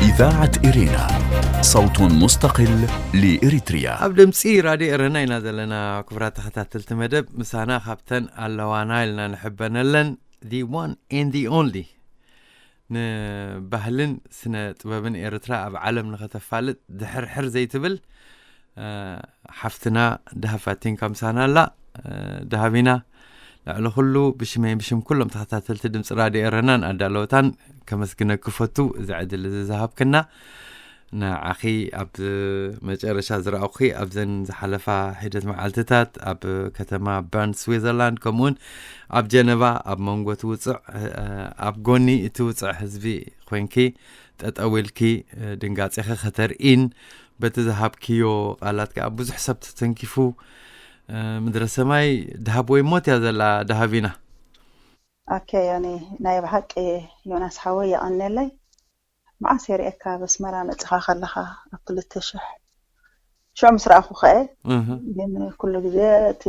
إذاعة إرينا، صوت مستقل لإريتريا. ኣብ ድምፂ ራድዮ ኤረና ኢና ዘለና። ክቡራት ተኸታተልቲ መደብ፣ ምሳና ካብተን ኣለዋና ኢልና ንሕበነለን፣ the one and the only፣ ንባህልን ስነ ጥበብን ኤርትራ ኣብ ዓለም ንኸተፋልጥ ድሕርሕር ዘይትብል ሓፍትና ደሃብ ፋቲንካ ምሳና ኣላ። ደሃቢና፣ ልዕሊ ኩሉ ብሽመይ ብሽም ኩሎም ተኸታተልቲ ድምፂ ራድዮ ኤረናን ኣዳለወታን ከመስግነኪ ፈቱ፣ እዚ ዕድል እዚ ዝሃብክና። ንዓኺ ኣብ መጨረሻ ዝረኣኹኺ ኣብዘን ዝሓለፋ ሒደት መዓልትታት ኣብ ከተማ በርን ስዊዘርላንድ፣ ከምኡውን ኣብ ጀነቫ ኣብ መንጎ እቲ ውፅዕ ኣብ ጎኒ እቲ ውፅዕ ህዝቢ ኮንኪ ጠጠው ኢልኪ ድንጋጼኺ ከተርኢን በቲ ዝሃብክዮ ቃላት ከዓ ብዙሕ ሰብ ተተንኪፉ። ምድረ ሰማይ ደሃብ ወይ ሞት እያ ዘላ ደሃቢና። ኦኬ፣ ያኒ ናይ ብሓቂ ዮናስ ሓወይ የቐንየለይ። መዓስ የርእየካ ኣብ ኣስመራ መጺኻ ከለኻ ኣብ ክልተ ሽሕ ሽዑ ምስ ረኣኹ ከ ግን ኩሉ ግዜ እቲ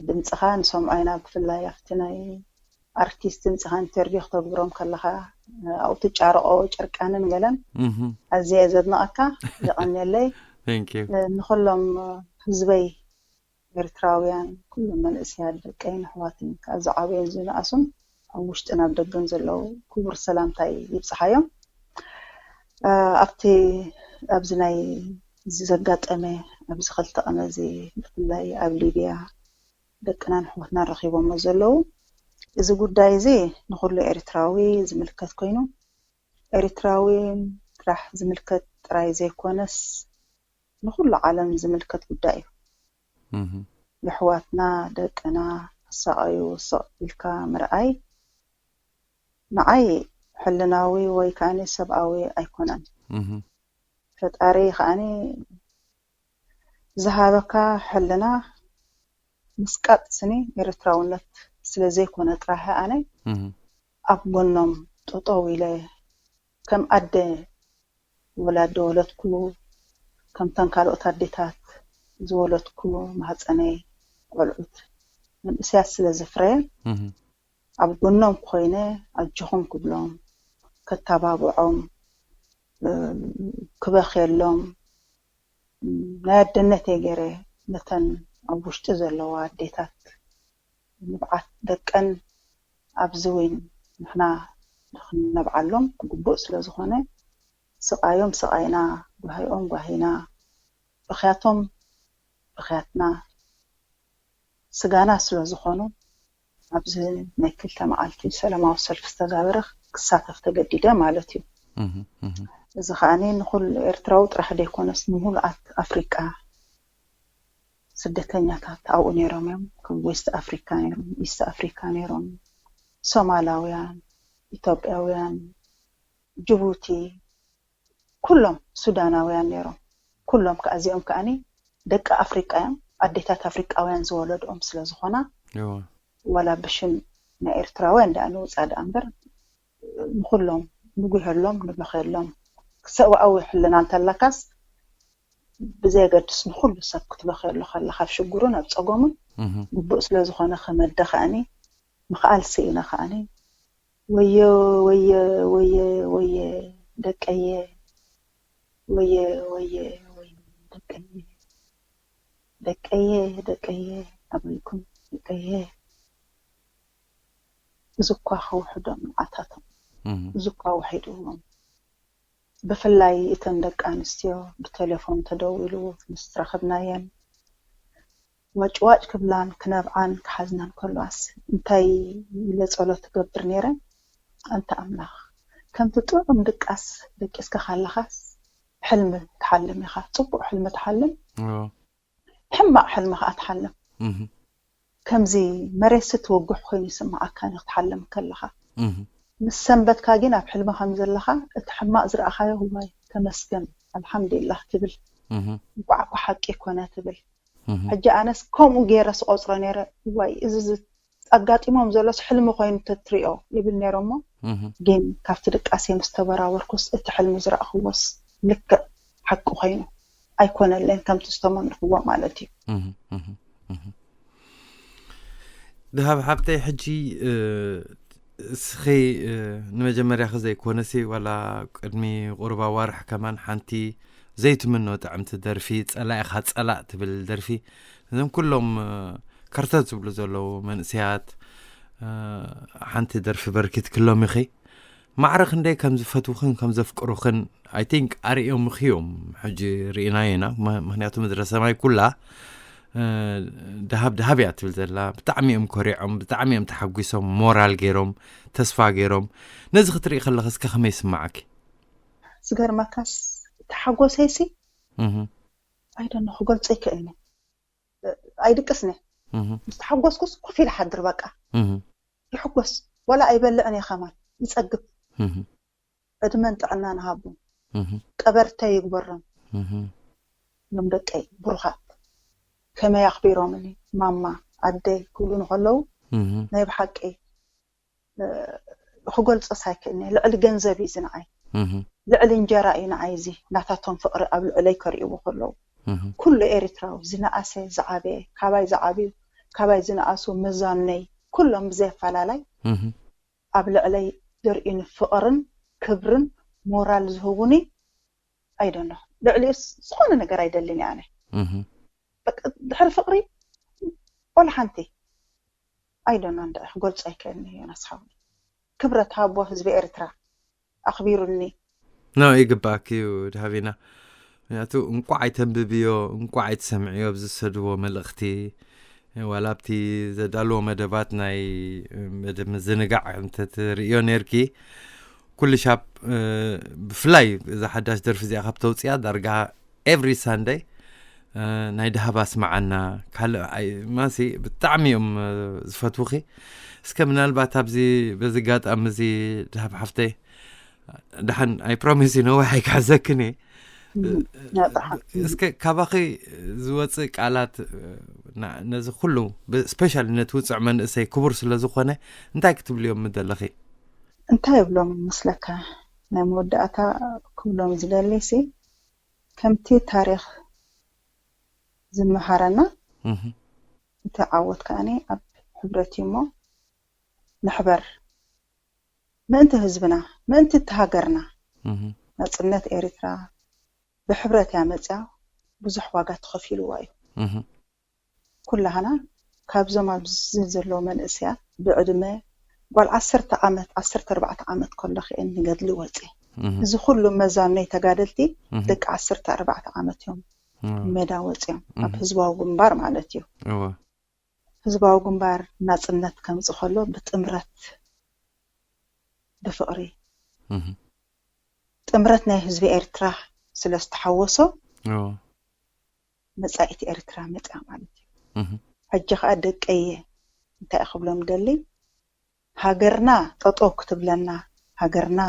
ድምፅኻ ንሰምዖ ኢና፣ ብፍላይ ኣብቲ ናይ ኣርቲስት ድምፅኻ ኢንተርቪው ክተግብሮም ከለኻ ኣብኡ ትጫረቆ ጨርቃንን ገለን ኣዝየ ዘድንቐካ። የቐንየለይ። ንኩሎም ህዝበይ ኤርትራውያን፣ ኩሎም መንእሰያት ደቀይን ኣሕዋትን፣ ካብ ዝዓበዩን ዝነኣሱን ኣብ ውሽጥን ኣብ ደገን ዘለዉ ክቡር ሰላምታይ ይብጽሓዮም። ኣብቲ ኣብዚ ናይ እዚ ዘጋጠመ ኣብዚ ክልተ ቀነ እዚ ብፍላይ ኣብ ሊብያ ደቅናን ኣሕዋትናን ረኺቦሞ ዘለዉ እዚ ጉዳይ እዚ ንኹሉ ኤርትራዊ ዝምልከት ኮይኑ ኤርትራዊ ጥራሕ ዝምልከት ጥራይ ዘይኮነስ ንኹሉ ዓለም ዝምልከት ጉዳይ እዩ። የሕዋትና ደቅና ክሳቐዩ ስቕ ኢልካ ምርኣይ ንዓይ ሕልናዊ ወይ ከኣኒ ሰብኣዊ ኣይኮነን። ፈጣሪ ከኣኒ ዝሃበካ ሕልና ምስቃጥ ስኒ ኤርትራውነት ስለ ዘይኮነ ጥራሕ ኣነ ኣብ ጎኖም ጠጠው ኢለ ከም ኣደ ወላዲ ወለድኩ ከምተን ካልኦት ኣዴታት ዝወለድኩ ማህፀነይ ቆልዑት መንእሰያት ስለ ዘፍረየ ኣብ ጎኖም ኮይነ ኣጆኹም ክብሎም ከተባብዖም ክበኽየሎም ናይ ኣደነተይ ገይረ ነተን ኣብ ውሽጢ ዘለዋ ኣዴታት ንብዓት ደቀን ኣብዚ እውን ንሕና ንክነብዓሎም ግቡእ ስለ ዝኾነ ስቓዮም ስቓይና ጓሂኦም ጓሂና ብኽያቶም ብኽያትና ስጋና ስለ ዝኾኑ ኣብዚ ናይ ክልተ መዓልቲ ሰላማዊ ሰልፊ ዝተጋበረ ክሳተፍ ተገዲደ ማለት እዩ። እዚ ከዓኒ ንኩሉ ኤርትራዊ ጥራሕ ዘይኮነስ ንሙሉኣት ኣፍሪቃ ስደተኛታት ኣብኡ ነይሮም እዮም። ከም ዌስት ኣፍሪካ ነይሮም፣ ኢስት ኣፍሪካ ነይሮም፣ ሶማላውያን፣ ኢትዮጵያውያን፣ ጅቡቲ፣ ኩሎም ሱዳናውያን ነይሮም። ኩሎም ከዓ እዚኦም ከዓኒ ደቂ ኣፍሪቃ እዮም። ኣዴታት ኣፍሪቃውያን ዝወለድኦም ስለ ዝኾና ዋላ ብሽም ናይ ኤርትራውያን ደኣ ንውፃእ ደኣ እምበር ንኩሎም ንጉሀሎም ንበኸሎም ሰብኣዊ ሕልና እንተላካስ ብዘየገድስ ንኩሉ ሰብ ክትበኸየሉ ከለካ ኣብ ሽግሩን ኣብ ፀገሙን ግቡእ ስለ ዝኾነ ከመደ ከዓኒ ምኽኣል ስኢነ ከዓኒ ወየ ወየ ወየ ወየ ደቀየ ወየ ወየ ወየ ደቀየ ደቀየ ደቀየ ኣበይኩም ደቀየ እዚ እኳ ከውሕዶም ንዓታቶም እዚ እኳ ውሒድዎም ብፍላይ እተን ደቂ ኣንስትዮ ብቴሌፎን ተደዊሉ ምስ ረኸብናየን ዋጭዋጭ ክብላን ክነብዓን ክሓዝናን ከለዋስ እንታይ ኢለ ጸሎት ትገብር ነይረ ኣንታ ኣምላኽ ከምቲ ጥዑም ድቃስ ደቂስካ ካለኻስ ሕልሚ ትሓልም ኢኻ ጽቡቕ ሕልሚ ትሓልም ሕማቕ ሕልሚ ከዓ ትሓልም ከምዚ መሬት ስትወግሕ ኮይኑ ይስምዓካ ክትሓልም ከለኻ ምስ ሰንበትካ ግን ኣብ ሕልሚ ከም ዘለኻ እቲ ሕማቕ ዝረኣኻዮ ዋይ ተመስገን ኣልሓምዱሊላህ ትብል እንኳዕ እኮ ሓቂ ኮነ ትብል ሕጂ ኣነስ ከምኡ ገይረ ስቆፅሮ ነይረ ዋይ እዚ ኣጋጢሞም ዘሎስ ሕልሚ ኮይኑ ተትሪኦ ይብል ነይረ እሞ ግን ካብቲ ድቃሴ ምስ ተበራበርኩስ እቲ ሕልሚ ዝረእኽዎስ ልክዕ ሓቂ ኮይኑ ኣይኮነለን ከምቲ ዝተመንኽዎ ማለት እዩ ድሃብ ሓብተይ ሕጂ እስኺ ንመጀመርያኺ ዘይኮነሲ ዋላ ቅድሚ ቁርባ ዋርሕ ከማን ሓንቲ ዘይትምኖ ጥዕምቲ ደርፊ፣ ጸላኢኻ ጸላእ ትብል ደርፊ፣ እዞም ኩሎም ከርተት ዝብሉ ዘለዉ መንእሰያት ሓንቲ ደርፊ በርኪት ክሎም ኢኺ። ማዕረ ክንደይ ከም ዝፈትውኽን ከም ዘፍቅሩኽን I think ኣርእዮም እዮም። ሕጂ ርኢናዮ ኢና። ምክንያቱ ምድረ ሰማይ ኩላ ደሃብ ደሃብ እያ ትብል ዘላ። ብጣዕሚ እዮም ኮሪዖም፣ ብጣዕሚ እዮም ተሓጒሶም፣ ሞራል ገይሮም፣ ተስፋ ገይሮም። ነዚ ክትርኢ ከለኸ እስከ ከመይ ይስምዓኪ? ዝገርመካስ ተሓጎሰይሲ ኣይደነ ክገልጾ ይክእልኒ። ኣይድቅስኒ። ምስ ተሓጎስኩስ ኮፍ ኢለ ሓድር በቃ። ይሕጎስ፣ ወላ ኣይበልዕን እየ ከማን፣ ይጸግብ። ዕድመን ጥዕናን ሃቦም፣ ቀበርተይ ይግበሮም። እዞም ደቀይ ብሩኻት ከመይ ኣኽቢሮምኒ ማማ ኣደይ ክብሉ ንከለዉ ናይ ብሓቂ ክገልጾስ ኣይክእልኒ። ልዕሊ ገንዘብ እዩ እዚ ንዓይ፣ ልዕሊ እንጀራ እዩ ንዓይ እዚ ናታቶም ፍቕሪ ኣብ ልዕለይ ከርእይዎ ከለዉ። ኩሉ ኤርትራዊ ዝነኣሰ ዝዓበየ፣ ካባይ ዝዓብዩ ካባይ ዝነኣሱ መዛኑነይ ኩሎም ብዘይ ኣፈላላይ ኣብ ልዕለይ ዘርእዩኒ ፍቕርን ክብርን ሞራል ዝህቡኒ ኣይደኖ። ልዕሊኡስ ዝኾነ ነገር ኣይደልን እየ ኣነ። በቃ ድሕሪ ፍቕሪ ወላ ሓንቲ ኣይደኖ እንደ ክገልጾ ኣይክእልኒ ዮናስ ሓወይ። ክብረት ሃቦ ህዝቢ ኤርትራ ኣኽቢሩኒ። ኖ ይግባእኪ እዩ ድሃቢና። ምክንያቱ እንቋዕ ኣይተንብብዮ እንቋዕ ኣይትሰምዕዮ ብዝሰድዎ መልእኽቲ ዋላ ኣብቲ ዘዳልዎ መደባት ናይ መደብ ምዝንጋዕ እንተትርእዮ ነርኪ ኩሉ ሻብ ብፍላይ እዛ ሓዳሽ ደርፊ እዚኣ ካብ ተውፅያ ዳርጋ every Sunday ናይ ድሃብ ኣስማዓና ካልእ ማሲ ብጣዕሚ እዮም ዝፈትውኺ። እስከ ምናልባት ኣብዚ በዚ ጋጣሚ እዚ ድሃብ ሓፍተይ ደሓን I promise you ነዋሕ ኣይክሕዘክን እየ። እስከ ካባኺ ዝወፅእ ቃላት ነዚ ኩሉ specially ነቲ ውፅዕ መንእሰይ ክቡር ስለ ዝኾነ እንታይ ክትብልዮም ምደለኺ? እንታይ እብሎም ይመስለካ? ናይ መወዳእታ ክብሎም ዝደሊ ሲ ከምቲ ታሪኽ ዝመሃረና እቲ ዓወት ከኣኒ ኣብ ሕብረት እዩ እሞ ንሕበር ምእንቲ ህዝብና ምእንቲ እቲ ሃገርና ናጽነት ኤርትራ ብሕብረት እያ መጽያ ብዙሕ ዋጋ ተኸፊልዋ እዩ። ኩላህና ካብዞም ኣብዚ ዘለዉ መንእሰያት ብዕድመ ጓል ዓሰርተ ዓመት ዓሰርተ ኣርባዕተ ዓመት ከለኺ እየን ንገድሊ ወፅየ። እዚ ኩሉ መዛኖይ ተጋደልቲ ደቂ ዓሰርተ ኣርባዕተ ዓመት እዮም ሜዳ ወፅዮም ኣብ ህዝባዊ ግንባር ማለት እዩ። ህዝባዊ ግንባር ናፅነት ከምፅእ ከሎ ብጥምረት ብፍቕሪ ጥምረት ናይ ህዝቢ ኤርትራ ስለ ዝተሓወሶ መጻኢት ኤርትራ መጽያ ማለት እዩ። ሕጂ ከዓ ደቀየ እንታይ ክብሎም ደሊ ሃገርና ጠጠው ክትብለና ሃገርና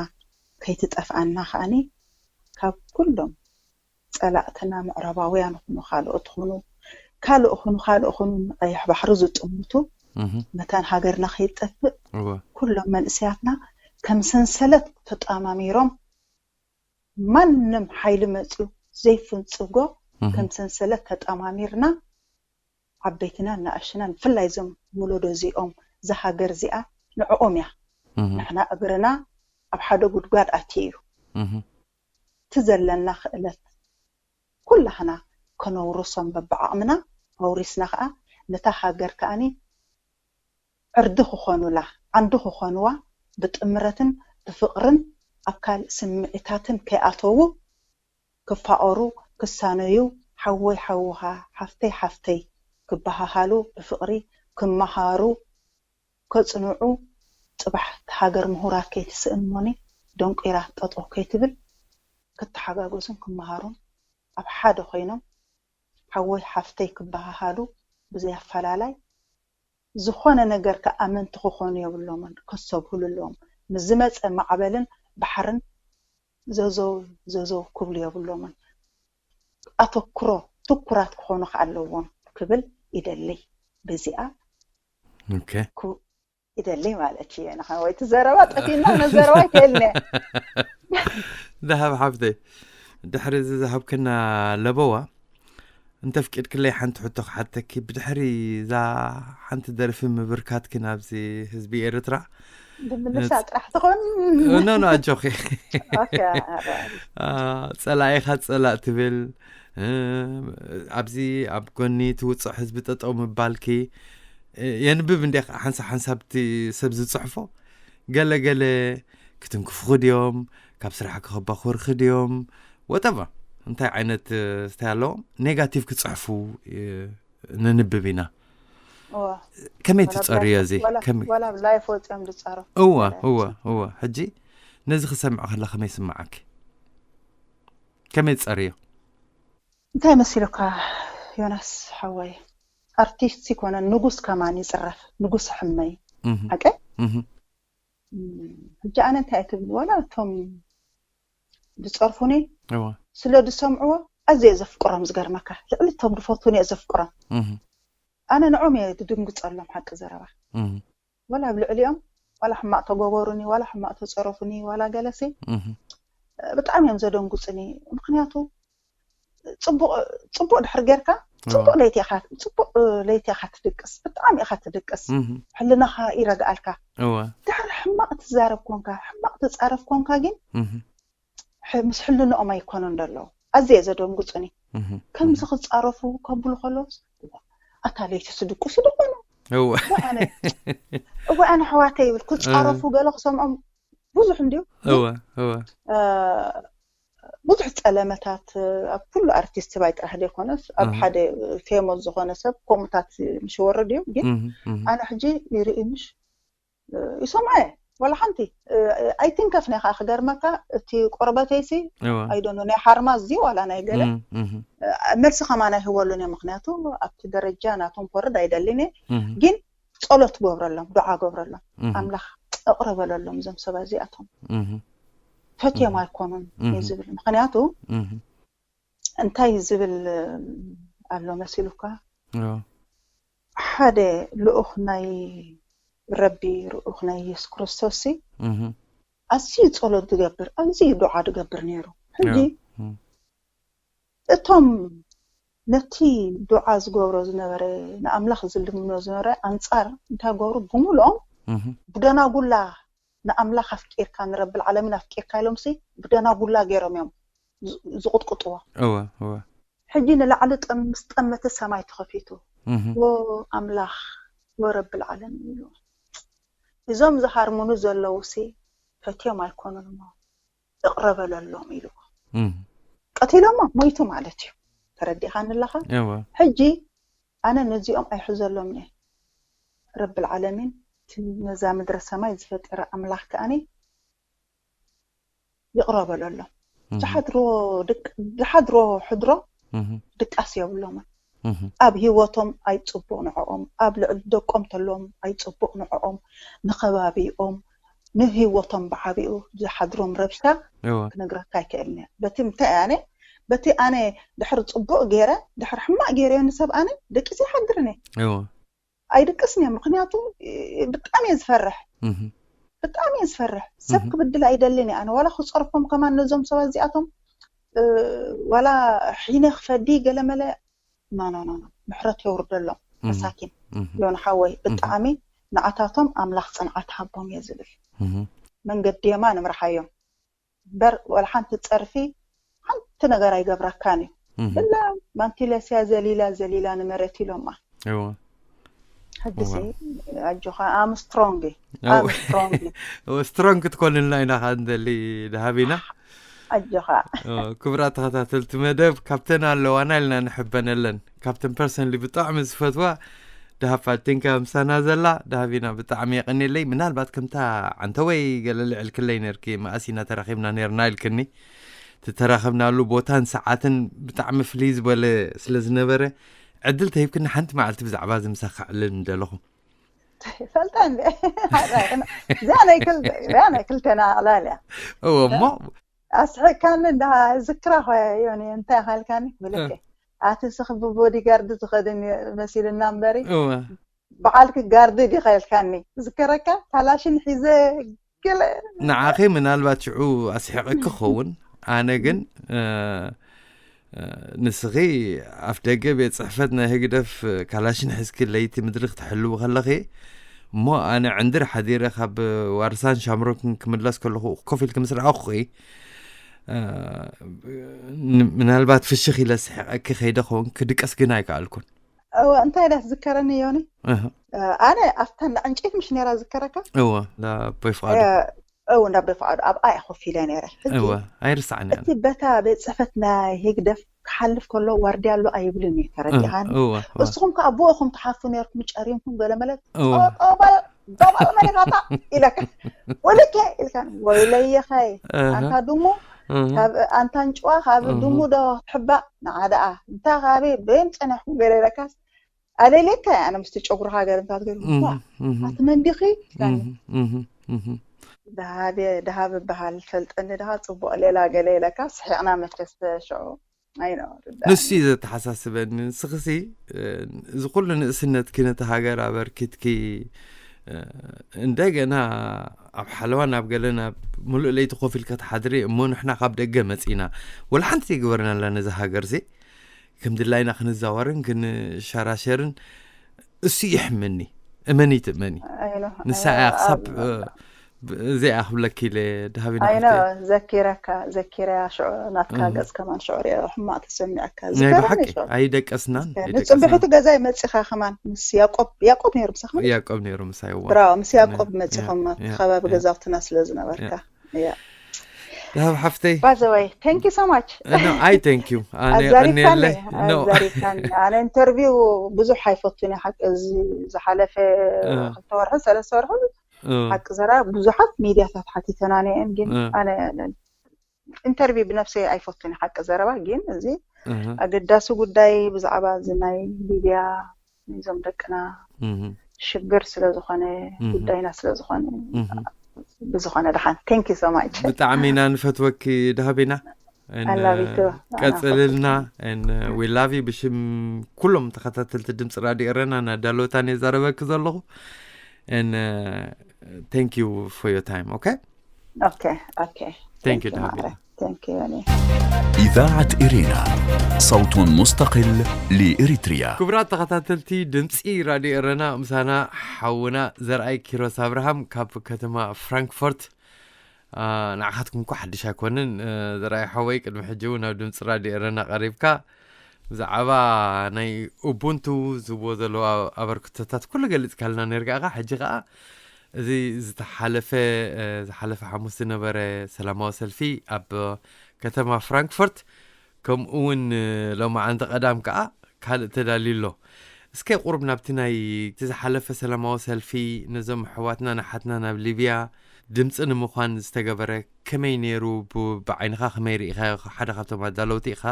ከይትጠፍኣና ከዓኒ ካብ ኩሎም ጸላእትና ምዕራባውያን ኹኑ ካልኦት ኹኑ ካልእ ኹኑ ካልእ ኹኑ ንቐይሕ ባሕሪ ዝጥምቱ መታን ሃገርና ከይትጠፍእ ኩሎም መንእሰያትና ከም ሰንሰለት ተጣማሚሮም ማንም ሓይሊ መፅዩ ዘይፍንፅጎ ከም ሰንሰለት ተጣማሚርና ዓበይትና እናኣሽና ብፍላይ እዞም ወለዶ እዚኦም እዛ ሃገር እዚኣ ንዕኦም እያ። ንሕና እግርና ኣብ ሓደ ጉድጓድ ኣትዩ እዩ። እቲ ዘለና ክእለት ኩላህና ከነውርሶም በብዓቕምና ኣውሪስና ከዓ ነታ ሃገር ከዓኒ ዕርዲ ክኾኑላ ዓንዲ ክኾኑዋ ብጥምረትን ብፍቕርን ኣብ ካልእ ስምዒታትን ከይኣተዉ ክፋቐሩ ክሳነዩ ሓወይ ሓውኻ ሓፍተይ ሓፍተይ ክበሃሃሉ ብፍቕሪ ክመሃሩ ከፅንዑ ፅባሕ ሃገር ምሁራት ከይትስእን ሞኒ ደንቂራ ጠጠው ከይትብል ክተሓጋገዙን ክመሃሩን ኣብ ሓደ ኮይኖም ሓወይ ሓፍተይ ክበሃሃሉ ብዘይ ኣፈላላይ ዝኾነ ነገር ከኣመንቲ ክኾኑ የብሎምን ከስተብህሉ ኣለዎም ምስ ዝመፀ ማዕበልን ባሕርን ዘዘው ዘዘው ክብሉ የብሎምን ኣተኩሮ ትኩራት ክኾኑ ኣለዎም ክብል ይደሊ በዚኣ okay ይደሊ ማለት እየ ንኸወይ እቲ ዘረባ ጠፊና ነዘረባ ይክእልኒ ደሃብ ሓፍተይ ድሕሪ እዚ ዝሃብክና ለበዋ እንተፍቂድክለይ ሓንቲ ሕቶ ክሓተኪ ብድሕሪ እዛ ሓንቲ ደርፊ ምብርካትኪ ናብዚ ህዝቢ ኤርትራ ብምልሳ ጥራሕ ትኾን። ኖ ኖ ኣጆኺ። ኦኬ፣ ኣረ። ጸላኢኻ ጸላእ ትብል፣ ኣብዚ ኣብ ጎኒ ትውፅዕ ህዝቢ ጠጠው ምባልኪ፣ የንብብ እንዲ ሓንሳብ ሓንሳብ እቲ ሰብ ዝፅሕፎ፣ ገለ ገለ ክትንክፉኺ ድዮም፣ ካብ ስራሕ ክኸባኹርኪ ድዮም፣ ወጠባ እንታይ ዓይነት ስታይ ኣለዎም፣ ኔጋቲቭ ክፅሕፉ ነንብብ ኢና። ከመይ ትፀርዮ እዚ? ዋላ ላይፍ ወፂኦም ዝፃረፉ። እወ እወ እወ። ሕጂ ነዚ ክሰምዕ ከላ ከመይ ስምዓኪ? ከመይ ትፀርዮ? እንታይ መሲሉካ ዮናስ ሓወይ? ኣርቲስት ይኮነ ንጉስ ከማን ይፅረፍ፣ ንጉስ ሕመይ። ሓቀ? ሕጂ ኣነ እንታይ ትብል፣ ዋላ እቶም ዝፀርፉኒ ስለ ዝሰምዕዎ ኣዝየ ዘፍቅሮም፣ ዝገርመካ ልዕሊ እቶም ዝፈትዉኒ እየ ዘፍቅሮም። ኣነ ንዖም እየ ድድንግፀሎም ሓቂ ዘረባ። ዋላ ኣብ ልዕሊኦም ዋላ ሕማቅ ተገበሩኒ፣ ዋላ ሕማቅ ተፀረፉኒ፣ ዋላ ገለሲ ብጣዕሚ እዮም ዘደንጉፅኒ። ምክንያቱ ፅቡቅ ድሕር ጌርካ ፅቡቅ ለይቲ ኢኻ፣ ፅቡቅ ለይቲ ኢኻ ትድቅስ፣ ብጣዕሚ ኢኻ ትድቅስ፣ ሕልናኻ ይረግኣልካ። ድሕር ሕማቅ ትዛረብ ኮንካ፣ ሕማቅ ትፃረፍ ኮንካ ግን ምስ ሕልንኦም ኣይኮኑን ደለዉ። ኣዝየ ዘደንጉፁኒ ከምዚ ክፃረፉ ከብሉ ከለውስ፣ ኣታ ለይቲ ስድቁስ ደኾኑ። እወ ኣነ ሕዋተ ይብል፣ ክፃረፉ ገለ ክሰምዖም ብዙሕ እንድዩ። እወ እወ ብዙሕ ፀለመታት ኣብ ኩሉ ኣርቲስት ባይ ጥራሕ ዘይኮነስ ኣብ ሓደ ፌሞስ ዝኾነ ሰብ ከምኡታት ምሽ ወርድ እዩ። ግን ኣነ ሕጂ ይርኢ ምሽ ይሰምዐ ዋላ ሓንቲ ኣይትንከፍኒ ኢኻ። ክገርመካ እቲ ቆርበተይሲ ኣይዶኖ ናይ ሓርማዝ እዚ ዋላ ናይ ገለ መልሲ ከማን ኣይህበሉን እየ። ምክንያቱ ኣብቲ ደረጃ ናቶም ክወርድ ኣይደልን እየ። ግን ጸሎት ገብረሎም፣ ዱዓ ገብረሎም። ኣምላኽ እቕረ በለሎም እዞም ሰባት እዚኣቶም። ፈትዮም ኣይኮኑን እዩ ዝብል። ምክንያቱ እንታይ ዝብል ኣሎ መሲሉካ? ሓደ ልኡኽ ናይ ረቢ፣ ልኡኽ ናይ የሱስ ክርስቶስ ሲ ኣዝዩ ጸሎት ዝገብር፣ ኣዝዩ ዱዓ ዝገብር ነይሩ። ሕጂ እቶም ነቲ ዱዓ ዝገብሮ ዝነበረ፣ ንኣምላኽ ዝልምኖ ዝነበረ ኣንጻር እንታይ ገብሩ? ብምሉኦም ብደናጉላ ንኣምላኽ ኣፍቂርካ ንረብል ዓለምን ኣፍቂርካ ኢሎም ሲ ብደናጉላ ገይሮም እዮም ዝቕጥቅጥዎ። እወ እወ ሕጂ ንላዕሊ ጠም- ምስ ጠመተ ሰማይ ተኸፊቱ፣ ወ ኣምላኽ ወረብል ዓለም ኢሉ፣ እዞም ዝሃርሙኑ ዘለዉ ሲ ፈትዮም ኣይኮኑን እሞ እቕረ በለሎም ኢሉ ቀቲሎሞ ሞይቱ ማለት እዩ። ተረዲኻኒ ኣለኻ? እወ ሕጂ ኣነ ነዚኦም ኣይሕዘሎም እየ። ረብል ዓለሚን እቲ ነዛ ምድረ ሰማይ ዝፈጠረ ኣምላኽ ከኣኒ ይቕረ በለሎም። ዝሓድሮ ድቅ- ዝሓድሮ ሕድሮ ድቃስ የብሎምን። ኣብ ህይወቶም ኣይፅቡቕ ንዕኦም፣ ኣብ ልዕሊ ደቆም ተሎም ኣይፅቡቕ ንዕኦም፣ ንኸባቢኦም፣ ንህይወቶም ብዓቢኡ ዝሓድሮም ረብሻ እወ ክነግረካ ኣይክእልን እየ። በቲ እንታይ ኣነ በቲ ኣነ ድሕር ፅቡቕ ገይረ ድሕር ሕማቕ ገይረ ንሰብ ኣነ ደቂሰ ይሓድርን እየ። እወ ኣይድቅስን እየ። ምክንያቱ ብጣዕሚ እየ ዝፈርሕ፣ ብጣዕሚ እየ ዝፈርሕ። ሰብ ክብድል ኣይደልን እየ ኣነ። ዋላ ክፀርፎም ከማን ነዞም ሰባት እዚኣቶም ዋላ ሒነ ክፈዲ ገለመለ ኖ ኖ ኖ ኖ፣ ምሕረት የውርደሎም መሳኪን። ዮን ሓወይ ብጣዕሚ ንዓታቶም ኣምላኽ ፅንዓት ሃቦም እየ ዝብል። መንገዲ የማን ምርሓዮም እምበር ዋላ ሓንቲ ፀርፊ ሓንቲ ነገር ኣይገብረካን እዩ። እላ ማንቲለስያ ዘሊላ ዘሊላ ንመሬት ኢሎማ። እወ ሕድሲ ኣጆኻ ኣም ስትሮንግ ኣም ስትሮንግ እወ ስትሮንግ ክትኮንልና ኢና ከ ንደሊ ደሃቢና። ኣጆኻ ክቡራት ተኸታተልቲ መደብ ካብተን ኣለዋና ኢልና ንሕበነለን ካብተን ፐርሰንሊ ብጣዕሚ ዝፈትዋ ደሃብ ፋቲንካ ምሳና ዘላ ደሃቢና ብጣዕሚ የቐኒለይ። ምናልባት ከምታ ዓንተወይ ገለ ልዕልክለይ ነርኪ መኣሲና ተራኺብና ነርና ኢልክኒ ትተራኸብናሉ ቦታን ሰዓትን ብጣዕሚ ፍልይ ዝበለ ስለ ዝነበረ ዕድል ተሂብክኒ ሓንቲ መዓልቲ ብዛዕባ እዚ ምሳኻ ዕልል እንደለኹ ፈልጠ እንደ እዚኣ ናይ ክልተና ዕላል እያ። እወ እሞ ኣስሕቅካኒ እንዳ ዝክራ ኾ ዮኒ እንታይ ካልካኒ ብልክ ኣቲ ስኽ ብቦዲጋርድ ዝኸድን መሲልና እምበሪ እወ በዓልክ ጋርድ ዲኻ ኢልካኒ ዝከረካ ካላሽን ሒዘ ገለ ንዓኺ ምናልባት ሽዑ ኣስሒቐኪ ክኸውን ኣነ ግን እ፣ እ፣ ንስኺ ኣፍ ደገ ቤት ፅሕፈት ናይ ህግደፍ ካላሽን ሒዝኪ ለይቲ ምድሪ ክትሕልዊ ከለኺ እሞ ኣነ ዕንድር ሓዲረ ካብ ዋርሳን ሻምሮክን ክምለስ ከለኹ ኮፍ ኢልኪ ምስ ረኣኹኺ፣ እ፣ ን-፣ ምናልባት ፍሽኽ ኢለ ስሒቐኪ ከይደ ኸውን፣ ክድቀስ ግን ኣይከኣልኩን። እወ፣ እንታይ ኢላ ትዝከረኒ ዮኒ? እህ፣ እ፣ ኣነ ኣብታ እንዳ ዕንጨይቲ ምሽ ነይራ ዝከረካ? እወ፣ እንዳ ኣቦይ ፍቓዱ። እ፣ እው፣ እንዳ ኣቦይ ፍቓዱ ኣብኣ እየ ኮፍ ኢለ ነይረ። ሕጂ እወ፣ ኣይርስዓን እያ። እቲ በታ ቤት ጽሕፈት ናይ ህግደፍ ክሓልፍ ከሎ ዋርድያ ኣሎ ኣይብልን እዩ፣ እህ፣ ተረዲኻኒ? እወ፣ እወ፣ እስኹም ከኣ ብእኹም ትሓልፉ ነይርኩም፣ ጨሪምኩም ገለ መለት እወ። ጦጦ በል፣ ጦጦ በል መሪኻታ ኢለካ። ወልከ ኢልካ፣ ወይለየኸይ፣ እህ፣ ኣንታ ድሙ፣ እህ፣ ካብ ኣንታ እንጭዋ፣ ካብ እህ። ድሙ ዶ ትሕባእ? ንዓ ደኣ፣ እንታ ካበይ በየን ጸኒሕኩም ገለ ኢለካስ፣ ኣለልየካ እየ ኣነ ምስቲ ጨጉርኻ ገለ እንታ ትገርም፣ እህ፣ ዋ፣ እህ፣ ኣቲ መን ዲኺ? ኢልካኒ። እህ፣ እህ፣ እህ። ደሃብ፣ ደሃብ እበሃል፣ ትፈልጠኒ ድኻ? ጽቡቕ ሌላ ገለ ኢለካ፣ ስሒቕና መቸስ ሽዑ። ኣይ ነው፣ ርዳእ። ንሱ እዩ ዘተሓሳስበኒ። ንስኽሲ፣ እ፣ እዚ ኩሉ ንእስነትኪ ነቲ ሃገር ኣበርኪትኪ፣ እ፣ እንደገና ኣብ ሓለዋ ናብ ገለ ናብ ሙሉእ ለይቲ ኮፍ ኢልካ ትሓድሪ እሞ ንሕና ካብ ደገ መጺና ወላ ሓንቲ ዘይገበርናላ ነዚ ሃገርሲ ከም ድላይና ክንዛወርን ክንሸራሸርን እሱ ይሕመኒ። እመኒ ትእመኒ። ኣይ ነው፣ ንሳ ኣይ እያ ነው፣ ክሳብ፣ ኣብ-፣ እ፣ ብ-፣ እዚኣ ክብለኪ ኢለ ደሃቢና ኣይ ነው፣ ሓፍተይ። ዘኪረካ፣ ዘኪረያ ሽዑ ናትካ እህ። ገጽ ከማን ሽዑ ሪኦ ሕማቕ ተሰሚዐካ። ናይ ዝገርም ብሓቂ እዩ ሽዑ። ኣይደቀስናን፣ እስከ ኣይደቀስናን። ንጽንብሒቱ ገዛይ መጺኻ ከማን ምስ ያቆብ፣ ያቆብ ነይሩ ምሳኻ? ያቆብ ነይሩ ምሳይ፣ እዋ። ብራዎ፣ ምስ ያቆብ ያ፣ መጺኹም ያ፣ ኣብቲ ከባቢ ያ፣ ገዛውትና ስለ ያ። ዝነበርካ። ያ። ደሃብ ሓፍተይ። By the way, thank you so much. No, I thank you። ኣነ ኣዛሪብካኒ፣ የቐንየለይ። No። ኣዛሪብካኒ። ኣነ ኢንተርቪው ብዙሕ ኣይፈቱን እየ፣ ሓቂ፣ እዚ ዝሓለፈ እ። ክልተ ወርሒ፣ ሰለስተ ወርሒ፣ እ። ሓቂ ዘራ ብዙሓት ሚድያታት ሓቲተናኒ እየን፣ ግን እ። ኣነ ኢንተርቪው ብነፍሰይ ኣይፈቱን እየ፣ ሓቂ ዘረባ። ግን እዚ እህ። ኣገዳሲ ጉዳይ ብዛዕባ እዚ ናይ ሊብያ፣ ናይዞም ደቅና እህ። ሽግር ስለ ዝኾነ፣ እህ። ጉዳይና ስለ ዝኾነ፣ እህ። ብዝኾነ ደሓን። Thank you so much። ብጣዕሚ ኢና ንፈትወኪ ደሃቢና። And፣ I love you too። ቀጽልልና። And we love you። ብሽም ኩሎም ተኸታተልቲ ድምፂ ራድዮ ኤረና ናዳሎታን የዛረበኪ ዘለኹ። And thank you for your time። Okay? Okay, okay። Thank you ደሃቢና። Thank you። إذاعة إرينا، صوت مستقل لإريتريا. ክቡራት ተኸታተልቲ ድምፂ ራድዮ ኤረና፣ ምሳና ሓውና ዘርኣይ ኪሮስ ኣብርሃም ካብ ከተማ ፍራንክፈርት። አ፣ ንዓኻትኩም እኳ ሓድሽ ኣይኮንን። እ፣ ዘርኣይ ሓወይ፣ ቅድሚ ሕጂ እውን ናብ ድምፂ ራድዮ ኤረና ቀሪብካ ብዛዕባ ናይ ኡቡንቱ ዝብዎ ዘለዎ ኣበርክቶታት ኩሉ ገሊፅካልና ነርካ ኢኻ። ሕጂ ከዓ እዚ ዝተሓለፈ፣ እ፣ ዝሓለፈ ሓሙስ ዝነበረ ሰላማዊ ሰልፊ ኣብ ከተማ ፍራንክፈርት፣ ከምኡ እውን፣ እ፣ ሎማዓንቲ ቀዳም ከዓ ካልእ ተዳልዩ ኣሎ። እስከ ቁሩብ ናብቲ ናይ እቲ ዝሓለፈ ሰላማዊ ሰልፊ፣ ነዞም ኣሕዋትና ንሓትና ናብ ሊብያ ድምፂ ንምዃን ዝተገበረ ከመይ ነይሩ? ብ-፣ ብዓይንኻ ከመይ ርኢኻዮ? ሓደ ካብቶም ኣዳለውቲ ኢኻ።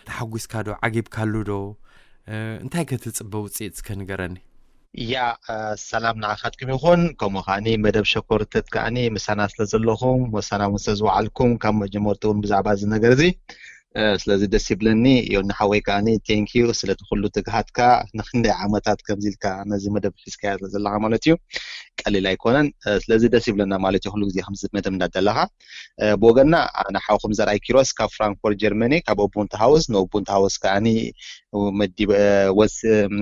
ተሓጒስካ ዶ? ዓጊብካሉ ዶ? እ፣ እንታይ ከ ትጽበ ውጽኢት እስከ ንገረኒ። ያ፣ እ፣ ሰላም ንዓኻትኩም ይኹን። ከምኡ ከኣኒ መደብ ሸኮርተት ከኣኒ ምሳና ስለ ዘለኹም፣ ምሳና እውን ስለ ዝወዓልኩም፣ ካብ መጀመርቱ እውን ብዛዕባ እዚ ነገር እዚ፣ እ፣ ስለዚ ደስ ይብለኒ። ዮኒ ሓወይ ከኣኒ thank you ስለቲ ኩሉ ትግሃትካ። ንክንደይ ዓመታት ከምዚ ኢልካ ነዚ መደብ ሒዝካያ ስለ ዘለኻ ማለት እዩ፣ ቀሊል ኣይኮነን። እ፣ ስለዚ ደስ ይብለና ማለት እዩ፣ ኩሉ ግዜ ከምዚ መደብ እንዳደለኻ። እ፣ ብወገና ኣነ ሓውኩም ዘርኣይ ኪሮስ ካብ ፍራንክፎርት ጀርመኒ፣ ካብ ኡቡንቱ ሃውስ፣ ንኡቡንቱ ሃውስ ከኣኒ መዲብ-፣ እ፣ ወስ-፣ እም፣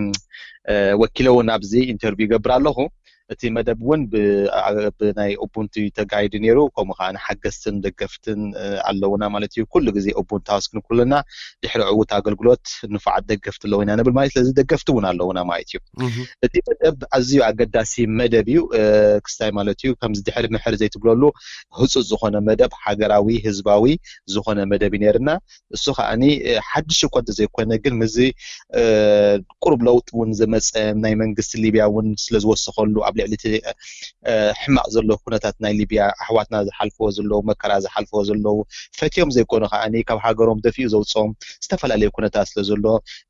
እ፣ ወኪለ እውን ኣብዚ ኢንተርቪው ይገብር ኣለኹ። እቲ መደብ እውን ብ-፣ ኣ-፣ ብናይ ኡቡንቱ እዩ ተጋይዱ ነይሩ። ከምኡ ከኣ ንሓገዝትን ደገፍትን፣ እ፣ ኣለውና ማለት እዩ። ኩሉ ግዜ ኡቡንቱ ሃውስ ክንኩልና ድሕሪ ዕዉት ኣገልግሎት ንፉዓት ደገፍቲ ኣለውና ንብል ማለት እዩ። ስለዚ ደገፍቲ እውን ኣለውና ማለት እዩ። እህ። እቲ መደብ ኣዝዩ ኣገዳሲ መደብ እዩ። እ፣ ክስታይ ማለት እዩ። ከምዚ ድሕሪ ምሕር ዘይትብለሉ ህጹጽ ዝኾነ መደብ፣ ሃገራዊ፣ ህዝባዊ ዝኾነ መደብ እዩ ነይርና። እሱ ከኣኒ፣ እ፣ ሓድሽ እኮ እንተዘይኮነ፣ ግን ምስዚ፣ እ፣ ቁሩብ ለውጢ እውን ዝመጸ፣ ናይ መንግስቲ ሊብያ እውን ስለ ዝወሰኸሉ፣ ኣብ ልዕሊ እቲ፣ እ፣ ሕማቕ ዘሎ ኩነታት ናይ ሊብያ፣ ኣሕዋትና ዝሓልፍዎ ዘለዉ፣ መከራ ዝሓልፍዎ ዘለዉ፣ ፈትዮም ዘይኮኑ ከኣኒ ካብ ሃገሮም ደፊኡ ዘውጽኦም ዝተፈላለዩ ኩነታት ስለ ዘሎ፣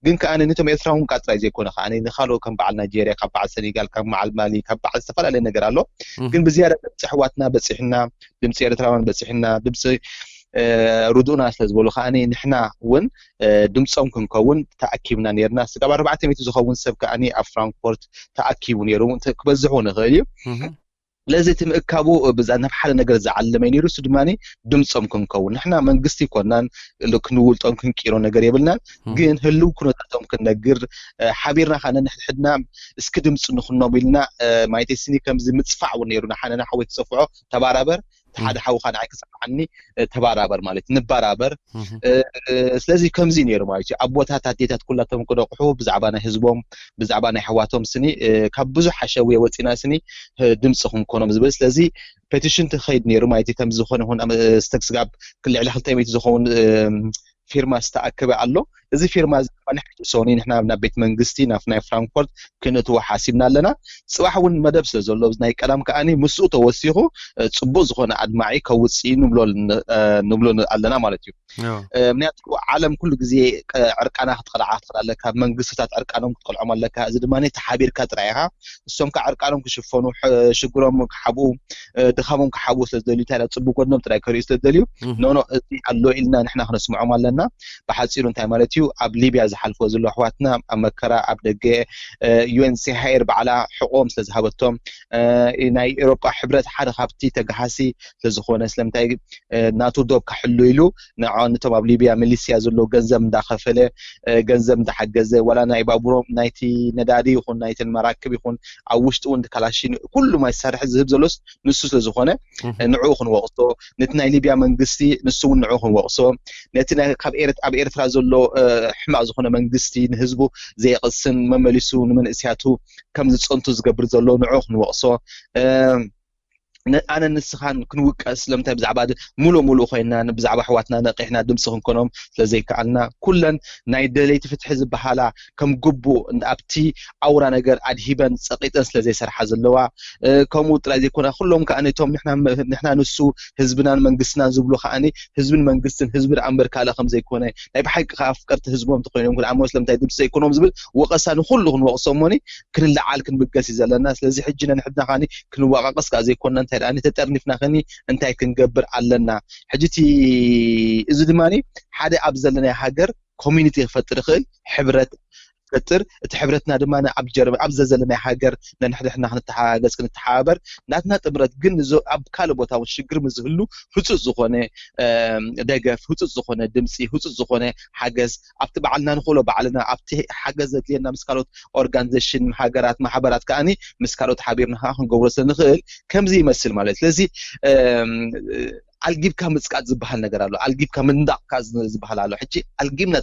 ግን ከኣኒ ነቶም ኤርትራውን ቃ ጥራይ ዘይኮነ ከኣኒ ንኻልኦ ከም በዓል ናይጄርያ፣ ካብ በዓል ሰኔጋል፣ ካብ በዓል ማሊ፣ ካብ በዓል ዝተፈላለየ ነገር ኣሎ። እህ። ግን ብዝያዳ ድምፂ ኣሕዋትና በፂሕና፣ ድምፂ ኤርትራውያን በፂሕና፣ ድምፂ፣ እ፣ ርድኡና ስለ ዝበሉ ከኣኒ ንሕና እውን፣ እ፣ ድምፆም ክንከውን ተኣኪብና ነይርና። ስጋብ ኣርባዕተ ሚእቲ ዝኸውን ሰብ ከኣኒ ኣብ ፍራንክፎርት ተኣኪቡ ነይሩ። ተ-፣ ክበዝሕ እውን ይኽእል እዩ። እህ። ስለዚ እቲ ምእካቡ ብዛ ናብ ሓደ ነገር ዝዓለመ ነይሩ። እሱ ድማ ድምፆም ክንከውን፣ ንሕና መንግስቲ ይኮናን ክንውልጦም ክንቂሮ ነገር የብልናን። ግን ህልው ኩነታቶም ክንነግር፣ ሓቢርና ከነ ንሕድሕድና እስኪ ድምፂ ንኩኖም ኢልና፣ ማይተይ ስኒ ከምዚ ምፅፋዕ እውን ነይሩ። ንሓነ ንሓወይ ትፀፍዖ፣ ተባራበር፣ ሓደ ሓውኻ ንዓይ ክሰምዓኒ፣ ተባራበር ማለት ንባራበር። ስለዚ ከምዚ ነይሩ ማለት እዩ። ኣቦታት ኣዴታት ኩላቶም ክደቕሑ ብዛዕባ ናይ ህዝቦም፣ ብዛዕባ ናይ ኣሕዋቶም ስኒ፣ ካብ ብዙሕ ሓሸውየ ወፂና ስኒ ድምፂ ክንኮኖም ዝብል። ስለዚ ፔቲሽን ትኸይድ ነይሩ ማለት እዩ። ከምዚ ዝኾነ ይኹን ስተክስጋብ ልዕሊ ክልተ ሚእቲ ዝኸውን ፊርማ ዝተኣከበ ኣሎ። እዚ ፊርማ እዚ ድማ ንሕጂ ሶኒ ንሕና ናብ ቤት መንግስቲ ናብ ናይ ፍራንክፎርት ክንእትዎ ሓሲብና ኣለና። ፅባሕ እውን መደብ ስለ ዘሎ ናይ ቀዳም ከኣኒ ምስኡ ተወሲኹ ፅቡቅ ዝኾነ ኣድማዒ ከውፅእ ንብሎ ኣለና ማለት እዩ። ምክንያቱ ዓለም ኩሉ ግዜ ዕርቃና ክትቀልዓ ክትኽእል ኣለካ፣ መንግስትታት ዕርቃኖም ክትቀልዖም ኣለካ። እዚ ድማ ተሓቢርካ ጥራይ ኢኻ። እሶም ከዓ ዕርቃኖም ክሽፈኑ፣ ሽግሮም ክሓብኡ፣ ድኻሞም ክሓብኡ ስለ ዝደልዩ፣ እንታይ ፅቡቅ ጎድኖም ጥራይ ከርእዩ ስለ ዝደልዩ፣ ኖኖ፣ እዚ ኣሎ ኢልና ንሕና ክነስምዖም ኣለና። ብሓፂሩ እንታይ ማለት እዩ? ኣብ ሊብያ ዝሓልፎ ዘሎ ኣሕዋትና፣ ኣብ መከራ ኣብ ደገ፣ ዩኤንሲሃይር ባዕላ ሕቆም ስለ ዝሃበቶም፣ ናይ ኤሮጳ ሕብረት ሓደ ካብቲ ተጋሃሲ ስለዝኾነ፣ ስለምንታይ ናቱ ዶብ ክሕሉ ኢሉ ንዖ ነቶም ኣብ ሊብያ ሚሊስያ ዘሎ ገንዘብ እንዳኸፈለ፣ ገንዘብ እንዳሓገዘ፣ ዋላ ናይ ባቡሮም ናይቲ ነዳዲ ይኹን ናይተን መራክብ ይኹን ኣብ ውሽጢ እውን ካላሽን ኩሉ መሳርሒ ዝህብ ዘሎስ ንሱ ስለዝኾነ፣ ንዕኡ ክንወቕሶ፣ ነቲ ናይ ሊብያ መንግስቲ ንሱ እውን ንዕኡ ክንወቕሶ፣ ነቲ ኣብ ኤርትራ ዘሎ ሕማቕ ዝኾነ መንግስቲ ንህዝቡ ዘየቕስን መመሊሱ ንመንእስያቱ ከም ዝፀንቱ ዝገብር ዘሎ ንዕኡ ክንወቕሶ፣ ኣነ ንስኻን ክንውቀስ ስለምንታይ ብዛዕባ ሙሉእ ሙሉእ ኮይና ብዛዕባ ኣሕዋትና ነቂሕና ድምፂ ክንኮኖም ስለዘይከኣልና፣ ኩለን ናይ ደለይቲ ፍትሒ ዝበሃላ ከም ግቡእ ኣብቲ ኣውራ ነገር ኣድሂበን ፀቂጠን ስለዘይሰርሓ ዘለዋ፣ ከምኡ ጥራይ ዘይኮነ ኩሎም ከዓ ነቶም ንሕና ንሱ ህዝብናን መንግስትናን ዝብሉ ከዓ ህዝብን መንግስትን ህዝቢ ደኣ እምበር ካልእ ከም ዘይኮነ፣ ናይ ብሓቂ ከዓ ኣፍቀርቲ ህዝቦም ተኮይኖም ክልኣሞ ስለምንታይ ድምፂ ዘይኮኖም ዝብል ወቀሳ ንኩሉ ክንወቅሶ እሞኒ ክንለዓል ክንብገስ እዩ ዘለና። ስለዚ ሕጂ ነንሕድና ከዓ ክንወቃቀስ ከዓ ዘይኮንና እንታይ ደኣ ተጠርኒፍና ከኒ እንታይ ክንገብር ኣለና? ሕጂ እቲ እዚ ድማ ሓደ ኣብ ዘለናይ ሃገር ኮሚኒቲ ክፈጥር ይኽእል፣ ሕብረት ፈጥር። እቲ ሕብረትና ድማ ኣብ ጀርመን ኣብ ዘዘለናይ ሃገር ነንሕድሕድና ክንተሓጋገዝ ክንተሓባበር፣ ናትና ጥምረት ግን ኣብ ካልእ ቦታ እውን ሽግር ምስ ዝህሉ ህፁፅ ዝኾነ ደገፍ፣ ህፁፅ ዝኾነ ድምፂ፣ ህፁፅ ዝኾነ ሓገዝ ኣብቲ ባዕልና ንኽእሎ ባዕልና ኣብቲ ሓገዝ ዘድልየና ምስ ካልኦት ኦርጋኒዜሽን ሃገራት ማሕበራት ከዓኒ ምስ ካልኦት ሓቢርና ከዓ ክንገብሮ ስለንኽእል ከምዚ ይመስል ማለት። ስለዚ ኣልጊብካ ምጽቃጥ ዝበሃል ነገር ኣሎ። ኣልጊብካ ምንዳቕካ ዝበሃል ኣሎ። ሕጂ ኣልጊብና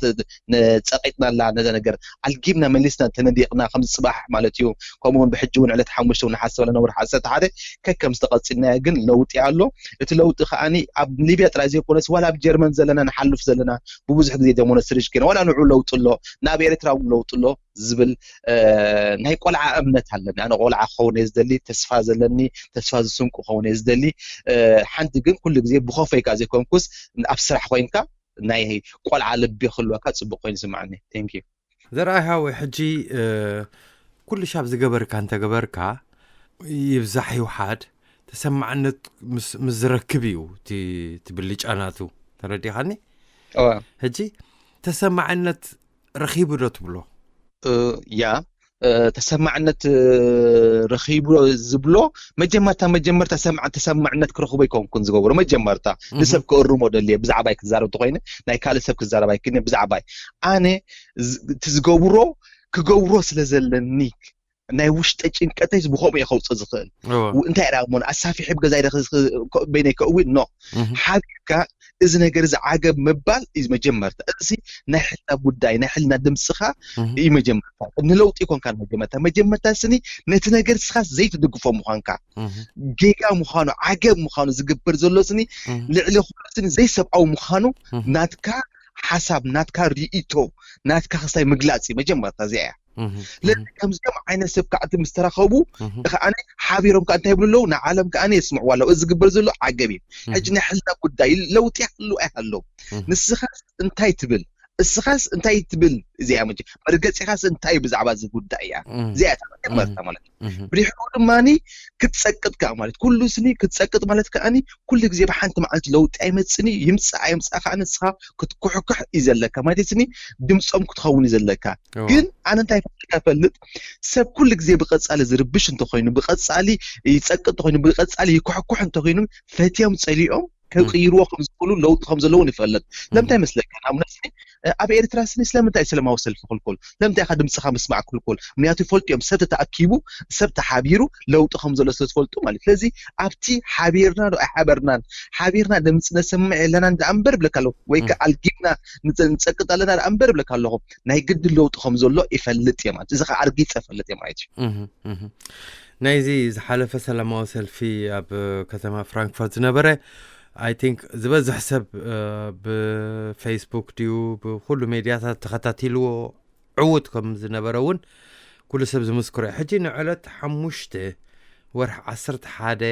ጸቂጥናላ ነዛ ነገር ኣልጊብና መሊስና ተነዲቕና ከም ጽባሕ ማለት እዩ። ከምኡ እውን ብሕጂ እውን ዕለት ሓሙሽተ እውን ሓሰብ ኣለና ወርሒ ዓሰርተ ሓደ ከከም ዝተቐጽልናዮ ግን ለውጢ ኣሎ። እቲ ለውጢ ከዓኒ ኣብ ሊብያ ጥራይ ዘይኮነስ ዋላ ኣብ ጀርመን ዘለና ንሓልፍ ዘለና ብብዙሕ ግዜ ደሞነ ስርጅ ግን ዋላ ንዑ ለውጢ ኣሎ። ናብ ኤርትራ እውን ለውጢ ኣሎ። ዝብል ናይ ቆልዓ እምነት ኣለኒ። ኣነ ቆልዓ ክኸውን እየ ዝደሊ፣ ተስፋ ዘለኒ፣ ተስፋ ዝስንቁ ክኸውን እየ ዝደሊ። ሓንቲ ግን ኩሉ ግዜ ብኸፈይ ከኣ ዘይኮንኩስ ኣብ ስራሕ ኮይንካ ናይ ቆልዓ ልቢ ክህልወካ ጽቡቅ ኮይኑ ይስምዓኒ። Thank you። ዘርኣይ ሃወይ፣ ሕጂ ኩሉ ሻብ ዝገበርካ እንተገበርካ ይብዛሕ ይውሓድ ተሰማዕነት ምስ ዝረክብ እዩ እቲ ብልጫ ናቱ። ተረዲኻኒ? ሕጂ ተሰማዕነት ረኺቡ ዶ ትብሎ? ያ ተሰማዕነት ረኺቡ ዝብሎ መጀመርታ መጀመርታ ሰምዓ ተሰማዕነት ክረኽቦ ይከውንኩን ዝገብሮ መጀመርታ ንሰብ ክእርሞ ደልየ ብዛዕባይ ክዛረብ ተኮይነ ናይ ካልእ ሰብ ክዛረብ ኣይክእልን ብዛዕባይ ኣነ እቲ ዝገብሮ ክገብሮ ስለ ዘለኒ ናይ ውሽጠ ጭንቀተይ ብከምኡ እየ ከውፅእ ዝኽእል። እንታይ ዳ እሞ ኣሳፊሐ ብገዛይ በይነይ ከእዊ ኖ ሓቢርካ እዚ ነገር እዚ ዓገብ ምባል እዩ መጀመርታ። እዚ ናይ ሕልና ጉዳይ ናይ ሕልና ድምፅኻ እዩ መጀመርታ። ንለውጢ ይኮንካ መጀመርታ መጀመርታ ስኒ ነቲ ነገር ስኻ ዘይትድግፎ ምዃንካ ጌጋ ምዃኑ ዓገብ ምዃኑ ዝግበር ዘሎ ስኒ ልዕሊ ኩሉ ስኒ ዘይሰብኣዊ ምዃኑ ናትካ ሓሳብ ናትካ ርእይቶ ናትካ ክስታይ ምግላፅ እዩ መጀመርታ እዚኣ እያ። ስለዚ ከምዚኦም ዓይነት ሰብ ከዓቲ ምስ ተራኸቡ ከዓኒ ሓቢሮም ከዓ እንታይ ይብሉ ኣለዉ ንዓለም ከዓኒ የስምዕዋ ኣለዉ እዚ ዝግበር ዘሎ ዓገብ እዩ። ሕጂ ናይ ሕልና ጉዳይ ለውጢ ይሃሉ ኣይሃሎም ንስኻ እንታይ ትብል እስኻስ እንታይ ትብል? እዚኣ መጀ መርገፂኻስ እንታይ ብዛዕባ እዚ ጉዳይ እያ? እዚኣ እታ መጀመርታ ማለት እዩ። ብድሕሩ ድማ ክትፀቅጥ ከዓ ማለት ኩሉ ስኒ ክትፀቅጥ ማለት ከዓኒ ኩሉ ግዜ ብሓንቲ መዓልቲ ለውጢ ኣይመፅእን እዩ። ይምፃእ ኣይምፃእ ከዓ ንስኻ ክትኩሕኩሕ እዩ ዘለካ ማለት ስኒ ድምፆም ክትኸውን እዩ ዘለካ። ግን ኣነ እንታይ ፈልጥ ፈልጥ ሰብ ኩሉ ግዜ ብቐፃሊ ዝርብሽ እንተኮይኑ፣ ብቐፃሊ ይፀቅጥ እንተኮይኑ፣ ብቐፃሊ ይኩሕኩሕ እንተኮይኑ፣ ፈትዮም ፀሊኦም ከቅይርዎ ከም ዝኽእሉ ለውጢ ከም ዘለውን ይፈልጥ። ለምንታይ መስለካ? ንኣብነት ኣብ ኤርትራ ስኒ ስለምንታይ ሰላማዊ ሰልፊ ክልኩል? ለምንታይ ኢኻ ድምፅኻ ምስማዕ ክልኩል? ምክንያቱ ይፈልጡ እዮም ሰብ ተኣኪቡ ሰብ ተሓቢሩ ለውጢ ከም ዘሎ ስለ ዝፈልጡ ማለት። ስለዚ ኣብቲ ሓቢርና ዶ ኣይሓበርናን ሓቢርና ድምፂ ነሰምዕ የለናን ደኣ እምበር ብለካ ኣለኹ ወይ ከዓ ኣልጊብና ንፀቅጥ ኣለና ደኣ እምበር ብለካ ኣለኹ ናይ ግዲ ለውጢ ከም ዘሎ ይፈልጥ እየ ማለት እዚ ከዓ ኣርጊፀ ፈልጥ እየ ማለት እዩ። ናይዚ ዝሓለፈ ሰላማዊ ሰልፊ ኣብ ከተማ ፍራንክፈርት ዝነበረ I think ዝበዝሕ ሰብ ብፌስቡክ ድዩ ብኩሉ ሜድያታት ተኸታቲልዎ ዕዉት ከም ዝነበረ እውን ኩሉ ሰብ ዝምስክሮ እዩ። ሕጂ ንዕለት ሓሙሽተ ወርሒ ዓሰርተ ሓደ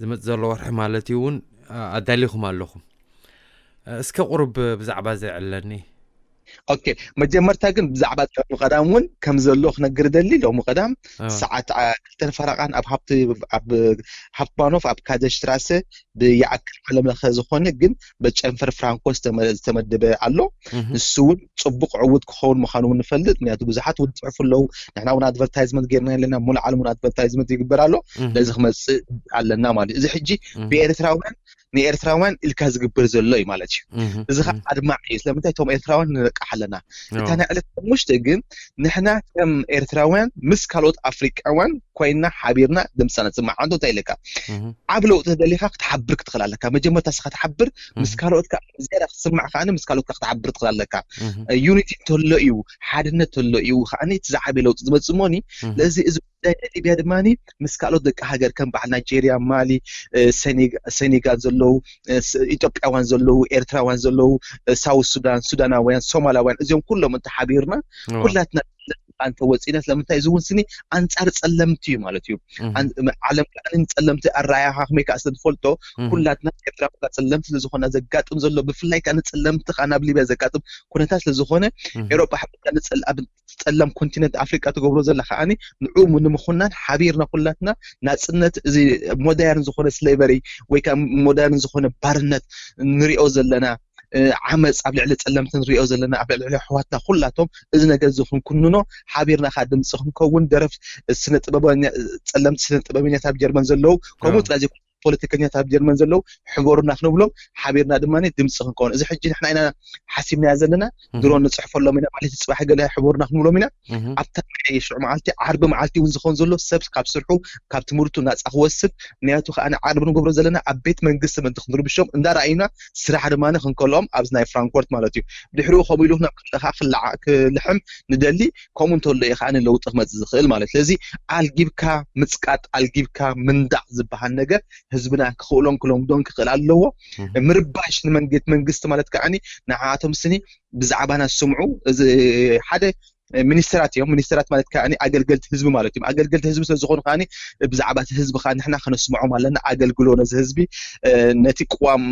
ዝመፅእ ዘሎ ወርሒ ማለት እዩ እውን ኣዳሊኹም ኣለኹም። እስከ ቁሩብ ብዛዕባ እዚ ዕለኒ። ኦኬ፣ መጀመርታ ግን ብዛዕባ ሎሚ ቀዳም እውን ከም ዘሎ ክነግር ደሊ። ሎሚ ቀዳም ሰዓት ክልተን ፈረቓን ኣብ ሃፕትባኖፍ ኣብ ካዘሽትራሰ ብይኣክል ዓለም ለኸ ዝኾነ ግን በጨንፈር ፍራንኮ ዝተመደበ ኣሎ። ንሱ እውን ፅቡቅ ዕውት ክኸውን ምዃኑ እውን ንፈልጥ። ምክንያቱ ብዙሓት እውን ፅሑፍ ኣለዉ። ንሕና እውን ኣድቨርታይዝመንት ጌርና ኣለና። ሙሉ ዓለም እውን ኣድቨርታይዝመንት ይግበር ኣሎ። ነዚ ክመፅእ ኣለና ማለት እዚ ሕጂ ብኤርትራውያን ንኤርትራውያን ኢልካ ዝግበር ዘሎ እዩ ማለት እዩ። እዚ ከዓ ኣድማዕ እዩ። ስለምንታይ እቶም ኤርትራውያን ንነቃሕ ኣለና። እታ ናይ ዕለት ሓሙሽተ ግን ንሕና ከም ኤርትራውያን ምስ ካልኦት ኣፍሪቃውያን ኮይና ሓቢርና ድምፅና ንስማዕ። ኣንቶ እንታይ ኢለካ? ዓብ ለውጢ ተደሊኻ ክትሓብር ክትኽእል ኣለካ። መጀመርታ ስኻ ትሓብር ምስ ካልኦት ዝያዳ ክትስማዕ ከዓ ምስ ካልኦት ክትሓብር ትኽእል ኣለካ። ዩኒቲ እንተሎ እዩ ሓድነት እንተሎ እዩ ከዓ እቲ ዝዓበየ ለውጢ ዝመፅእ እሞኒ። ስለዚ እዚ ጉዳይ ናይ ሊብያ ድማ ምስ ካልኦት ደቂ ሃገር ከም በዓል ናይጄርያ፣ ማሊ፣ ሴኔጋል ዘለዉ፣ ኢትዮጵያውያን ዘለዉ፣ ኤርትራውያን ዘለዉ፣ ሳውት ሱዳን፣ ሱዳናውያን፣ ሶማላውያን እዚኦም ኩሎም እንተሓቢርና ኩላትና እንተወፂና ስለምንታይ እዚ እውን ስኒ ኣንፃር ፀለምቲ እዩ ማለት እዩ። ዓለም ከዓ ንፀለምቲ ኣረኣያኻ ከመይ ከዓ ስለዝፈልጦ ኩላትና ኤርትራ ኩላ ፀለምቲ ስለዝኾና ዘጋጥም ዘሎ ብፍላይ ከዓ ንፀለምቲ ከዓ ናብ ሊብያ ዘጋጥም ኩነታት ስለዝኾነ ኤሮጳ ሓቢርካ ንፀል ኣብ ጸላም ኮንቲነንት ኣፍሪቃ ትገብሮ ዘላ ከዓኒ ንዑ ንምኹናን ሓቢርና ኩላትና ናጽነት እዚ ሞደርን ዝኾነ ስሌቨሪ ወይ ከዓ ሞደርን ዝኾነ ባርነት ንሪኦ ዘለና ዓመፅ ኣብ ልዕሊ ፀለምቲ ንሪኦ ዘለና ኣብ ልዕሊ ኣሕዋትና ኩላቶም እዚ ነገር እዚ ክንኩንኖ ሓቢርና ከዓ ድምፂ ክንከውን ደረፍ ስነ ጥበበኛ ፀለምቲ ስነ ጥበበኛታት ኣብ ጀርመን ዘለዉ ከምኡ ጥራይ ዘይኮነ ፖለቲከኛታት ኣብ ጀርመን ዘለዉ ሕበሩና ክንብሎም ሓቢርና ድማ ድምፂ ክንከውን እዚ ሕጂ ንሕና ኢና ሓሲብናያ ዘለና ድሮ ንፅሕፈሎም ኢና ማለት ፅባሕ ገለ ሕበሩና ክንብሎም ኢና ኣብታ ሽዑ መዓልቲ ዓርቢ መዓልቲ እውን ዝኸውን ዘሎ ሰብ ካብ ስርሑ ካብ ትምህርቱ ናፃ ክወስድ ምክንያቱ ከዓ ዓርቢ ንገብሮ ዘለና ኣብ ቤት መንግስቲ ምእንቲ ክንርብሾም እንዳረኣዩና ስራሕ ድማ ክንከልኦም ኣብዚ ናይ ፍራንክፎርት ማለት እዩ ድሕሪኡ ከምኡ ኢሉ ናብ ክልኻ ክልሓም ንደሊ ከምኡ እንተሎ እዩ ከዓ ለውጢ ክመፅእ ዝኽእል ማለት ስለዚ ኣልጊብካ ምፅቃጥ ኣልጊብካ ምንዳዕ ዝበሃል ነገር ህዝብና ክኽእሎን ክለምዶን ክኽእል ኣለዎ ምርባሽ ንመንግስት መንግስቲ ማለት ከዓ ንዓቶም ስኒ ብዛዕባና ዝስምዑ እዚ ሓደ ሚኒስተራት እዮም ሚኒስተራት ማለት ከዓ ኣገልገልቲ ህዝቢ ማለት እዮም ኣገልገልቲ ህዝቢ ስለዝኾኑ ከዓ ብዛዕባ ህዝቢ ከዓ ንሕና ከነስምዖም ኣለና ኣገልግሎ ነዚ ህዝቢ ነቲ ቅዋም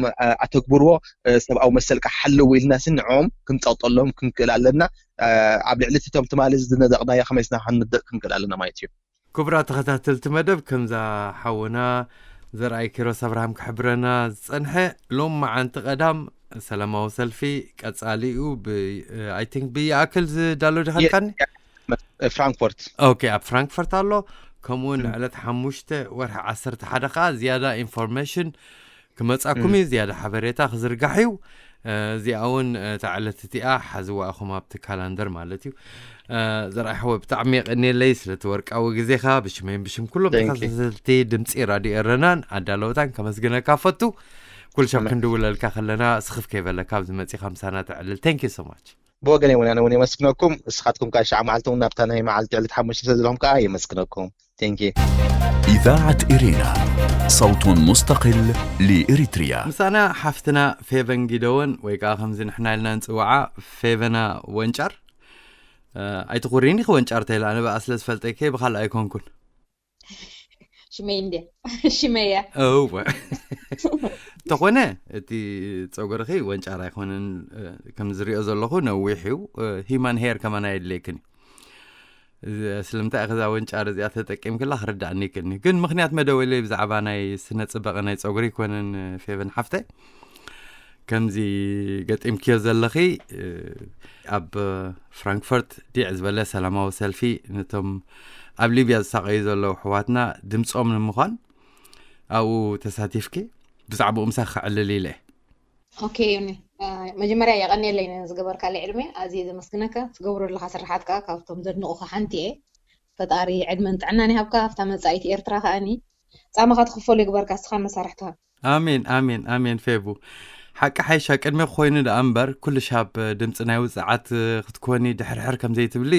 ኣተግብርዎ ሰብኣዊ መሰል ከዓ ሓለዉ ኢልና ንዕኦም ክንፀቕጠሎም ክንክእል ኣለና ኣብ ልዕሊ እቶም ትማሊ ዝነደቕናዮ ከመይ ስና ክንንደቕ ክንክእል ኣለና ማለት እዩ ክቡራት ተኸታተልቲ መደብ ከምዛ ሓውና ዘርኣይ ኪሮስ ኣብርሃም ክሕብረና ዝጸንሐ ሎም መዓንቲ ቀዳም ሰላማዊ ሰልፊ ቀጻሊኡ I think ብይኣክል ዝዳሎ ድኸልካኒ ፍራንክፎርት ኦኬ ኣብ ፍራንክፈርት ኣሎ ከምኡውን ዕለት ሓሙሽተ ወርሒ ዓሰርተ ሓደ ከዓ ዝያዳ ኢንፎርሜሽን ክመፃኩም እዩ ዝያዳ ሓበሬታ ክዝርጋሕ እዩ እዚኣ እውን እታ ዕለት እቲኣ ሓዝዋ ኢኹም ኣብቲ ካላንደር ማለት እዩ ዘርኣይ ሓወ ብጣዕሚ የቀንየለይ ስለቲ ወርቃዊ ግዜኻ ብሽመይን ብሽም ኩሎም ተኸታተልቲ ድምፂ ራድዮ ኤረናን ኣዳለውታን ከመስግነካ ፈቱ ኩል ሻብ ክንድውለልካ ከለና ስኽፍ ከይበለካ ኣብዚ መፂኻ ምሳና ተዕልል thank you so much ብወገነይ እውን ኣነ እውን የመስግነኩም እስኻትኩም ከዓ ሻዕ መዓልቲ እውን ናብታ ናይ መዓልቲ ዕለት ሓሙሽተ ስለ ዘለኹም ከዓ የመስግነኩም thank you إذاعة إرينا صوت مستقل لإريتريا ምሳና ሓፍትና ፌቨን ጊደወን ወይ ከዓ ከምዚ ንሕና ኢልና ንፅውዓ ፌቨና ወንጫር ኣይትኹሪኒ ክወንጫር ተይላ ኣነ ብኣ ስለ ዝፈልጠ ከይ ብካልእ ኣይኮንኩን ሽመይ እንድያ ሽመያ እወ እንተኾነ እቲ ፀጉርኺ ወንጫር ኣይኮነን። ከም ዝሪኦ ዘለኹ ነዊሕ እዩ። ሂማን ሄር ከማን ኣየድለየክን እዩ። ስለምንታይ ከዛ ወንጫር እዚኣ ተጠቂምክላ ክርዳእኒ ይክእልኒ። ግን ምክንያት መደወለይ ብዛዕባ ናይ ስነ ፅባቐ ናይ ፀጉሪ ይኮነን። ፌቨን ሓፍተ ከምዚ ገጢምክዮ ዘለኺ ኣብ ፍራንክፈርት ዲዕ ዝበለ ሰላማዊ ሰልፊ ነቶም ኣብ ሊብያ ዝሳቀዩ ዘለዉ ኣሕዋትና ድምፆም ንምዃን ኣብኡ ተሳቲፍኪ ብዛዕባኡ ምሳኺ ከዕልል ኢለ። ኦኬ ዮኒ፣ መጀመርያ የቐንየለይ ዝገበርካለይ ዕድመ ኣዝየ ዘመስግነካ። ትገብሮ ዘለካ ስራሓት ከዓ ካብቶም ዘድንቑኻ ሓንቲ እየ። ፈጣሪ ዕድመን ጥዕናን ይሃብካ። ኣብታ መጻኢት ኤርትራ ከኣኒ ጻማኻ ትኽፈሉ ይግበርካ፣ እስኻ መሳርሕትኻ። ኣሜን ኣሜን ኣሜን። ፌቡ ሓቂ ሓይሻ ቅድሚ ኮይኑ ደኣ እምበር ኩልሻብ ድምፂ ናይ ውፅዓት ክትኮኒ ድሕርሕር ከምዘይትብሊ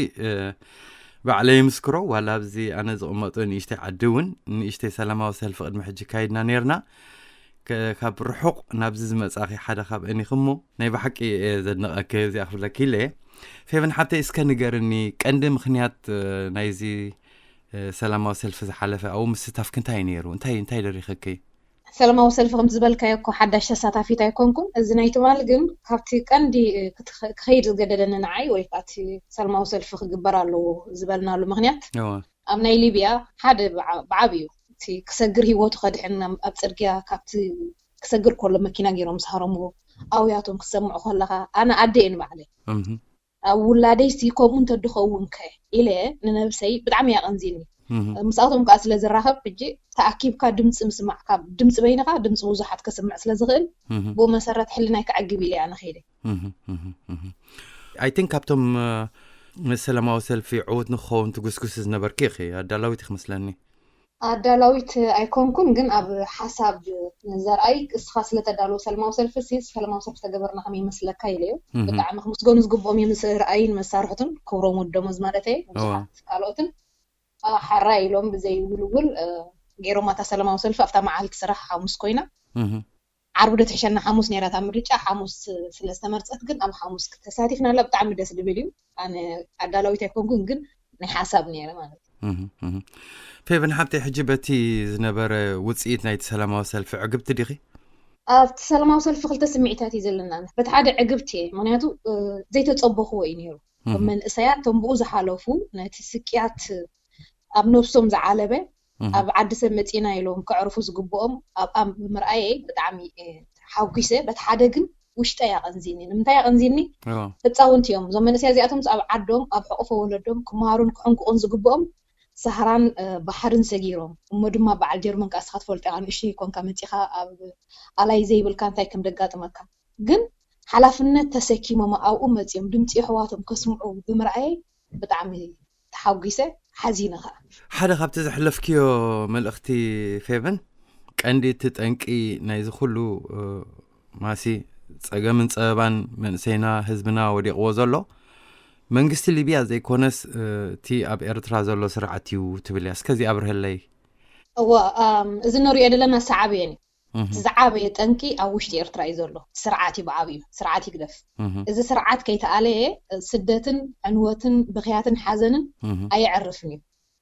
ባዕለይ ይምስክሮ። ዋላ ኣብዚ ኣነ ዝቕመጦ ንእሽተይ ዓዲ እውን ንእሽተይ ሰላማዊ ሰልፊ ቅድሚ ሕጂ ካይድና ነርና። ካብ ርሑቕ ናብዚ ዝመፃኺ ሓደ ካብ እኒኽሞ ናይ ብሓቂ ዘድንቐኪ እዚኣ ክብለኪ ኢለ። ፌቨን ሓብተይ እስከ ንገርኒ ቀንዲ ምኽንያት ናይዚ ሰላማዊ ሰልፊ ዝሓለፈ ኣብኡ ምስታፍኪ እንታይ ነይሩ? እንታይ እንታይ ደሪኸኪ? ሰላማዊ ሰልፊ ከም ዝበልካዮ እኮ ሓዳሽ ተሳታፊት ኣይኮንኩን። እዚ ናይ ትማል ግን ካብቲ ቀንዲ ክኸይድ ዝገደደኒ ንዓይ ወይ እቲ ሰላማዊ ሰልፊ ክግበር ኣለዎ ዝበልናሉ ምክንያት ኣብ ናይ ሊብያ ሓደ ብዓብዩ እቲ ክሰግር ህይወቱ ከድሕን ኣብ ፅርግያ ካብቲ ክሰግር ከሎ መኪና ገይሮም ዝሃረምዎ ኣውያቶም ክትሰምዑ ከለካ ኣነ ኣደ እየ ንባዕለይ ኣብ ውላደይ ሲ ከምኡ እንተድኸውን ከ ኢለ ንነብሰይ ብጣዕሚ ያቐንዚኒ። ምስኣቶም ከዓ ስለ ዝራኸብ ሕጂ ተኣኪብካ ድምፂ ምስማዕ ካብ ድምፂ በይንካ ድምፂ ብዙሓት ከስምዕ ስለ ዝኽእል ብኡ መሰረት ሕልናይ ክዕግብ ኢለ ኣነ ከይደ። ኣይ ቲንክ ካብቶም ሰላማዊ ሰልፊ ዕዉት ንክኸውን ትጉስጉስ ዝነበርኪ ኢኺ ኣዳላዊት ኢኺ መስለኒ። ኣዳላዊት ኣይኮንኩን፣ ግን ኣብ ሓሳብ ንዘርኣይ እስኻ ስለተዳለወ ሰላማዊ ሰልፊ ሲ ሰላማዊ ሰልፊ ተገበርና ከመይ ይመስለካ ኢለ እዩ። ብጣዕሚ ክምስገኑ ዝግብኦም እዮም፣ ምስ ርኣይን መሳርሕቱን ክብሮም ወደሞዝ ማለት እየ ብዙሓት ካልኦትን ሓራይ ኢሎም ብዘይ ውልውል ገይሮም ኣታ ሰላማዊ ሰልፊ ኣብታ መዓልቲ ስራሕ ሓሙስ ኮይና ዓርቢ ዶ ትሕሸና ሓሙስ ነይራ እታ ምርጫ። ሓሙስ ስለ ዝተመርፀት ግን ኣብ ሓሙስ ተሳቲፍናላ። ብጣዕሚ ደስ ዝብል እዩ። ኣነ ኣዳላዊት ኣይኮንኩን፣ ግን ናይ ሓሳብ ነይረ ማለት እዩ። ፌቨን ሓብተይ፣ ሕጂ በቲ ዝነበረ ውፅኢት ናይቲ ሰላማዊ ሰልፊ ዕግብቲ ዲኺ? ኣብቲ ሰላማዊ ሰልፊ ክልተ ስምዒታት እዩ ዘለና። በቲ ሓደ ዕግብቲ እየ፣ ምክንያቱ ዘይተፀበኽዎ እዩ ነይሩ። መንእሰያት ቶም ብኡ ዝሓለፉ ነቲ ስቅያት ኣብ ነብሶም ዝዓለበ ኣብ ዓዲ ሰብ መፂና ኢሎም ከዕርፉ ዝግብኦም ኣብኣ ብምርኣየይ ብጣዕሚ ሓጒሰ። በቲ ሓደ ግን ውሽጠይ ኣቐንዚኒ። ንምንታይ ኣቐንዚኒ? ህፃውንቲ እዮም እዞም መንእሰያ እዚኣቶም ኣብ ዓዶም ኣብ ሕቑፎ ወለዶም ክመሃሩን ክሕንቁቑን ዝግብኦም ሳህራን ባሕርን ሰጊሮም እሞ ድማ በዓል ጀርመን ከዓ እስኻ ትፈልጦ ኢኻ ንእሽተይ ኮንካ መፂኻ ኣብ ኣላይ ዘይብልካ እንታይ ከም ደጋጥመካ ግን ሓላፍነት ተሰኪሞም ኣብኡ መፂኦም ድምፂ ኣሕዋቶም ከስምዑ ብምርኣየይ ብጣዕሚ ተሓጒሰ ሓዚነ ከዓ። ሓደ ካብቲ ዘሕለፍክዮ መልእኽቲ ፌቨን ቀንዲ እቲ ጠንቂ ናይዚ ኩሉ ማሲ ጸገምን ጸበባን መንእሰይና ህዝብና ወዲቕዎ ዘሎ መንግስቲ ሊብያ ዘይኮነስ እቲ ኣብ ኤርትራ ዘሎ ስርዓት እዩ ትብል እያ። እስከዚ ኣብርሀለይ። እወ እዚ ንሪኦ ዘለና ሰዓብየን እዩ። እቲ ዝዓበየ ጠንቂ ኣብ ውሽጢ ኤርትራ እዩ ዘሎ። ስርዓት እዩ ብዓብዩ፣ ስርዓት ይግደፍ። እዚ ስርዓት ከይተኣለየ ስደትን ዕንወትን ብኽያትን ሓዘንን ኣየዕርፍን እዩ።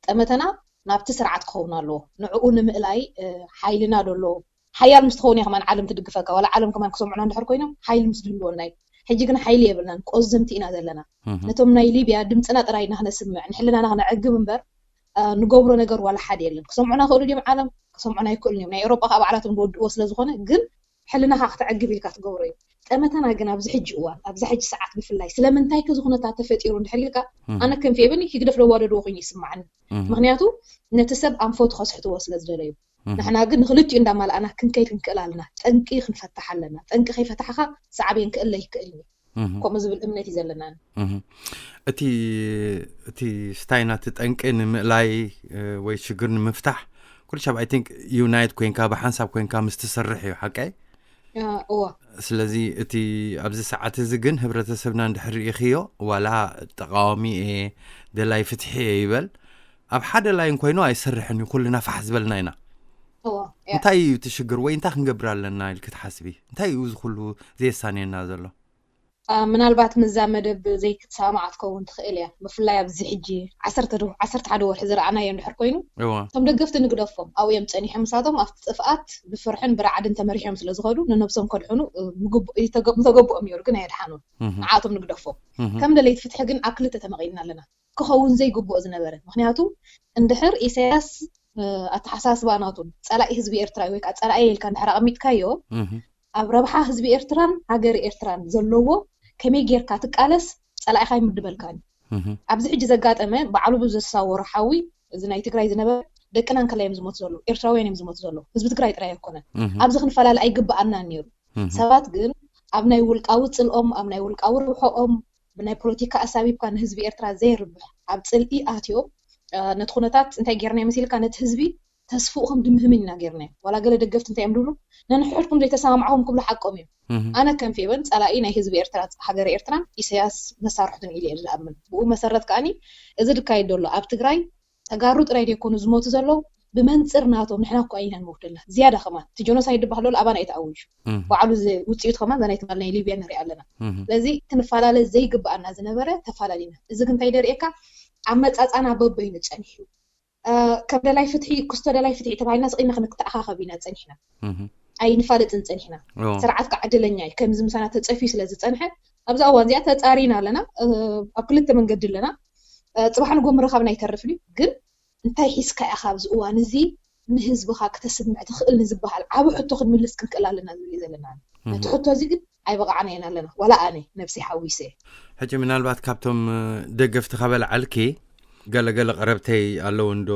ጠመተና ናብቲ ስርዓት ክኸውን ኣለዎ። ንዕኡ ንምእላይ ሓይልና ዶ ኣለዎ? ሓያል ምስ ትኸውን እያ ከማን ዓለም ትድግፈካ። ዋላ ዓለም ከማን ክሰምዑና እንድሕር ኮይኖም ሓይሊ ምስ ዝህልወና እዩ። ሕጂ ግን ሓይሊ የብልናን፣ ቆዘምቲ ኢና ዘለና። ነቶም ናይ ሊብያ ድምፅና ጥራይ ኢና ክነስምዕ፣ ንሕልናና ክነዕግብ እምበር ንገብሮ ነገር ዋላ ሓደ የለን። ክሰምዑና ክእሉ ድዮም ዓለም? ክሰምዑና ኣይክእሉን እዮም። ናይ ኤውሮጳ ከዓ ባዕላቶም ዝወድእዎ ስለ ዝኾነ ግን ሕልናኻ ክተዕግብ ኢልካ ትገብሮ እዩ። ጠመተና ግን ኣብዚ ሕጂ እዋን ኣብዛ ሕጂ ሰዓት ብፍላይ ስለምንታይ ከዚ ኩነታት ተፈጢሩ እንድሕር ኢልካ ኣነ ከም ፌብን ህግደፍ ለዋደድዎ ኮይኑ ይስማዓኒ። ምክንያቱ ነቲ ሰብ ኣንፈቱ ከስሕትዎ ስለ ዝደለዩ ንሕና ግን ንክልቲኡ እንዳማልኣና ክንከይድ ክንክእል ኣለና። ጠንቂ ክንፈታሕ ኣለና። ጠንቂ ከይፈታሕካ ሳዕቤን ክእለ ይክእል እዩ። ከምኡ ዝብል እምነት እዩ ዘለና። እቲ እቲ ስታይ ናቲ ጠንቂ ንምእላይ ወይ ሽግር ንምፍታሕ ኩሉ ሻብ ኣይ ቲንክ ዩናይት ኮይንካ ብሓንሳብ ኮይንካ ምስ ትሰርሕ እዩ ሓቀይ። እዋ ስለዚ እቲ ኣብዚ ሰዓት እዚ ግን ህብረተሰብና እንድሕር ርኢኽዮ ዋላ ተቃዋሚ እየ ደላይ ፍትሒ እየ ይበል ኣብ ሓደ ላይን ኮይኑ ኣይሰርሕን እዩ። ኩልና ፋሕ ዝበልና ኢና። እንታይ እዩ እቲ ሽግር ወይ እንታይ ክንገብር ኣለና ኢልክ ትሓስቢ? እንታይ እዩ እዚ ኩሉ ዘየሳንየና ዘሎ? ምናልባት ምዛ መደብ ዘይክትሰማማዕ ክትከውን ትኽእል እያ። ብፍላይ ኣብዚ ሕጂ ዓሰርተ ሓደ ወርሒ ዝረኣናዮ እንድሕር ኮይኑ፣ እቶም ደገፍቲ ንግደፎም ኣብኡ እዮም ጸኒሖም። ንሳቶም ኣብቲ ጥፍኣት ብፍርሕን ብረዓድን ተመሪሖም ስለ ዝኸዱ ንነብሶም ከድሕኑ ምተገብኦም ነይሩ፣ ግን ኣየድሓኑን። ንዓቶም ንግደፎም። ከም ደለይቲ ፍትሒ ግን ኣብ ክልተ ተመቒልና ኣለና። ክኸውን ዘይግብኦ ዝነበረ። ምክንያቱ እንድሕር ኢሳያስ ኣተሓሳስባ ናቱን ጸላኢ ህዝቢ ኤርትራ ወይ ከዓ ጸላኢ ኢልካ እንድሕር ኣቐሚጥካዮ፣ ኣብ ረብሓ ህዝቢ ኤርትራን ሃገር ኤርትራን ዘለዎ ከመይ ጌርካ ትቃለስ ጸላኢኻ ይምድበልካን። ኣብዚ ሕጂ ዘጋጠመ ባዕሉ ብዘሳወሮ ሓዊ፣ እዚ ናይ ትግራይ ዝነበረ፣ ደቅና እንከላይ እዮም ዝሞት ዘለዉ፣ ኤርትራውያን እዮም ዝሞት ዘለዉ። ህዝቢ ትግራይ ጥራይ ኣይኮነን። ኣብዚ ክንፈላለ ኣይግብኣናን ነይሩ። ሰባት ግን ኣብ ናይ ውልቃዊ ጽልኦም፣ ኣብ ናይ ውልቃዊ ርብሖኦም፣ ብናይ ፖለቲካ ኣሳቢብካ ንህዝቢ ኤርትራ ዘይርብሕ ኣብ ጽልኢ ኣትዮም። ነቲ ኩነታት እንታይ ጌርና መሲልካ፣ ነቲ ህዝቢ ተስፍኡ ከም ድምህምን ኢና ጌርና። ዋላ ገለ ደገፍቲ እንታይ እዮም ድብሉ፣ ነንሕድኩም ዘይተሰማምዕኹም ክብሉ ሓቆም እዮም። ኣነ ከም ፌበን ጸላኢ ናይ ህዝቢ ኤርትራ፣ ሃገር ኤርትራን ኢሳያስ መሳርሕቱን ኢለ እየ ዝኣምን። ብኡ መሰረት ከኣኒ እዚ ዝካየድ ዘሎ ኣብ ትግራይ ተጋሩ ጥራይ ዘይኮኑ ዝሞቱ ዘለዉ፣ ብመንጽር ናቶም ንሕና እኳ ኢና ንሞት ዘለና። ዝያዳ ከማን እቲ ጀኖሳይድ ዝበሃል ዘሎ ኣባና እዩ ተኣዊጁ። ባዕሉ ውፅኢቱ ከማን እዛ ናይ ትማል ናይ ሊብያ ንሪኣ ኣለና። ስለዚ ክንፈላለ ዘይግብኣና ዝነበረ ተፈላለና። እዚ ግን እንታይ ደርእየካ፣ ኣመፃፃና በበይኑ ፀኒሑ። ከም ደላይ ፍትሒ፣ ክስቶ ደላይ ፍትሒ ተባሂልና ስቂና ክንተኣኻኸብ ኢና ፀኒሕና። ኣይንፋለጥን ፀኒሕና። ስርዓት ከዓ ዕድለኛ እዩ። ከምዚ ምሳና ተፀፊዩ ስለ ዝፀንሐ፣ ኣብዛ እዋን እዚኣ ተፃሪና ኣለና። ኣብ ክልተ መንገዲ ኣለና። ፅባሕ ንጎ ምርኻብና ኣይተርፍን እዩ። ግን እንታይ ሒዝካ ኢኻ ኣብዚ እዋን እዚ ንህዝብኻ ክተስምዕ ትኽእል ንዝበሃል ዓቢ ሕቶ ክንምልስ ክንክእል ኣለና ዝብል እዩ ዘለና። ነቲ ሕቶ እዚ ግን ኣይበቓዕናዮን ኣለና። ዋላ ኣነ ነብሰይ ሓዊሰ። ሕጂ ምናልባት ካብቶም ደገፍቲ ከበልዓልኪ ገለገለ ቀረብተይ ኣለዉ እንዶ፣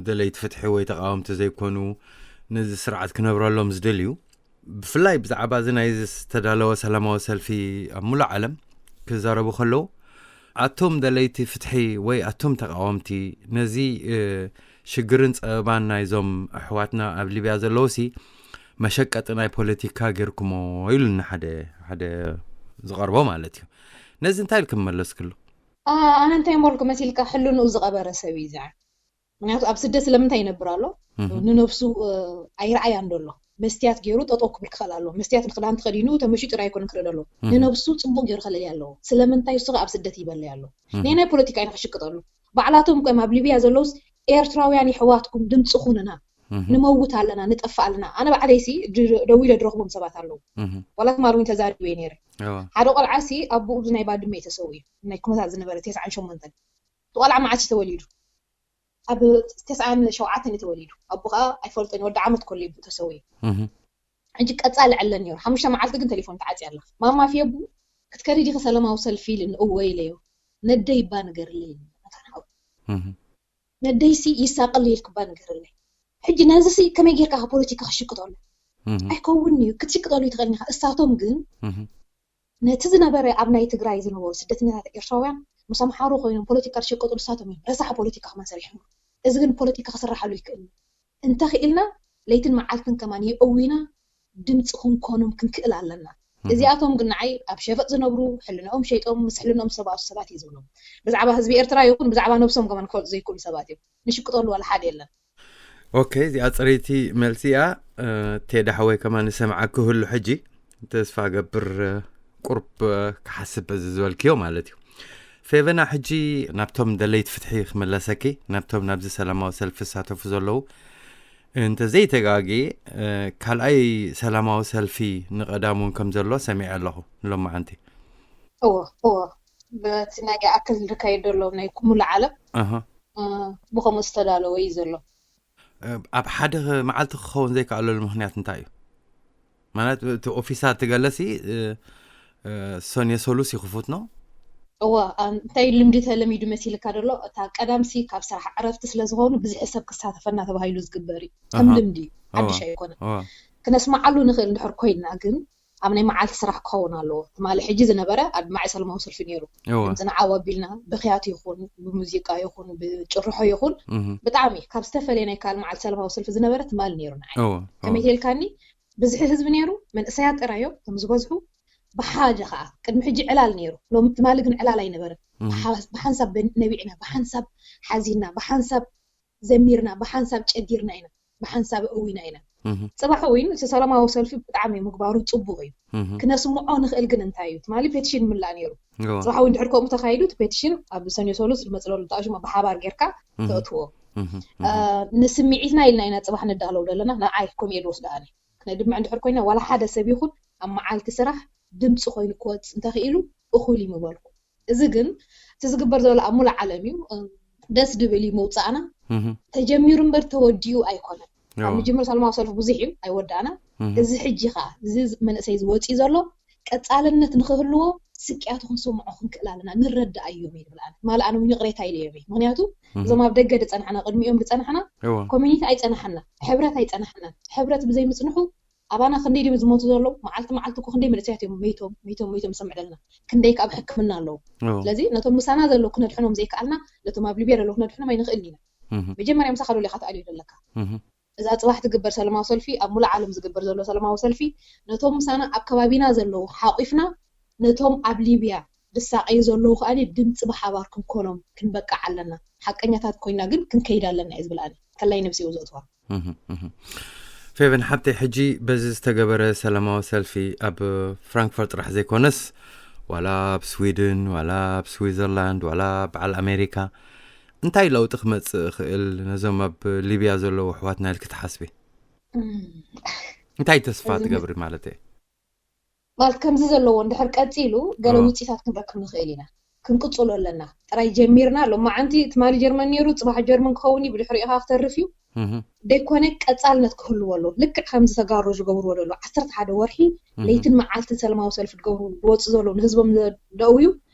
ደለይቲ ፍትሒ ወይ ተቃወምቲ ዘይኮኑ፣ ነዚ ስርዓት ክነብረሎም ዝደልዩ፣ ብፍላይ ብዛዕባ እዚ ናይ ዝተዳለወ ሰላማዊ ሰልፊ ኣብ ሙሉእ ዓለም ክዛረቡ ከለዉ፣ ኣቱም ደለይቲ ፍትሒ ወይ ኣቱም ተቃወምቲ፣ ነዚ ሽግርን ጸበባን ናይዞም ኣሕዋትና ኣብ ሊብያ ዘለዉሲ መሸቀጢ ናይ ፖለቲካ ጌርኩሞ ኢሉኒ ሓደ ሓደ ዝቐርቦ ማለት እዩ። ነዚ እንታይ ኢልኩም መለስክሉ? ኣነ እንታይ መልኩ መሲልካ፣ ሕልንኡ ዝቐበረ ሰብ እዩ ዝዓ። ምክንያቱ ኣብ ስደት ስለምንታይ ይነብር ኣሎ? ንነብሱ ኣይረኣያን ደሎ። መስትያት ገይሩ ጠጠው ክብል ክኽእል ኣሎ። መስትያት ንክዳን ተኸዲኑ ተመሺጡ ጥራይ ኣይኮነን ክርኢ ደሎ። ንነብሱ ጽቡቅ ገይሩ ከለልያ ኣለዎ። ስለምንታይ እሱ ኣብ ስደት ይበለይ ኣሎ? ናይ ናይ ፖለቲካ ኢና ክሽቅጠሉ። ባዕላቶም እኮ ኣብ ሊብያ ዘለውስ ኤርትራውያን የሕዋትኩም ድምፂ ኩንና። ንመውት ኣለና፣ ንጠፍእ ኣለና። ኣነ ባዕለይሲ ደዊለ ድረኽቦም ሰባት ኣለዉ። ዋላ ትማል እውን ተዛሪበ ነይረ። ሓደ ቆልዓ ሲ ኣቦኡ ብዚ ናይ ባድመ እዩ ተሰዊኡ። ናይ ኩነታት ዝነበረ ተስዓን ሸሞንተን። እቲ ቆልዓ መዓስ እዩ ተወሊዱ? ኣብ ተስዓን ሸውዓተን እዩ ተወሊዱ። ኣቦ ከዓ ኣይፈልጦን፣ ወዲ ዓመት ከሎ እዩ ተሰዊኡ። ሕጂ ቀፃሊ ዕለን ነይሩ። ሓሙሽተ መዓልቲ ግን ቴሌፎን ተዓፅያ ኣላ። ማማ ፌቡ ክትከዲ ዲኺ ሰላማዊ ሰልፊ ኢልኒ? እወ ኢለዮ። ነደይ እባ ንገርለይ ኢልኒ። መታን ሓው ነደይሲ ይሳቀል ኢልክባ ንገርለይ። ሕጂ ነዚሲ ከመይ ጌርካ ካብ ፖለቲካ ክሽቅጠሉ? ኣይከውን እዩ። ክትሽቅጠሉ ይትኽእል ኢኻ። እሳቶም ግን ነቲ ዝነበረ ኣብ ናይ ትግራይ ዝነበሩ ስደተኛታት ኤርትራውያን ምስ ኣምሓሩ ኮይኖም ፖለቲካ ዝሸቀጡ ንሳቶም እዮም። ረሳሕ ፖለቲካ ከማን ሰሪሖም። እዚ ግን ፖለቲካ ክስራሓሉ ይክእል። እንተኽኢልና ለይትን መዓልትን ከማን የእዊና ድምፂ ክንኮኖም ክንክእል ኣለና። እዚኣቶም ግን ንዓይ ኣብ ሸፈጥ ዝነብሩ፣ ሕልንኦም ሸይጦም ምስ ሕልንኦም ዝተባእሱ ሰባት እዩ ዝብሎም። ብዛዕባ ህዝቢ ኤርትራ ይኹን ብዛዕባ ነብሶም ከማን ክፈልጡ ዘይክእሉ ሰባት እዮም። ንሽቅጠሉ ዋላ ሓደ የለን። ኦኬ፣ እዚኣ ፅሬቲ መልሲ እያ። ቴዳ ሓወይ ከማን ንሰምዓኪ ክህሉ ሕጂ ተስፋ ገብር። ቁርብ ክሓስብ በዚ ዝበልክዮ ማለት እዩ። ፌቨና፣ ሕጂ ናብቶም ደለይቲ ፍትሒ ክመለሰኪ፣ ናብቶም ናብዚ ሰላማዊ ሰልፊ ዝሳተፉ ዘለዉ። እንተዘይተጋግየ ካልኣይ ሰላማዊ ሰልፊ ንቐዳም እውን ከም ዘሎ ሰሚዐ ኣለኹ ንሎማዓንቲ። እዎ እዎ፣ በቲ ናይ ኣክል ዝካየድ ዘሎ ናይ ኩሙሉ ዓለም ብኸምኡ ዝተዳለወ እዩ ዘሎ። ኣብ ሓደ መዓልቲ ክኸውን ዘይከኣለሉ ምክንያት እንታይ እዩ? ማለት እቲ ኦፊሳት ትገለሲ ሶን የሰሉስ ይኽፉት ነው? እዋ፣ እንታይ ልምዲ ተለሚዱ መሲልካ ደሎ? እታ ቀዳምሲ ካብ ስራሕ ዕረፍቲ ስለ ዝኾኑ ብዝሒ ሰብ ክሳተፈና ተባሂሉ ዝግበር እዩ። ከም ልምዲ ሓድሽ ኣይኮነን። ክነስምዓሉ ንኽእል እንድሕር ኮይንና ግን ኣብ ናይ መዓልቲ ስራሕ ክኸውን ኣለዎ። ትማሊ ሕጂ ዝነበረ ኣድማዒ ሰላማዊ ሰልፊ ነይሩ። ድምፅና ዓው ኣቢልና ብኽያት ይኹን ብሙዚቃ ይኹን ብጭርሖ ይኹን ብጣዕሚ ካብ ዝተፈለየ ናይ ካልእ መዓልቲ ሰላማዊ ሰልፊ ዝነበረ ትማሊ ነይሩ ንዓይ። ከመይ ተልካኒ ብዝሒ ህዝቢ ነይሩ፣ መንእሰያት ጥራይ እዮም እቶም ዝበዝሑ። ብሓደ ከዓ ቅድሚ ሕጂ ዕላል ነይሩ፣ ሎም ትማሊ ግን ዕላል ኣይነበረን። ብሓንሳብ ነቢዕና፣ ብሓንሳብ ሓዚና፣ ብሓንሳብ ዘሚርና፣ ብሓንሳብ ጨጊርና ኢና፣ ብሓንሳብ እዊና ኢና። ጽባሕ እውን እቲ ሰላማዊ ሰልፊ ብጣዕሚ ምግባሩ ጽቡቕ እዩ። ክነስምዖ ንኽእል ግን እንታይ እዩ ትማሊ ፔቲሽን ምላእ ነይሩ። ጽባሕ እውን ድሕር ከምኡ ተካይዱ እቲ ፔቲሽን ኣብ ሰኞ ሰሉስ ዝመፅእ ዘሎ ተኣሽሞ ብሓባር ጌርካ ተእትዎ። ንስምዒትና ኢልና ኢና ጽባሕ ንዳለው ዘለና። ንዓይ ከምኡ እየ ዝወስዶ ኣነ። ክነድምዕ እንድሕር ኮይና ዋላ ሓደ ሰብ ይኹን ኣብ መዓልቲ ስራሕ ድምፂ ኮይኑ ክወፅእ እንተኽኢሉ እኹል እዩ ምበልኩ። እዚ ግን እቲ ዝግበር ዘሎ ኣብ ሙሉእ ዓለም እዩ። ደስ ድብል እዩ መውፃእና። ተጀሚሩ እምበር ተወዲኡ ኣይኮነን። ካብ ምጅምር ሰላማዊ ሰልፊ ብዙሕ እዩ ኣይወዳእና። እዚ ሕጂ ከዓ እዚ መንእሰይ ዝወፅእ ዘሎ ቀፃልነት ንክህልዎ ስቅያቱ ክንሰምዖ ክንክእል ኣለና። ንረዳእ እዮም ይብል ኣነ። ማለ ኣነ እውን ይቕሬታ ኢለ እዮም። ምክንያቱ እዞም ኣብ ደገ ዝፀናሕና ቅድሚኦም ዝፀናሕና ኮሚኒቲ ኣይፀናሕና፣ ሕብረት ኣይፀናሕና። ሕብረት ብዘይ ምፅንሑ ኣባና ክንደይ ድም ዝሞቱ ዘለዉ መዓልቲ መዓልቲ እኮ ክንደይ መንእሰያት እዮም መይቶም መይቶም መይቶም ዝሰምዕ ዘለና። ክንደይ ካብ ሕክምና ኣለዉ። ስለዚ ነቶም ምሳና ዘለዉ ክነድሕኖም ዘይከኣልና ነቶም ኣብ ሊብያ ዘለዉ ክነድሕኖም ኣይንኽእል ኢና። መጀመርያ ምሳኻ ዶ ሌኻ ተኣልዩ ዘለካ? እዛ ጽባሕ ትግበር ሰለማዊ ሰልፊ ኣብ ሙሉእ ዓለም ዝግበር ዘሎ ሰለማዊ ሰልፊ ነቶም ምሳና ኣብ ከባቢና ዘለዉ ሓቂፍና ነቶም ኣብ ሊብያ ዝሳቀዩ ዘለዉ ከኣ ድምፂ ብሓባር ክንኮኖም ክንበቃዕ ኣለና። ሓቀኛታት ኮይና ግን ክንከይድ ኣለና እየ ዝብል ኣነ ከላይ ነብሲ ዘእትዋ። ፌቨን ሓብተይ፣ ሕጂ በዚ ዝተገበረ ሰላማዊ ሰልፊ ኣብ ፍራንክፈርት ጥራሕ ዘይኮነስ ዋላ ኣብ ስዊድን ዋላ ኣብ ስዊዘርላንድ ዋላ በዓል ኣሜሪካ እንታይ ለውጢ ክመፅእ ይኽእል ነዞም ኣብ ሊብያ ዘለዉ ኣሕዋትና ኢልኪ ትሓስቢ? እንታይ ተስፋ ትገብሪ ማለት እየ? ማለት ከምዚ ዘለዎ እንድሕር ቀፂሉ ገለ ውፅኢታት ክንረክብ ንኽእል ኢና። ክንቅፅሎ ኣለና። ጥራይ ጀሚርና ሎማዓንቲ ትማሊ ጀርመን ነይሩ፣ ፅባሕ ጀርመን ክኸውን እዩ፣ ብድሕሪኡ ከዓ ክተርፍ እዩ። ደይኮነ ቀፃልነት ክህልዎ ኣለዎ። ልክዕ ከምዚ ተጋሩ ዝገብርዎ ዘሎ ዓሰርተ ሓደ ወርሒ ለይትን መዓልትን ሰላማዊ ሰልፊ ዝገብሩ ዝወፁ ዘለዉ ንህዝቦም ዘደእውዩ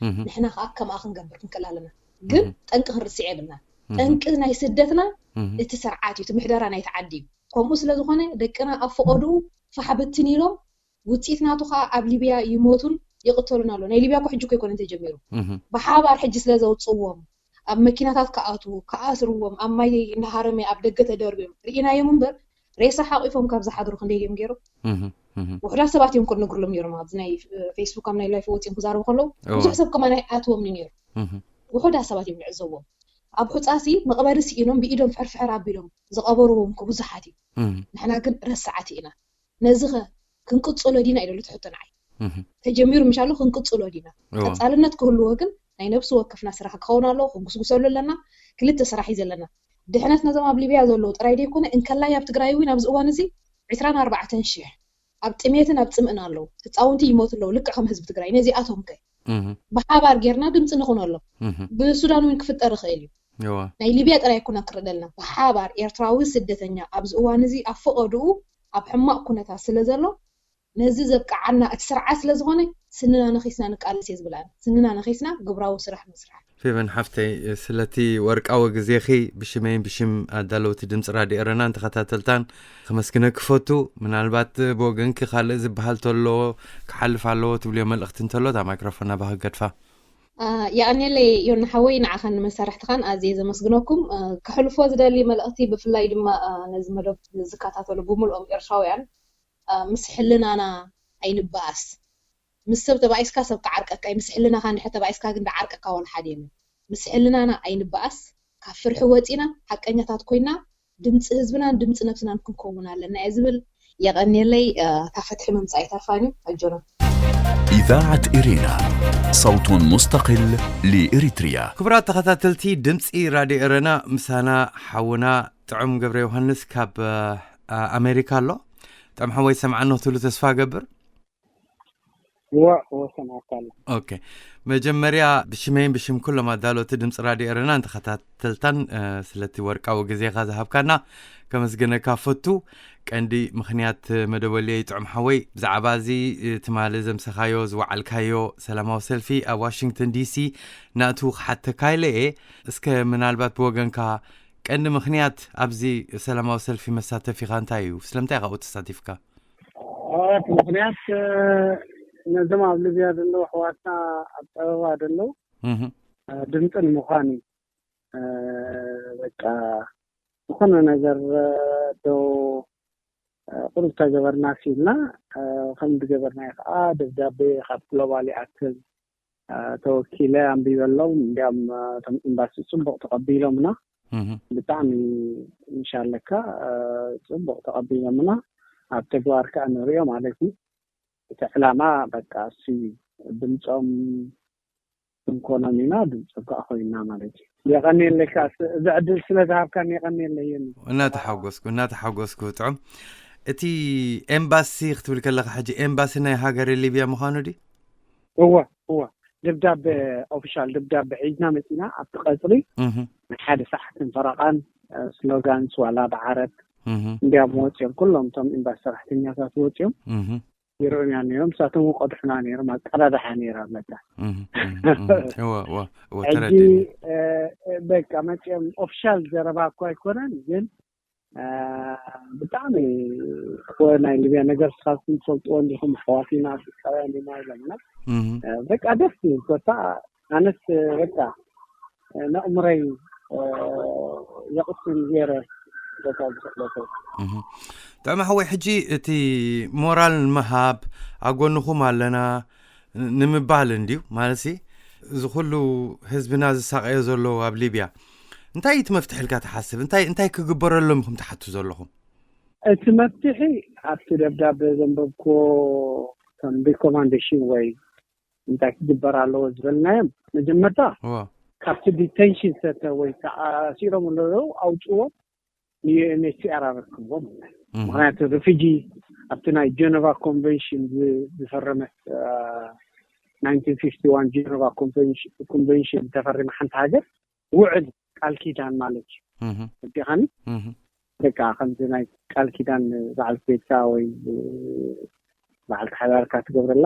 ንሕና ከዓ ከምኣ ክንገብር ክንክእል ኣለና። ግን ጠንቂ ክንርስዕ የብልና። ጠንቂ ናይ ስደትና እቲ ስርዓት እዩ፣ እቲ ምሕደራ ናይቲ ዓዲ እዩ። ከምኡ ስለ ዝኾነ ደቅና ኣብ ፈቐድኡ ፋሕ ብትን ኢሎም ውፅኢት ናቱ ከዓ ኣብ ሊብያ ይሞቱን ይቕተሉን ኣሎ። ናይ ሊብያ እኮ ሕጂ እኮ ኣይኮነን ተጀሚሩ። ብሓባር ሕጂ ስለ ዘውፅዎም ኣብ መኪናታት ክኣትዉ ክኣስርዎም ኣብ ማይ እንዳሃረመ ኣብ ደገ ተደርብዮም ርኢናዮም እምበር ሬሳ ሓቂፎም ካብ ዝሓድሩ ክንደይ ድዮም ገይሮም? ውሑዳት ሰባት እዮም እኮ ንግርሎም ነይሮም ኣብዚ ናይ ፌስቡክ ኣብ ናይ ላይፍ ወፂኦም ክዛረቡ ከለዉ ብዙሕ ሰብ ከማን ኣይኣትዎም ነይሩ። ውሑዳት ሰባት እዮም ንዕዘቦም። ኣብ ሑፃሲ መቕበሪ ስኢኖም ብኢዶም ፍሕርፍሕር ኣቢሎም ዝቐበርዎም እኮ ብዙሓት እዩ። ንሕና ግን ረሳዕቲ ኢና። ነዚ ኸ ክንቅፅሎ ዲና ኢሉ ትሕቶ ንዓይ ተጀሚሩ ምሻሎ ክንቅፅሎ ዲና? ቀፃልነት ክህልዎ ግን ናይ ነብሲ ወከፍና ስራሕ ክኸውን ኣለዎ። ክንጉስጉሰሉ ኣለና። ክልተ ስራሕ እዩ ዘለና። ድሕነት ነዞም ኣብ ሊብያ ዘለዉ ጥራይ ደይኮነ እንከላይ ኣብ ትግራይ እውን ኣብዚ እዋን እዚ ዕስራን ኣርባዕተን ሽሕ ኣብ ጥሜትን ኣብ ፅምእን ኣለዉ። ህፃውንቲ ይሞቱ ኣለዉ። ልክዕ ከም ህዝቢ ትግራይ ነዚኣቶም ከ ብሓባር ጌርና ድምፂ ንኹነሎም። ብሱዳን እውን ክፍጠር ይኽእል እዩ። ናይ ሊብያ ጥራይ ኣይኮና ክርደልና ብሓባር ኤርትራዊ ስደተኛ ኣብዚ እዋን እዚ ኣብ ፈቐድኡ ኣብ ሕማቕ ኩነታት ስለ ዘሎ ነዚ ዘብቅዓና እቲ ስርዓት ስለ ዝኾነ ስንና ነኺስና ንቃለስ እየ ዝብል ኣነ። ስንና ነኺስና ግብራዊ ስራሕ ንስራሕ። ፌቨን ሓፍተይ፣ ስለቲ ወርቃዊ ግዜኺ ብሽመይን ብሽም ኣዳለውቲ ድምፂ ራድዮ ኤረናን ተኸታተልታን ከመስግነኪ ክፈቱ። ምናልባት ብወገንኪ ካልእ ዝበሃል ተሎ ክሓልፍ ኣለዎ ትብልዮ መልእኽቲ እንተሎ እታ ማይክሮፎን ናባኺ ገድፋ። የቐንየለይ ዮና ሓወይ፣ ንዓኻን ንመሳርሕትኻን ኣዝየ ዘመስግነኩም። ከሕልፎ ዝደሊ መልእኽቲ ብፍላይ ድማ ነዚ መደብ ዝከታተሉ ብምልኦም ኤርትራውያን ምስ ሕልናና ኣይንበኣስ። ምስ ሰብ ተባኢስካ ሰብ ክዓርቀካ እዩ፣ ምስ ሕልናኻ እንድሕር ተባኢስካ ግን ዝዓርቀካ ዋላ ሓደ የለን። ምስ ሕልናና ኣይንበኣስ፣ ካብ ፍርሒ ወፂና ሓቀኛታት ኮይና ድምፂ ህዝብናን ድምፂ ነብስናን ክንከውን ኣለና እየ ዝብል። የቐንየለይ። እታ ፍትሒ ምምፃእ ኣይተርፋን እዩ። ኣጆና። إذاعة إرينا، صوت مستقل لإريتريا. ክቡራት ተኸታተልቲ ድምፂ ራድዮ ኤረና፣ ምሳና ሓውና ጥዑም ገብረ ዮሃንስ ካብ ኣሜሪካ ኣሎ። ጥዑም ሓወይ ሰምዓኖ ትብሉ ተስፋ ገብር። እዋ እዋ ሰማዕካ ኣሎ። ኦኬ፣ መጀመርያ ብሽመይን ብሽም ኩሎም ኣዳለውቲ ድምፂ ራድዮ ኤረናን ተኸታተልታን ስለቲ ወርቃዊ ግዜኻ ዝሃብካና ከመስግነካ ፈቱ። ቀንዲ ምኽንያት መደብ ወልየ ጥዑም ሓወይ ብዛዕባ እዚ ትማሊ ዘምሰኻዮ ዝወዓልካዮ ሰላማዊ ሰልፊ ኣብ ዋሽንግተን ዲሲ ናእትዉ ክሓተካ ኢለ እየ። እስከ ምናልባት ብወገንካ ቀንዲ ምኽንያት ኣብዚ ሰላማዊ ሰልፊ መሳተፊኻ እንታይ እዩ? ስለምንታይ ካብኡ ተሳቲፍካ? እቲ ምኽንያት ነዞም ኣብ ሊብያ ዘለዉ ኣሕዋትና ኣብ ጸበባ ዘለዉ ድምፂ ንምዃን እዩ። በቃ ዝኾነ ነገር ዶ ቁሩብ ተገበርና ሲልና ከም ዝገበርናዮ ከዓ ደብዳቤ ካብ ግሎባል ይኣክል ተወኪለ ኣንቢበሎም። እንዲያም እቶም ኤምባሲ ፅቡቅ ተቐቢሎምና። ብጣዕሚ ምሻለካ ጽቡቕ ተቐቢሎምና ኣብ ተግባር ከዓ ንሪኦ ማለት እዩ። እቲ ዕላማ በቃ እሱ እዩ። ድምፆም ክንኮኖም ኢና፣ ድምፆም ከዓ ኮይና ማለት እዩ። የቐንየለካ፣ እዚ ዕድል ስለ ዝሃብካን የቐንየለየን። እናተሓጎስኩ እናተሓጎስኩ። ጥዑም። እቲ ኤምባሲ ክትብል ከለካ ሕጂ ኤምባሲ ናይ ሃገረ ሊብያ ምዃኑ ድዩ? እወ እወ፣ ደብዳበ፣ ኦፊሻል ደብዳበ ሒዝና መፂና ኣብቲ ቀፅሪ ንሓደ ሰዓትን ፈረቓን ስሎጋንስ ዋላ ብዓረብ እንዲያም ወፂኦም፣ ኩሎም እቶም ኤምባሲ ሰራሕተኛታት ወፂኦም ይርኡና ነይሮም። ንሳቶም እውን ቀድሑና ነይሮም። ኣቀዳድሓ ነይራ መታ ሕጂ በቃ መፂኦም ኦፊሻል ዘረባ እኳ ኣይኮነን፣ ግን ብጣዕሚ እኮ ናይ ሊብያ ነገር ስኻትኩም ትፈልጥዎ እንዲኹም፣ ኣሕዋት ኢና፣ ኣፍሪቃውያን ኢና ኢሎምና። በቃ ደስ ይብል ኮታ። ኣነስ በቃ ነእምረይ የቕስን ገይረ በቃ ዝኽእለተይ። ጥዕመ ሓወይ፣ ሕጂ እቲ ሞራል ንምሃብ ኣብ ጎንኹም ኣለና ንምባል እንድዩ ማለት ሲ፣ እዚ ኩሉ ህዝብና ዝሳቀዮ ዘሎ ኣብ ሊብያ እንታይ እቲ መፍትሒ ኢልካ ትሓስብ? እንታይ እንታይ ክግበረሎም ኢኹም ትሓቱ ዘለኹም? እቲ መፍትሒ ኣብቲ ደብዳበ ዘንበብክዎ ከም ሪኮማንዴሽን ወይ እንታይ ክግበር ኣለዎ ዝበልናዮም፣ መጀመርታ እዋ ካብቲ ዲቴንሽን ሰተ ወይ ተኣሲሮም ኣለዉ ኣውፅዎም፣ ንዩኤንኤችሲኣር ኣረክብዎም። ምክንያቱ ሪፊጂ ኣብቲ ናይ ጀነቫ ኮንቨንሽን ዝፈረመት ናይንቲን ፊፍቲ ዋን ጀነቫ ኮንቨንሽን ተፈሪማ ሓንቲ ሃገር ውዕል ቃል ኪዳን ማለት እዩ። እዲኻኒ በቃ ከምዚ ናይ ቃል ኪዳን በዓል ቤትካ ወይ በዓል ሓዳርካ ትገብረላ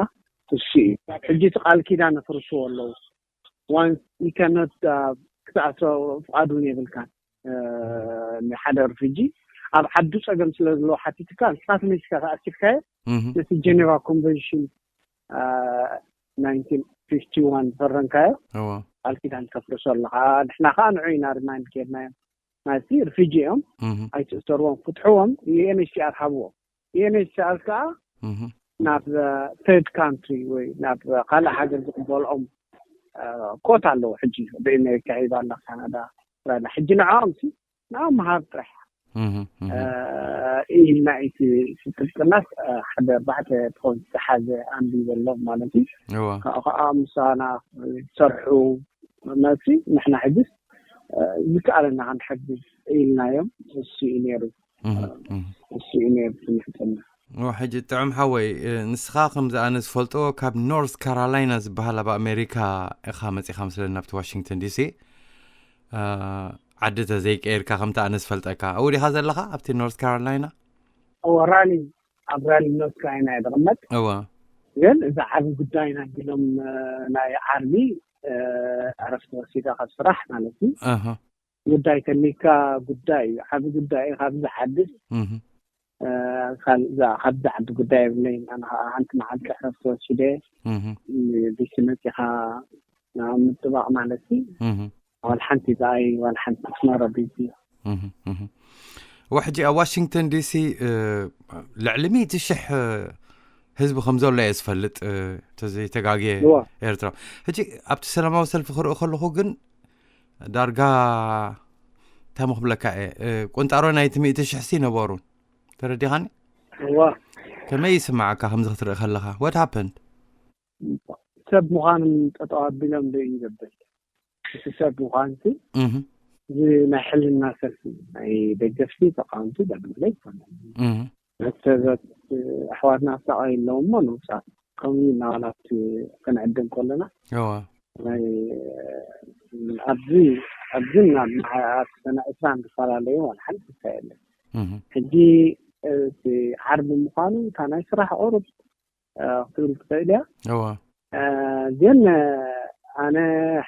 እሱ እዩ። ሕጂ እቲ ቃል ኪዳን ኣፍርስዎ ኣለዉ። ዋንስ ኢከነት ክትኣስሮ ፍቓድ እውን የብልካን። ንሓደ ርፊጂ ኣብ ዓዱ ጸገም ስለ ዘለዎ ሓቲትካ ንስኻ ተመሲካ ተኣሲርካዮ ነቲ ጀኔቫ ኮንቨንሽን ናይንቲን ፊፍቲ ዋን ዝፈረምካዮ ቃል ኪዳን ተፍርሶ ኣለኻ። ንሕና ከዓ ንዑ ኢና ሪማይንድ ጌርናዮም። ናይቲ ርፊጂ እዮም ኣይትእሰርዎም፣ ፍትሕዎም፣ ዩኤንኤችሲኣር ሃብዎም። ዩኤንኤችሲኣር ከዓ ናብ ተርድ ካንትሪ ወይ ናብ ካልእ ሃገር ዝቕበልኦም ኮት ኣለዉ። ሕጂ ብኣሜሪካ ሂባ ኣላ፣ ካናዳ፣ ኣውስትራልያ። ሕጂ ንዕኦም ሲ ንዕኦም ምሃብ ጥራሕ ኢልና እቲ ስጥብጥናስ ሓደ ኣርባዕተ ፖይንት ዝሓዘ ኣንቢበሎም ማለት እዩ። ካብኡ ከዓ ምሳና ዝሰርሑ መሲ ንሕና ሕጅስ ዝከኣለና ክንሕግዝ ኢልናዮም። እሱ እዩ ነይሩ እሱ እዩ ነይሩ ትምህርትና። ሕጂ ጥዑም ሓወይ፣ ንስኻ ከምዚ ኣነ ዝፈልጦ ካብ ኖርት ካሮላይና ዝበሃል ኣብ ኣሜሪካ ኢኻ መፂኻ ምስለና ኣብቲ ዋሽንግተን ዲሲ ዓዲ ተዘይቀይርካ ከምቲ ኣነ ዝፈልጠካ ኣብኡ ዲኻ ዘለኻ ኣብቲ ኖርት ካሮላይና? እወ ራሊ ኣብ ራሊ ኖርት ካሮላይና እየ ዝቕመጥ። እወ ግን እዚ ዓቢ ጉዳይና ቢሎም ናይ ዓርቢ ዕረፍቲ ወሲደ ካብ ስራሕ ማለት እዩ። ጉዳይ ከሊካ ጉዳይ እዩ። ዓቢ ጉዳይ እዩ። ካብዚ ዓዲ ካልእ ካብዚ ዓዲ ጉዳይ የብለይን። ኣነ ከዓ ሓንቲ መዓልቲ ዕረፍቲ ወሲደ ንቢሲ መፂኻ ምጥባቕ ማለት እዩ። ዋላ ሓንቲ ብኣይ ዋላ ሓንቲ ክትመረ ቢዚ። ወሕጂ ኣብ ዋሽንግተን ዲሲ ልዕሊ ሚእቲ ሽሕ ህዝቢ ከም ዘሎ እየ ዝፈልጥ፣ ተዘይተጋግየ ኤርትራ። ሕጂ ኣብቲ ሰላማዊ ሰልፊ ክርኢ ከለኹ ግን ዳርጋ እንታይ ምክብለካ እየ፣ ቁንጣሮ ናይቲ ሚእቲ ሽሕ ሲ ነበሩን። ተረዲኻኒ? ከመይ ይስማዓካ ከምዚ ክትርኢ ከለኻ? What happened? ሰብ ምዃኖም ጠጠው ኣቢሎም ዶ እዩ ዘብል? እቲ ሰብ ምዃንሲ እዚ ናይ ሕልና ሰልፊ ናይ ደገፍቲ ተቃወምቲ ዘብል ኣይኮነን። መሰበት ኣሕዋትና ኣሳቃይ ኣለዉ እሞ ንውፃእ ከምኡ እናባላት ክንዕድም ከለና ናይ ኣብዚ ኣብዚ ናብ መሓያት ሰነ ዕስራን ዝፈላለዩ ዋላ ሓንቲ እንታይ የለን። ሕጂ እቲ ዓርቢ ምዃኑ እታ ናይ ስራሕ ቁሩብ ክትብል ትኽእል እያ። እዋ ግን ኣነ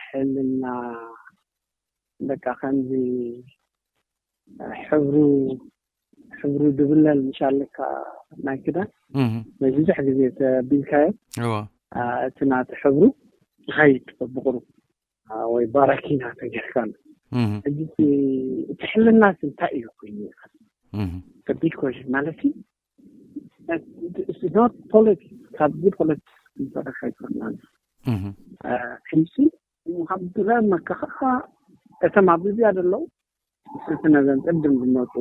ሕልና በቃ ከምዚ ሕብሩ ሕብሩ ድብለል ምሻለካ ናይ ክዳን ነዚ ብዙሕ ግዜ ተቢልካዮ እዋ እቲ ናቲ ሕብሩ ይኸይድ ብቁሩ ወይ ባራኪና ተጌርካ ኣሎ። ሕጂ እቲ ሕልናስ እንታይ እዩ ኮይኑ? ከቢድ ኮሽን ማለት ኖት ፖለቲክስ ካብዚ ፖለቲክስ ክንሰርሕ ኣይኮናን። ሕምሲ ካብ ብረመካ ከኻ እቶም ኣብ ሊብያ ዘለዉ እቲ ነዘን ቅድም ዝመፁ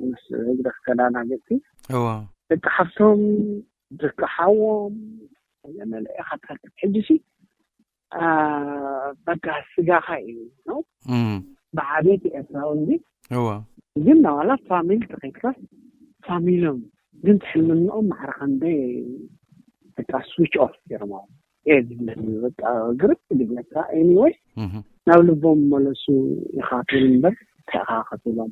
ምስ ህግደፍ ተዳናገፅቲ እዋ ደቂ ሓፍቶም ደቂ ሓዎም መለኤ ካትካትክ ሕጂ ሲ በቃ ስጋኻ እዩ ነው። ብዓቤት ኤርትራዊ እንጂ እዋ ግን ናዋላ ፋሚሊ ተኸይድካ ፋሚሎም ግን ትሕልምንኦም ማዕረ ከንደይ በቃ ስዊች ኦፍ ገይሮም። ኤ ዝብለኒ በቃ ግርም ዝብለካ። ኤኒወይ ናብ ልቦም መለሱ ኢኻ ትብል እምበር እንታይ ኢኻ ክትብሎም?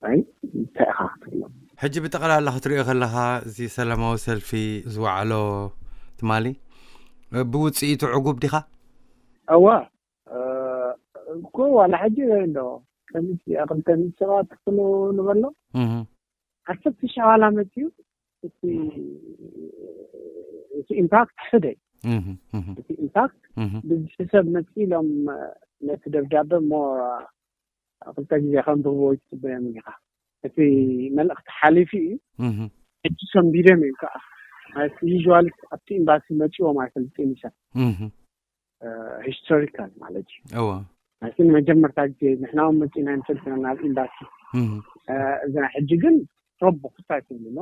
ኣይ እንታይ ኢኻ ክትብሎም? ሕጂ ብጠቕላላ ክትሪኦ ከለኻ እዚ ሰላማዊ ሰልፊ ዝወዓሎ ትማሊ ብውፅኢቱ ዕጉብ ዲኻ? እዋ እኮ ዋላ ሕጂ እንዶ ከምዚ ኣቕልተን ሰባት ክፍሉ ንበሎ ዓሰርተ ሺሕ ዋላ መፅዩ እቲ ኢምፓክት ሕደ እቲ ኢምፓክት ብዝሒ ሰብ መፂ ኢሎም ነቲ ደብዳበ ሞ ክልተ ግዜ ከም ብህቦ ይፅበዮም ኢኻ። እቲ መልእኽቲ ሓሊፉ እዩ። ሕጂ ሰንቢዶም እዮም ከዓ ማለት ዩዋል ኣብቲ ኤምባሲ መፂዎም ኣይፈልጥን ይሰብ ሂስቶሪካል ማለት እዩ። እዋ ናቲ ንመጀመርታ ግዜ ንሕና እውን መፂና ንፈልጥና ናብ ኤምባሲ። እዛ ሕጂ ግን ረቡ ክሳይ ትብልሎ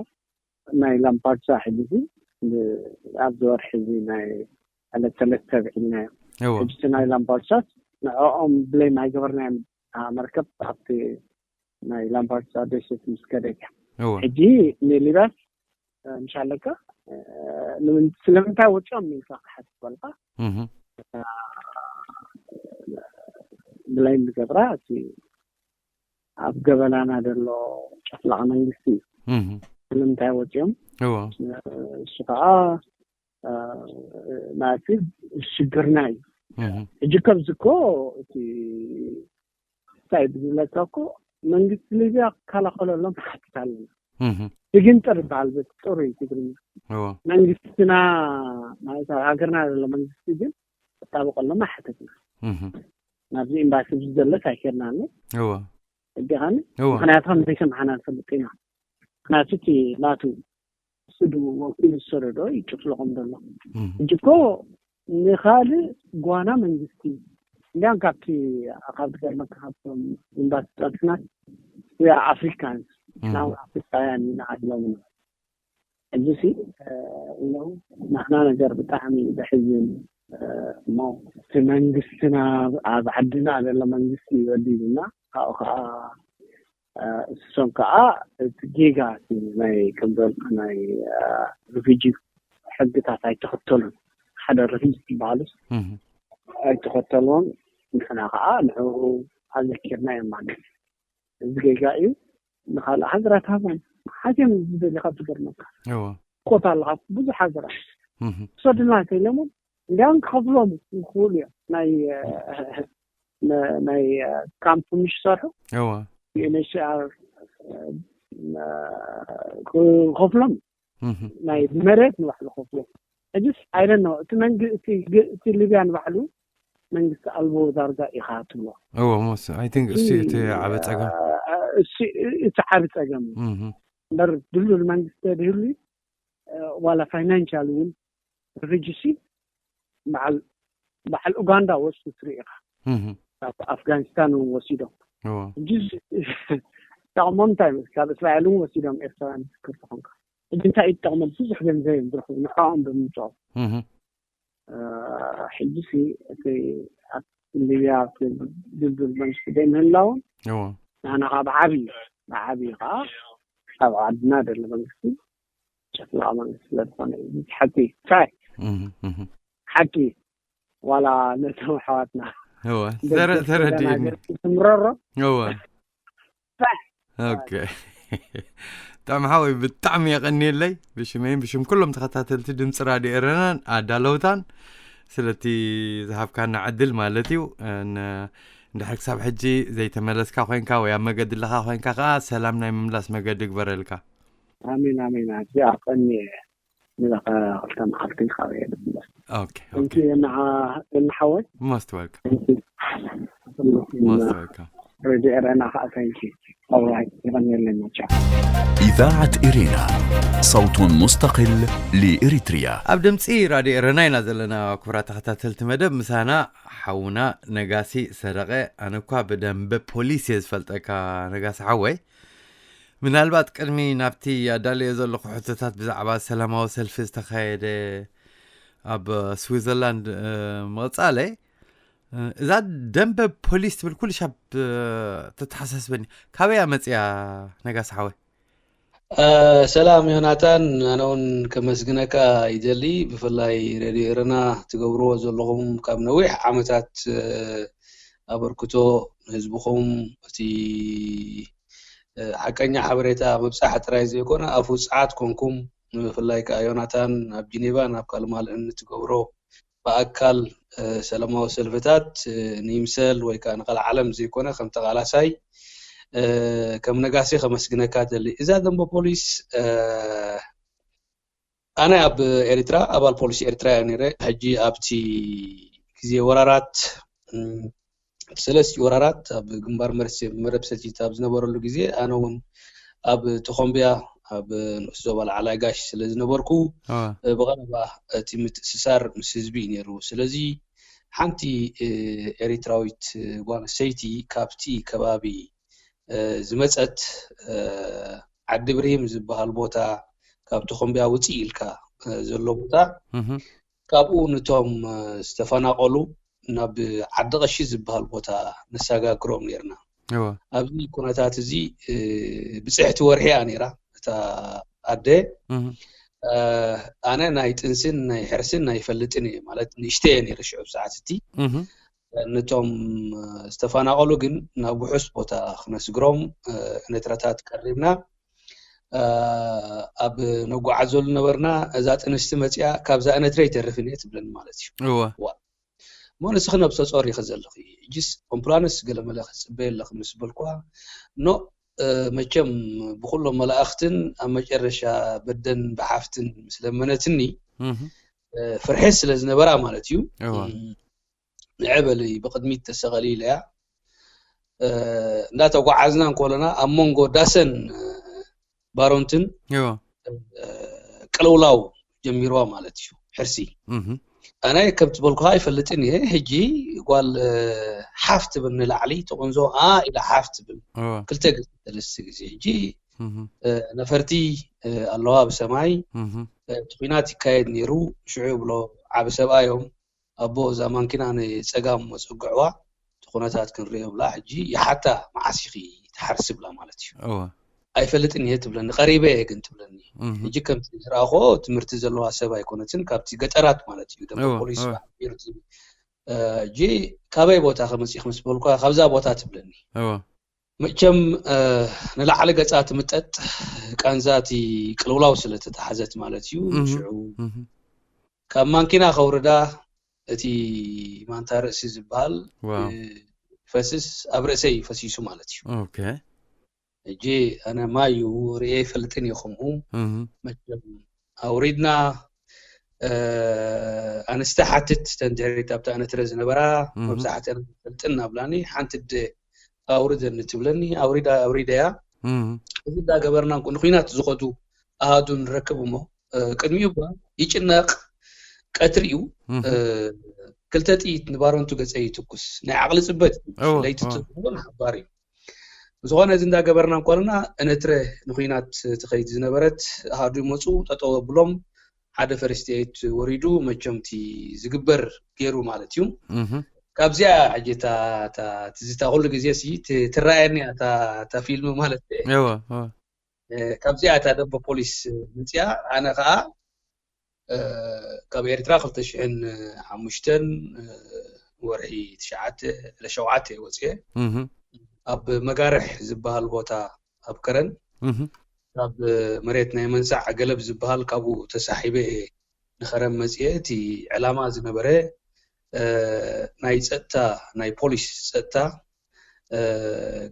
ናይ ላምፓርሳ ሕጂ ኣብዚ ወርሒ እዚ ናይ ዕለት ሰለስተ ብዒልናዮ። እዋ ሕጂ ናይ ላምፓርሳስ ንዕኦም ብሌም ኣይገበርናዮም። መርከብ ኣብቲ ናይ ላምፓርሳ ደሴት ምስ ከደት እያ። እዋ ሕጂ ንሊባስ ምሻለካ ስለምንታይ ወፂኦም ኢልካ ክሓስብ ከልካ ብላይ ዝገብራ እቲ ኣብ ገበናና ዘሎ ጨፍላቕ መንግስቲ እዩ። ስለምንታይ ወፂኦም እሱ ከዓ ናቲ ሽግርና እዩ። ሕጂ ከብዚ እኮ እቲ እንታይ ብዝብለካ እኮ መንግስቲ ሊብያ ክከላኸለሎም ንሓትት ኣለና። ትግንጥር ይበሃል በቲ ፅሩይ ትግርኛ። መንግስትና ማለት ኣብ ሃገርና ዘሎ መንግስቲ ግን ክጣበቀሎም ኣይሓተትና። ናብዚ ኤምባሲ ብዝደለስ ኣይከድናኒ። እዲኻኒ ምክንያቱ ከም ዘይሰምሓና ንፈልጥ ኢና። ምክንያቱ እቲ ናቱ ስዱ ወኪሉ ዝሰደዶ ይጭፍልቆም ዘሎ። ሕጂ እኮ ንኻልእ ጓና መንግስቲ እንዲያም ካብቲ ካብ ዝገርመካ ካብቶም ኤምባሲ ፀንሕና we are Africans now ኣፍሪካውያን ኢና ኣለሙና። ሕጂ ሲ እሎም ናሕና ነገር ብጣዕሚ ዘሕዝን እሞ እቲ መንግስትና ኣብ ዓድና ዘሎ መንግስቲ ይበድሉና ካብኡ ከዓ እሶም ከዓ እቲ ጌጋ ናይ ከምዘልኩ ናይ ሪፊጂ ሕግታት ኣይተኸተሉን። ሓደ ሪፊጂ ዝበሃሉስ ኣይተኸተልዎም። ንሕና ከዓ ንዕኡ ኣዘኪርና እዮም ማለት እዚ ጌጋ እዩ። ንካልእ ሃገራት ሃቦም ሓትዮም ዝደሊ ካብ ዝገርመካ እዋ ኮታ ኣለካ ብዙሕ ሃገራት እህ ሰድና ከይለሞ እንዲያም ክኸፍሎም ይኽእሉ እዮም። ናይ ናይ ካምፕ ምሽ ሰርሑ እዋ ዩኤንኤችሲኣር ክኸፍሎም እህ ናይ መሬት ንባዕሉ ከፍሎ ሕጅስ ኣይደን እቲ መንግ እቲ ግ- እቲ ሊብያ ንባዕሉ መንግስቲ ኣልቦ ዳርጋ ኢኻ ትብሎ እዎ ሞስ ኣይ ቲንክ እሱ እቲ ዓበ ፀገም እሱ እቲ ዓቢ ፀገም እዩ እህ እምበር ድልዱል መንግስቲ ተድህሉ ዋላ ፋይናንሻል እውን ሪፍጅሲ በዓል በዓል ኡጋንዳ ወስዱ ትርኢ ኢኻ እህ ካብ ኣፍጋኒስታን እውን ወሲዶም እዎ ሕጂ ጠቕሞም እንታይ ምስ ካብ እስራኤል እውን ወሲዶም ኤርትራውያን ዝክር ተኾንካ ሕጂ እንታይ እዩ ዝጠቕሞም ብዙሕ ገንዘብ እዮም ዝረኽቡ ንዕኦም ብምምፅኦም እህ ሕጂ ሲ እቲ ኣብ ሊብያ ድልዱል መንግስቲ ዘይምህላውን እዎ ንሕና ከዓ ብዓብዩ ብዓብዩ ከዓ ኣብ ዓድና ዘሎ መንግስቲ ጨፍላቕ መንግስቲ ስለ ዝኾነ እዩ ሓቂ ታይ እህ እህ ሓቂ ዋላ ነቶም ኣሕዋትና እወ ተረ- ተረዲእኒ ትምረሮ እወ ኦኬ ብጣዕሚ ሓወይ ብጣዕሚ የቐንየለይ ብሽመይን ብሽም ኩሎም ተኸታተልቲ ድምፂ ራድዮ ኤረናን ኣዳለውታን ስለቲ ዝሃብካና ዕድል ማለት እዩ ን- እንድሕር ክሳብ ሕጂ ዘይተመለስካ ኮይንካ ወይ ኣብ መገዲ ኣለካ ኮይንካ ከዓ ሰላም ናይ ምምላስ መገዲ ግበረልካ ኣሜን ኣሜን ኣዚ ኣቐኒ ንላካ ክልተ መዓልቲ ካብ እየ ዝምለስ ኦኬ ኦኬ እንኪ የናሓወይ most welcome most welcome ሬድዮ ኤረና ከዓ ታንኪ All right, የቐንየለና። ቻው። إذاعة إرينا، صوت مستقل لإريتريا. ኣብ ድምፂ ራድዮ ኤረና ኢና ዘለና። ክቡራት ተኸታተልቲ መደብ፣ ምሳና ሓውና ነጋሲ ሰረቐ። ኣነ እኳ ብደንበ ፖሊስ እየ ዝፈልጠካ ነጋሲ ሓወይ። ምናልባት ቅድሚ ናብቲ ኣዳለዮ ዘለኹ ሕቶታት ብዛዕባ ሰላማዊ ሰልፊ ዝተኻየደ ኣብ ስዊዘርላንድ ምቕፃለ፣ እዛ ደንበ ፖሊስ ትብል ኩሉ ሻብ ተተሓሳስበኒ። ካበያ መፅያ ነጋሲ ሓወይ? ሰላም ዮናታን፣ ኣነ እውን ከመስግነካ ይደሊ። ብፍላይ ሬድዮ ኤረና ትገብርዎ ዘለኹም ካብ ነዊሕ ዓመታት ኣበርክቶ ንህዝብኹም እቲ ሓቀኛ ሓበሬታ ምብፃሕ ጥራይ ዘይኮነ ኣብ ውፅዓት ኮንኩም፣ ብፍላይ ከዓ ዮናታን ኣብ ጂኔቫን ኣብ ካልማልእን ትገብሮ ብኣካል ሰላማዊ ሰልፍታት ንይምሰል ወይ ከዓ ንቃል ዓለም ዘይኮነ ከም ተቃላሳይ ከም ነጋሲ ከመስግነካ ደሊ። እዛ ደንበ ፖሊስ ኣነ ኣብ ኤርትራ ኣባል ፖሊስ ኤርትራ እየ ነይረ። ሕጂ ኣብቲ ግዜ ወራራት ሰለስቲ ወራራት ኣብ ግንባር መርሲ መረብ ሰቲት ኣብ ዝነበረሉ ግዜ ኣነ እውን ኣብ ተኾምብያ ኣብ ንኡስ ዞባ ላዕላይ ጋሽ ስለ ዝነበርኩ ብቐረባ እቲ ምትእስሳር ምስ ህዝቢ እዩ ነይሩ። ስለዚ ሓንቲ ኤሪትራዊት ጓል ኣንስተይቲ ካብቲ ከባቢ ዝመፀት ዓዲ ብርሂም ዝበሃል ቦታ ካብ ተኾምብያ ውፅእ ኢልካ ዘሎ ቦታ ካብኡ ንቶም ዝተፈናቐሉ ናብ ዓዲ ቀሺ ዝበሃል ቦታ ነሰጋግሮም ነርና። ኣብዚ ኩነታት እዚ ብፅሕቲ ወርሒ እያ ነይራ እታ ኣደ። ኣነ ናይ ጥንስን ናይ ሕርስን ናይ ፈልጥን እየ ማለት ንእሽተ እየ ነይረ ሽዑ ሰዓት እቲ። ነቶም ዝተፈናቐሉ ግን ናብ ውሑስ ቦታ ክነስግሮም ነትረታት ቀሪብና ኣብ ነጓዓዘሉ ነበርና። እዛ ጥንስቲ መፅያ ካብዛ እነትረ ይተርፍን እየ ትብለኒ ማለት እዩ። እወ። እሞ ንስኺ ነብሰ ጾር ኢኺ ዘለኺ፣ ሕጂስ ኮምፕላንስ ገለመለ ክትጽበየ ኣለኺ ምስ በልኩዋ፣ ኖእ፣ መቸም ብኹሎም መላእኽትን ኣብ መጨረሻ በደን ብሓፍትን ምስ ለመነትኒ፣ ፍርሒ ስለ ዝነበራ ማለት እዩ። ንዐ በሊ ብቕድሚት ተሰቐሊ ኢለያ። እንዳተጓዓዝና እንኮለና ኣብ መንጎ ዳሰን ባሮንትን ቅልውላው ጀሚርዋ ማለት እዩ። ሕርሲ ኣነ ከም ትበልኩኻ ኣይፈልጥን እየ። ሕጂ ጓል ሓፍ ትብል ንላዕሊ ትቕንዞ ኣ ኢላ ሓፍ ትብል ክልተ ግዜ ሰለስተ ግዜ። ሕጂ ነፈርቲ ኣለዋ ብሰማይ እቲ ኲናት ይካየድ ነይሩ። ሽዑ ብሎ ዓቢ ሰብኣዮም ኣቦ እዛ ማንኪና ንጸጋም መጸግዕዋ እቲ ኩነታት ክንሪኦ ብላ። ሕጂ ይሓታ መዓስ ኢኺ ትሓርሲ ብላ ማለት እዩ። ኣይፈልጥን እየ ትብለኒ፣ ቀሪበ እየ ግን ትብለኒ። ሕጂ ከምቲ ዝረኣኹ ትምህርቲ ዘለዋ ሰብ ኣይኮነትን፣ ካብቲ ገጠራት ማለት እዩ። ደሞ ፖሊስ ሕጂ ካበይ ቦታ ከመፂእ ምስ በልኳ ካብዛ ቦታ ትብለኒ። መቸም ንላዕሊ ገፃ ትምጠጥ ቃንዛ እቲ ቅልውላው ስለ ተታሓዘት ማለት እዩ። ሽዑ ካብ ማንኪና ከውርዳ እቲ ማንታ ርእሲ ዝበሃል ፈስስ ኣብ ርእሰይ ፈሲሱ ማለት እዩ። ሕጂ ኣነ ማዩ ርእየ ይፈልጥን እየ። ከምኡ መቸም ኣውሪድና ኣንስቲ ሓትት ተን ድሕሪት ኣብታ እነትረ ዝነበራ መብዛሕትአን ፈልጥን ናብላኒ ሓንቲ ደ ኣውርደኒ ትብለኒ። ኣውሪዳ ኣውሪደያ እዚ እንዳገበርና ንኩናት ዝኸዱ ኣሃዱ ንረክብ እሞ ቅድሚኡ እኳ ይጭነቕ ቀትሪ እዩ። ክልተ ጥይት ንባረንቱ ገጸ ይትኩስ ናይ ዓቕሊ ጽበት ለይቲ ትኸውን ሓባር እዩ። ብዝኾነ እዚ እንዳገበርና እንኮለና እነትረ ንኩናት ትኸይድ ዝነበረት ኣሃዱ ይመፁ ጠጠው ኣብሎም ሓደ ፈርስት ኤድ ወሪዱ መቸምቲ ዝግበር ገይሩ ማለት እዩ። ካብዚኣ ሕጂ እታ ትዝታ ኩሉ ግዜ ሲ ትረኣየኒ እታ ፊልም ማለት ካብዚኣ እታ ደንበ ፖሊስ ምፅያ ኣነ ከዓ ካብ ኤርትራ ክልተ ሽሕን ሓሙሽተን ወርሒ ትሽዓተ ለሸውዓተ ወፅየ ኣብ መጋርሕ ዝበሃል ቦታ ኣብ ከረን ካብ መሬት ናይ መንሳዕ ገለብ ዝበሃል ካብኡ ተሳሒበ እየ ንኸረን መፅየ። እቲ ዕላማ ዝነበረ ናይ ፀጥታ ናይ ፖሊስ ፀጥታ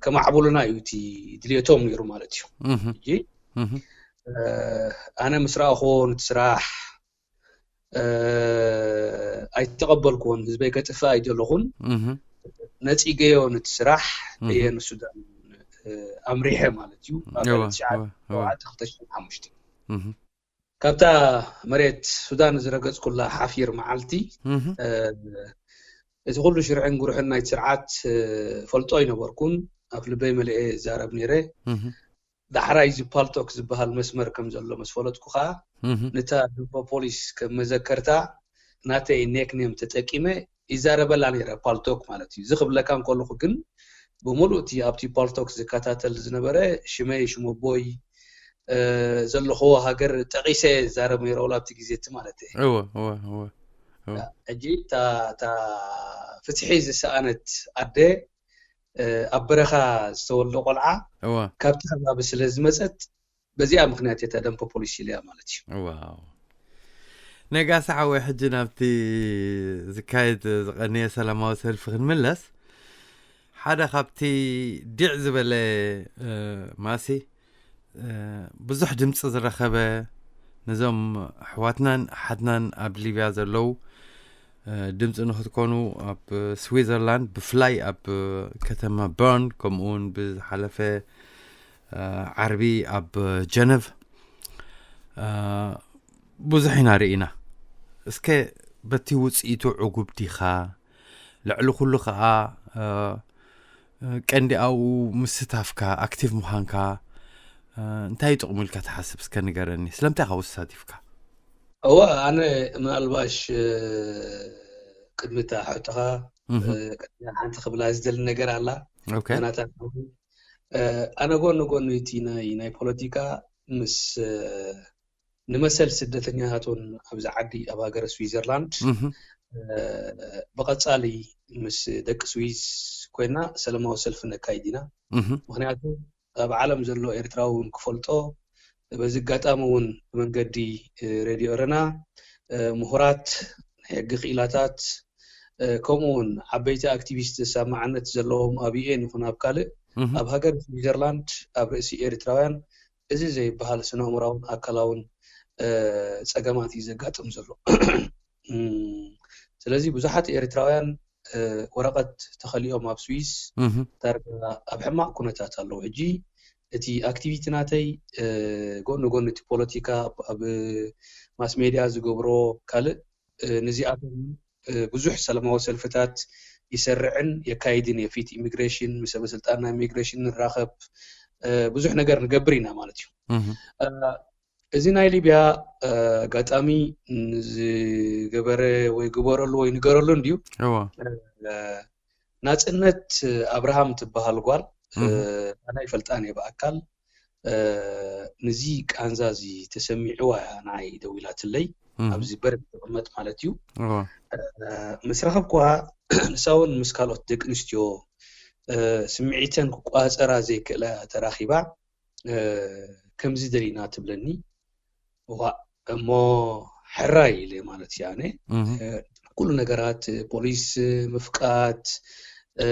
ከማዕብሉና እዩ እቲ ድልየቶም ነይሩ ማለት እዩ። ሕጂ ኣነ ምስ ረኣኹዎ ነቲ ስራሕ ኣይተቐበልኩዎን። ህዝበይ ከጥፍእ ኣይደለኹን። ነፂገዮ ነቲ ስራሕ እየ ንሱዳን ኣምሪሐ ማለት እዩ። ኣብ እወ ትሽዓተ እወ እወ ሸውዓተ ክልተ ሽሕን ሓሙሽተን እህ ካብታ መሬት ሱዳን ዝረገጽኩላ ሓፊር መዓልቲ እህ እ፣ እቲ ኩሉ ሽርዕን ጉርሕን ናይቲ ስርዓት እ፣ ፈልጦ ኣይነበርኩን። ኣብ ልበይ መሊኤ እዛረብ ነይረ። እህ ዳሕራይ እዚ ፓልቶክ ዝበሃል መስመር ከም ዘሎ ምስ ፈለጥኩ ከዓ እህ ነታ ድምቦ ፖሊስ ከም መዘከርታ ናተይ ኔክኔም ተጠቂመ ይዛረበላ ነይረ። ፓልቶክ ማለት እዩ። እዚ ክብለካ እንከለኹ ግን ብምሉእ እቲ ኣብቲ ፓልቶክ ዝከታተል ዝነበረ ሽመይ ሽመቦይ እ፣ ዘለኽዎ ሃገር ጠቒሰ እዛረብ ነይረ፣ ወላ ኣብቲ ግዜ እቲ ማለት እየ። እወ እወ እወ እወ ሕጂ እታ እታ ፍትሒ ዝሰኣነት ኣደ እ፣ ኣብ በረኻ ዝተወልደ ቆልዓ እወ ካብቲ ከባቢ ስለ ዝመፀት በዚኣ ምክንያት እየ እታ ደምበ ፖሊስ ኢለያ ማለት እዩ። ዋው። ነጋሲ ሓወይ፣ ሕጂ ናብቲ ዝካየድ ዝቐነየ ሰላማዊ ሰልፊ ክንምለስ፣ ሓደ ካብቲ ዲዕ ዝበለ እ፣ ማሲ እ፣ ብዙሕ ድምፂ ዝረኸበ፣ ነዞም ኣሕዋትናን ኣሓትናን ኣብ ሊብያ ዘለዉ እ፣ ድምፂ ንክትኮኑ ኣብ ስዊዘርላንድ፣ ብፍላይ ኣብ ከተማ በርን፣ ከምኡ እውን ብዝሓለፈ እ፣ ዓርቢ ኣብ ጀነቭ እ፣ ብዙሕ ኢና ርኢና። እስከ በቲ ውፅኢቱ ዕጉብ ዲኻ? ልዕሊ ኩሉ ከዓ እ፣ እ፣ ቀንዲ ኣብኡ ምስታፍካ፣ ኣክቲቭ ምዃንካ እ፣ እንታይ እዩ ጥቕሙ ኢልካ ትሓስብ? እስከ ንገረኒ። ስለምንታይ ካብኡ ተሳቲፍካ? እወ፣ ኣነ ምናልባሽ እ፣ ቅድሚ እታ ሕቶኻ እ፣ እህ ቅድሚያ ሓንቲ ክብላ ዝደሊ ነገር ኣላ። ኦኬ ምክንያቱ እ፣ ኣነ ጎኒ ጎኒ እቲ ናይ ናይ ፖለቲካ ምስ እ፣ ንመሰል ስደተኛታት እውን ኣብዚ ዓዲ ኣብ ሃገረ ስዊዘርላንድ እህ እ፣ ብቐጻሊ ምስ ደቂ ስዊዝ ኮይና ሰላማዊ ሰልፊ ነካይድ ኢና። እህ ምክንያቱ ኣብ ዓለም ዘሎ ኤርትራዊ እውን ክፈልጦ፣ በዚ ኣጋጣሚ እውን ብመንገዲ እ፣ ሬድዮ ኤረና እ፣ ምሁራት ናይ ሕጊ ክኢላታት እ፣ ከምኡ እውን ዓበይቲ ኣክቲቪስት ተሰማዕነት ዘለዎም ኣብ ዩ ኤን ይኹን ኣብ ካልእ እህ ኣብ ሃገር ስዊዘርላንድ ኣብ ርእሲ ኤርትራውያን እዚ ዘይበሃል ስነ ኣእምራውን ኣካላውን እ፣ ጸገማት እዩ ዘጋጥም ዘሎ። እም፣ ስለዚ ብዙሓት ኤርትራውያን እ፣ ወረቐት ተኸሊኦም ኣብ ስዊስ እህ ዳርጋ ኣብ ሕማቕ ኩነታት ኣለዉ። ሕጂ እቲ ኣክቲቪቲ ናተይ እ፣ ጎኒ ጎኒ እቲ ፖለቲካ ኣብ- ኣብ ማስ ሜድያ ዝገብሮ ካልእ እ፣ ንዚኣቶም እ፣ ብዙሕ ሰላማዊ ሰልፍታት ይሰርዕን የካይድን እየ። ፊት ኢሚግሬሽን ምስ ሰበ ስልጣን ናይ ኢሚግሬሽን ንራኸብ እ፣ ብዙሕ ነገር ንገብር ኢና ማለት እዩ። እህ እ፣ እዚ ናይ ሊብያ እ፣ ኣጋጣሚ ንዝገበረ ወይ ግበረሉ ወይ ንገረሉ እንድዩ እወ እ፣ ናጽነት ኣብርሃም ትበሃል ጓል እ፣ እህ ኣነ ኣይፈልጣን እየ ብኣካል እ፣ ንዚ ቃንዛ እዚ ተሰሚዕዋ እያ ንዓይ ደዊላትለይ እህ ኣብዚ በርግ ትቕመጥ ማለት እዩ እወ እ፣ ምስ ረኸብኩዋ ንሳ እውን ምስ ካልኦት ደቂ ኣንስትዮ እ፣ ስምዒተን ክቋፀራ ዘይክእላ ተራኺባ እ፣ ከምዚ ደሊና ትብለኒ እዋ እሞ ሕራይ ኢለ ማለት እያ ኣነ እህ እ፣ ኩሉ ነገራት ፖሊስ ምፍቃት እ፣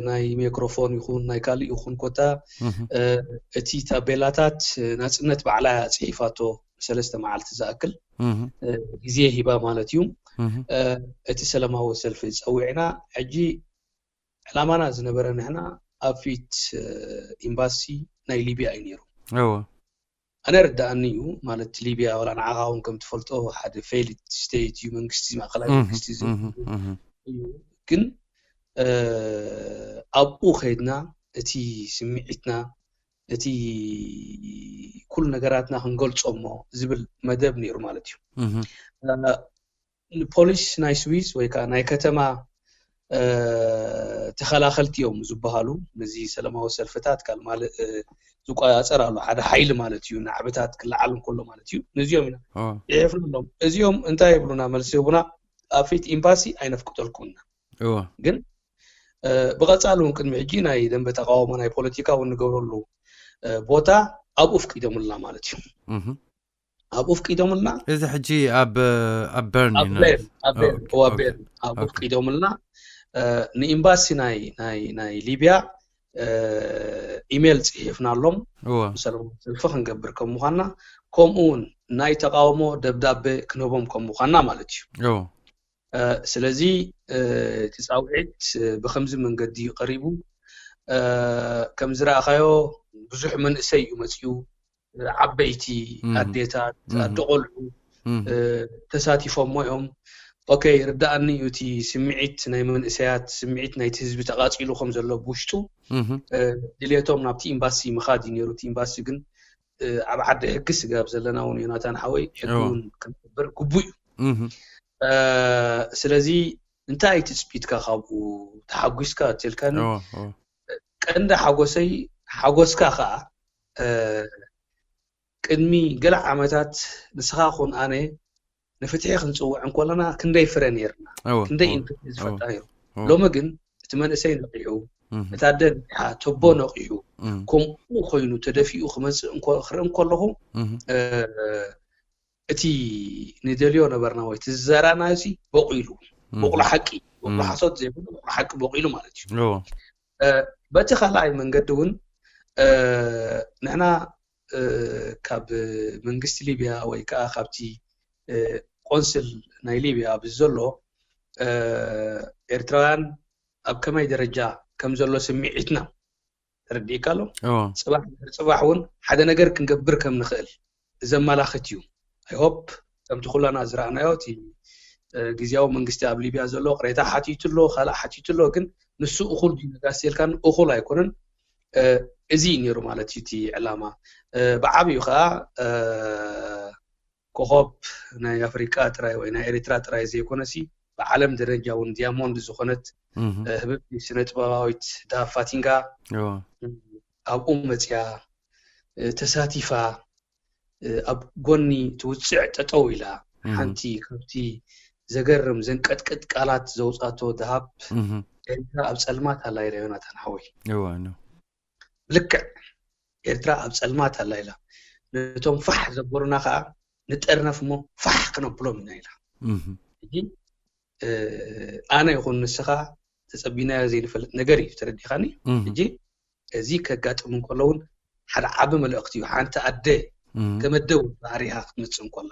ናይ ሚክሮፎን ይኹን ናይ ካልእ ይኹን ኮታ እህ እ፣ እቲ ታቤላታት ናጽነት ባዕላ እያ ጽሒፋቶ ሰለስተ መዓልቲ ዝኣክል እህ እ፣ ግዜ ሂባ ማለት እዩ። እህ እ፣ እቲ ሰላማዊ ሰልፊ ጸዊዕና ሕጂ ዕላማና ዝነበረ ንሕና ኣብ ፊት እ፣ ኤምባሲ ናይ ሊብያ እዩ ነይሩ። እወ ኣነ ርዳኣኒ እዩ ማለት ሊብያ ወላ ንዓኻ እውን ከም ትፈልጦ ሓደ ፌይልድ ስቴት እዩ መንግስቲ ማእከላይ እህ መንግስቲ እህ ዘይብሉ እህ እዩ ግን እ፣ ኣብኡ ከይድና እቲ ስምዒትና እቲ ኩሉ ነገራትና ክንገልጾ እሞ ዝብል መደብ ነይሩ ማለት እዩ። እህ እ፣ ንፖሊስ ናይ ስዊስ ወይ ከዓ ናይ ከተማ እ፣ ተኸላኸልቲ እዮም ዝበሃሉ ነዚ ሰላማዊ ሰልፍታት ካል ማልእ እ፣ ዝቆፃፀር ኣሎ ሓደ ሓይሊ ማለት እዩ። ናዕብታት ክለዓል እንከሎ ማለት እዩ ነዚኦም ኢና እወ ይሕፍኑ ኣለዎም። እዚኦም እንታይ ይብሉና? መልሲ ይህቡና ኣብ ፊት ኤምባሲ ኣይነፍቅደልኩምና እወ ግን እ፣ ብቐፃሊ እውን ቅድሚ ሕጂ ናይ ደንበ ተቃውሞ ናይ ፖለቲካ እውን ንገብረሉ እ፣ ቦታ ኣብኡ ፍቂዶምልና ማለት እዩ። እህ ኣብኡ ፍቂዶምልና እዚ ሕጂ ኣብ ኣብ በርን ኣብ እዩ ቤርን ኣብ ቤርን ኦኬ እዋ ኦኬ ቤርን ኣብኡ ኦኬ ፍቂዶምልና እ፣ ንኤምባሲ ናይ ናይ ናይ ሊብያ እ፣ ኢሜል ጽሒፍናሎም እወ ሰለማዊ ሰልፊ ክንገብር ከም ምዃንና ከምኡ እውን ናይ ተቃውሞ ደብዳቤ ክንህቦም ከም ምዃንና ማለት እዩ። እወ እ፣ ስለዚ እ፣ እቲ ጻውዒት እ፣ ብኸምዚ መንገዲ እዩ ቀሪቡ። ከም ዝረኣኻዮ ብዙሕ መንእሰይ እዩ መፅኡ። ዓበይቲ ኣዴታት፣ ኣደ ቆልዑ ተሳቲፎሞ እዮም። ኦኬ፣ ርዳኣኒ እዩ እቲ ስምዒት ናይ መንእሰያት፣ ስምዒት ናይቲ ህዝቢ ተቓፂሉ ከም ዘሎ ብውሽጡ ድልየቶም ናብቲ ኤምባሲ ምኻድ እዩ ነይሩ። እቲ ኤምባሲ ግን ኣብ ዓዲ ሕጊ ስጋብ ዘለና እውን ዮናታን ሓወይ ሕጊ እውን ክንክብር ግቡእ እዩ። ስለዚ እንታይ ትፅቢትካ ካብኡ? ተሓጒስካ እትልካኒ ቀንዲ ሓጎሰይ ሓጎስካ ከዓ ቅድሚ ገለ ዓመታት ንስኻ ኹን ኣነ ንፍትሒ ክንፅውዕ እንከለና ክንደይ ፍረ ነርና፣ ክንደይ ኢንፍትሒ ዝፈጥራ ነሩ። ሎሚ ግን እቲ መንእሰይ ነቂሑ፣ እታ ኣደ ነቂሓ፣ ተቦ ነቂሑ፣ ከምኡ ኮይኑ ተደፊኡ ክመፅእ ክርኢ እንከለኹ እቲ ንደልዮ ነበርና ወይ እቲ ዝዘራናዮ ሲ በቂሉ፣ በቁሉ ሓቂ፣ በቁሉ ሓሶት ዘይብሉ በቁሉ ሓቂ በቂሉ ማለት እዩ። በቲ ካልኣይ መንገዲ እውን ንሕና ካብ መንግስቲ ሊብያ ወይ ከዓ ካብቲ ቆንስል ናይ ሊብያ ብዘሎ ኤርትራውያን ኣብ ከመይ ደረጃ ከም ዘሎ ስምዒትና ተረዲእካ ኣሎ። ፅባሕ እውን ሓደ ነገር ክንገብር ከም ንኽእል ዘመላኽት እዩ። I hope ከምቲ ኩላና ዝረኣናዮ እቲ ግዝያዊ መንግስቲ ኣብ ሊብያ ዘሎ ቅሬታ ሓቲቱ ኣሎ፣ ካልእ ሓቲቱ ኣሎ። ግን ንሱ እኹል ድዩ ነጋሲ ኢልካን እኹል ኣይኮነን። እዚ እዩ ነይሩ ማለት እዩ እቲ ዕላማ። ብዓብዩ ከዓ ኮኾብ ናይ ኣፍሪቃ ጥራይ ወይ ናይ ኤርትራ ጥራይ ዘይኮነሲ ብዓለም ደረጃ እውን ዲያሞንድ ዝኾነት ህብብቲ ስነ ጥበባዊት ዳፋቲንጋ ኣብኡ መፅያ ተሳቲፋ ኣብ ጎኒ ትውፅዕ ጠጠው ኢላ ሓንቲ ካብቲ ዘገርም ዘንቀጥቅጥ ቃላት ዘውፃቶ ደሃብ ኤርትራ ኣብ ፀልማት ኣላ ኢላ ዮናታን ሓወይ። ልክዕ ኤርትራ ኣብ ፀልማት ኣላ ኢላ ነቶም ፋሕ ዘበሉና ከዓ ንጠርነፍ እሞ ፋሕ ክነብሎም ኢና ኢላ። ሕጂ ኣነ ይኹን ንስኻ ተፀቢናዮ ዘይንፈልጥ ነገር እዩ። ተረዲኻኒ? ሕጂ እዚ ከጋጥም እንከሎ እውን ሓደ ዓቢ መልእኽቲ እዩ። ሓንቲ ኣደ ከመደብ ባህሪኻ ክትመፅእ እንከላ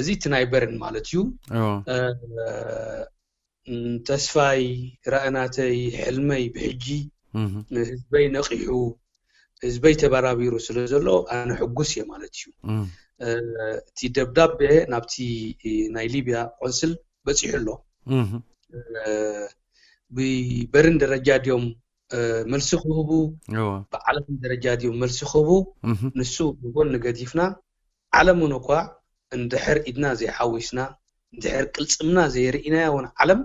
እዚ እቲ ናይ በርን ማለት እዩ። ተስፋይ ራእናተይ ሕልመይ ብሕጂ ህዝበይ ነቂሑ ህዝበይ ተበራቢሩ ስለ ዘሎ ኣነ ሕጉስ እየ ማለት እዩ። እቲ ደብዳቤ ናብቲ ናይ ሊብያ ቆንስል በፂሑ ኣሎ። ብበርን ደረጃ ድዮም መልሲ ክህቡ፣ ብዓለምን ደረጃ ድዮም መልሲ ክህቡ፣ ንሱ ብጎኒ ገዲፍና ዓለም እውን እኳ እንድሕር ኢድና ዘይሓዊስና እንድሕር ቅልፅምና ዘይርኢናያ እውን ዓለም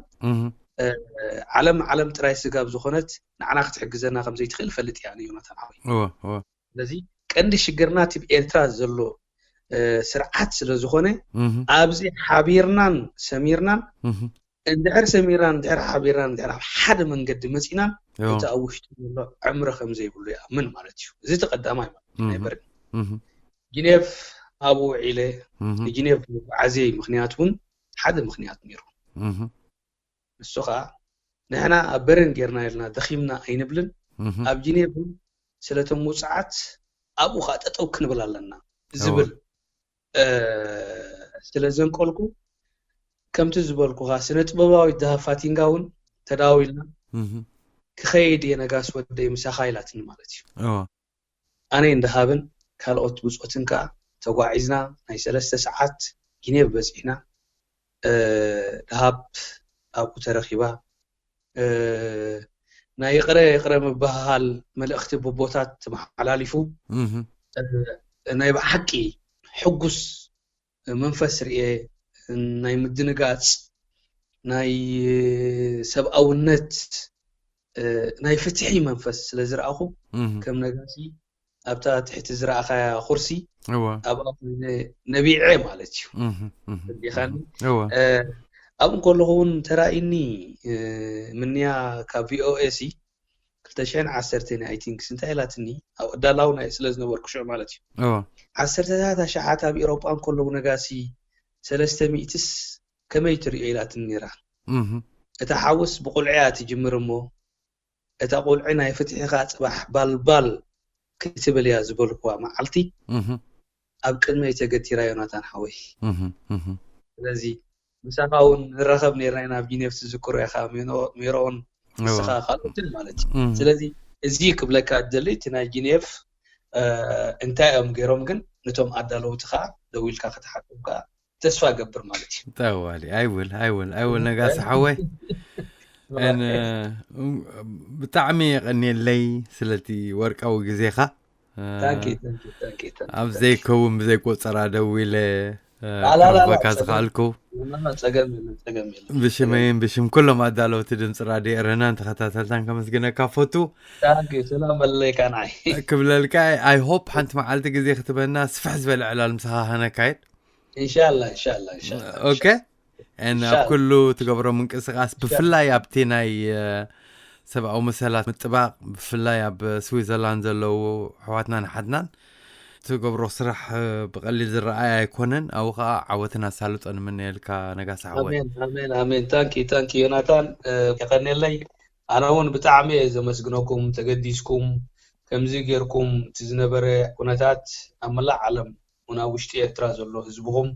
ዓለም ዓለም ጥራይ ስጋብ ዝኾነት ንዓና ክትሕግዘና ከም ዘይትኽእል ፈልጥ እያ ዮናታን ሓወይ። ስለዚ ቀንዲ ሽግርና እቲ ኤርትራ ዘሎ ስርዓት ስለ ዝኾነ ኣብዚ ሓቢርናን ሰሚርናን እንድሕር ሰሚርናን እንድሕር ሓቢርናን እንድሕር ኣብ ሓደ መንገዲ መፂናን እቲ ኣብ ውሽጡ ዘሎ ዕምሪ ከም ዘይብሉ ይኣምን ማለት እዩ። እዚ እቲ ቀዳማይ ማለት ናይ በርን ጂኔቭ ኣብኡ ውዒለ ንጂኔቭ መጓዓዝየይ ምክንያት እውን ሓደ ምክንያት ነይሩ። ንሱ ከዓ ንሕና ኣብ በርን ጌርና ኢልና ደኺምና ኣይንብልን ኣብ ጂኔቭ እውን ስለቶም ውፅዓት ኣብኡ ከዓ ጠጠው ክንብል ኣለና ዝብል ስለ ዘንቀልኩ ከምቲ ዝበልኩኻ ስነ ጥበባዊት ደሃብ ፋቲንጋ እውን ተዳዊልና ክኸይድ እየ ነጋስ ወደይ ምሳኻ ኢላትኒ ማለት እዩ። ኣነ እንደሃብን ካልኦት ብፆትን ከዓ ተጓዒዝና ናይ ሰለስተ ሰዓት ጊኔቭ በፂሕና። ደሃብ ኣብኡ ተረኺባ። ናይ ይቕረ ይቕረ ምብህሃል መልእኽቲ ብቦታት ተመሓላሊፉ ናይ ብሓቂ ሕጉስ መንፈስ ርኤ፣ ናይ ምድንጋፅ፣ ናይ ሰብኣውነት፣ ናይ ፍትሒ መንፈስ ስለ ዝረኣኹ ከም ነጋሲ ኣብታ ትሕቲ ዝረኣኻያ ኩርሲ ኣብኣ ኮይነ ነቢዐ ማለት እዩ። ዲኻኒ ኣብኡ እንከለኹ እውን ተራእይኒ ምንያ ካብ ቪኦኤ ሲ ክልተ ሽሕን ዓሰርተን ኣይ ቲንክስ እንታይ ኢላትኒ ኣብ ዕዳላው ናይ ስለ ዝነበርኩ ሽዑ ማለት እዩ። ዓሰርተታት ኣሽሓት ኣብ ኤሮጳ እንከለዉ ነጋሲ ሰለስተ ሚእትስ ከመይ ትርእዮ ኢላትኒ ነይራ። እታ ሓውስ ብቁልዒ እያ ትጅምር እሞ እታ ቁልዒ ናይ ፍትሒ ከኣ ጽባሕ ባልባል ክትብል እያ ዝበልኩዋ መዓልቲ ኣብ ቅድመይ ተገቲራ ዮናታን ሓወይ። ስለዚ ምሳኻ እውን ንራኸብ ነርና ኢና ኣብ ጂኔቭ ትዝክሮ ኢኻ ሜሮን ንስኻ ካልኦትን ማለት እዩ። ስለዚ እዚ ክብለካ ዝደሊ እቲ ናይ ጂኔቭ እንታይ እዮም ገይሮም ግን ነቶም ኣዳለውቲ ከዓ ደዊልካ ክትሓቶም ከዓ ተስፋ ገብር ማለት እዩ። ጠዋሊ ኣይውል ኣይውል ኣይውል ነጋሲ ሓወይ ብጣዕሚ የቀንየለይ ስለቲ ወርቃዊ ግዜኻ። ኣብ ዘይከውን ብዘይ ቆፀራ ደዊለ ክረኽበካ ዝኸኣልኩ ብሽመይን ብሽም ኩሎም ኣዳለውቲ ድምፂ ራድዮ ኤረናን ተኸታተልታን ከመስግነካ ፈቱ። ሰላም በለለይካ ንዓይ ክብለልካ። I hope ሓንቲ መዓልቲ ግዜ ክትበና ስፍሕ ዝበለ ዕላል ምሳኻ ከነካይድ። ኢንሻላ ኢንሻላ ኢንሻላ። ኦኬ። ኣብ ኩሉ ትገብሮ ምንቅስቃስ ብፍላይ ኣብቲ ናይ ሰብኣዊ መሰላት ምጥባቕ ብፍላይ ኣብ ስዊዘርላንድ ዘለዉ ኣሕዋትናን ኣሓትናን ትገብሮ ስራሕ ብቀሊል ዝረኣይ ኣይኮነን። ኣብኡ ከዓ ዓወትን ኣሳልጦን ንምነየልካ ነጋሲ ሓወይ። ኣሜን ኣሜን ኣሜን። ታንኪ ታንኪ ዮናታን የቀንየለይ። ኣነ እውን ብጣዕሚ እየ ዘመስግነኩም ተገዲስኩም ከምዚ ጌርኩም እቲ ዝነበረ ኩነታት ኣብ መላእ ዓለም እውን ኣብ ውሽጢ ኤርትራ ዘሎ ህዝብኹም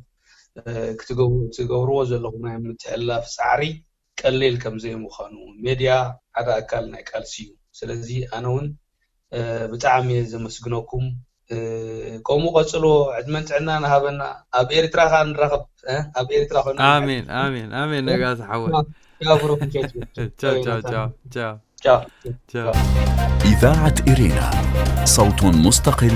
ትገብርዎ ዘለኹም ናይ ምትሕልላፍ ፃዕሪ ቀሊል ከም ዘይምዃኑ ሜድያ ሓደ ኣካል ናይ ቃልሲ እዩ። ስለዚ ኣነ እውን ብጣዕሚ እየ ዘመስግነኩም። ከምኡ ቀፅሎ ዕድመን ጥዕና ንሃበና ኣብ ኤርትራ ከዓ ንራኸብ ኣብ ኤርትራ ኮይኑ ኣሜን ኣሜን ኣሜን ነጋሲ ሓወይ إذاعة إرينا صوت مستقل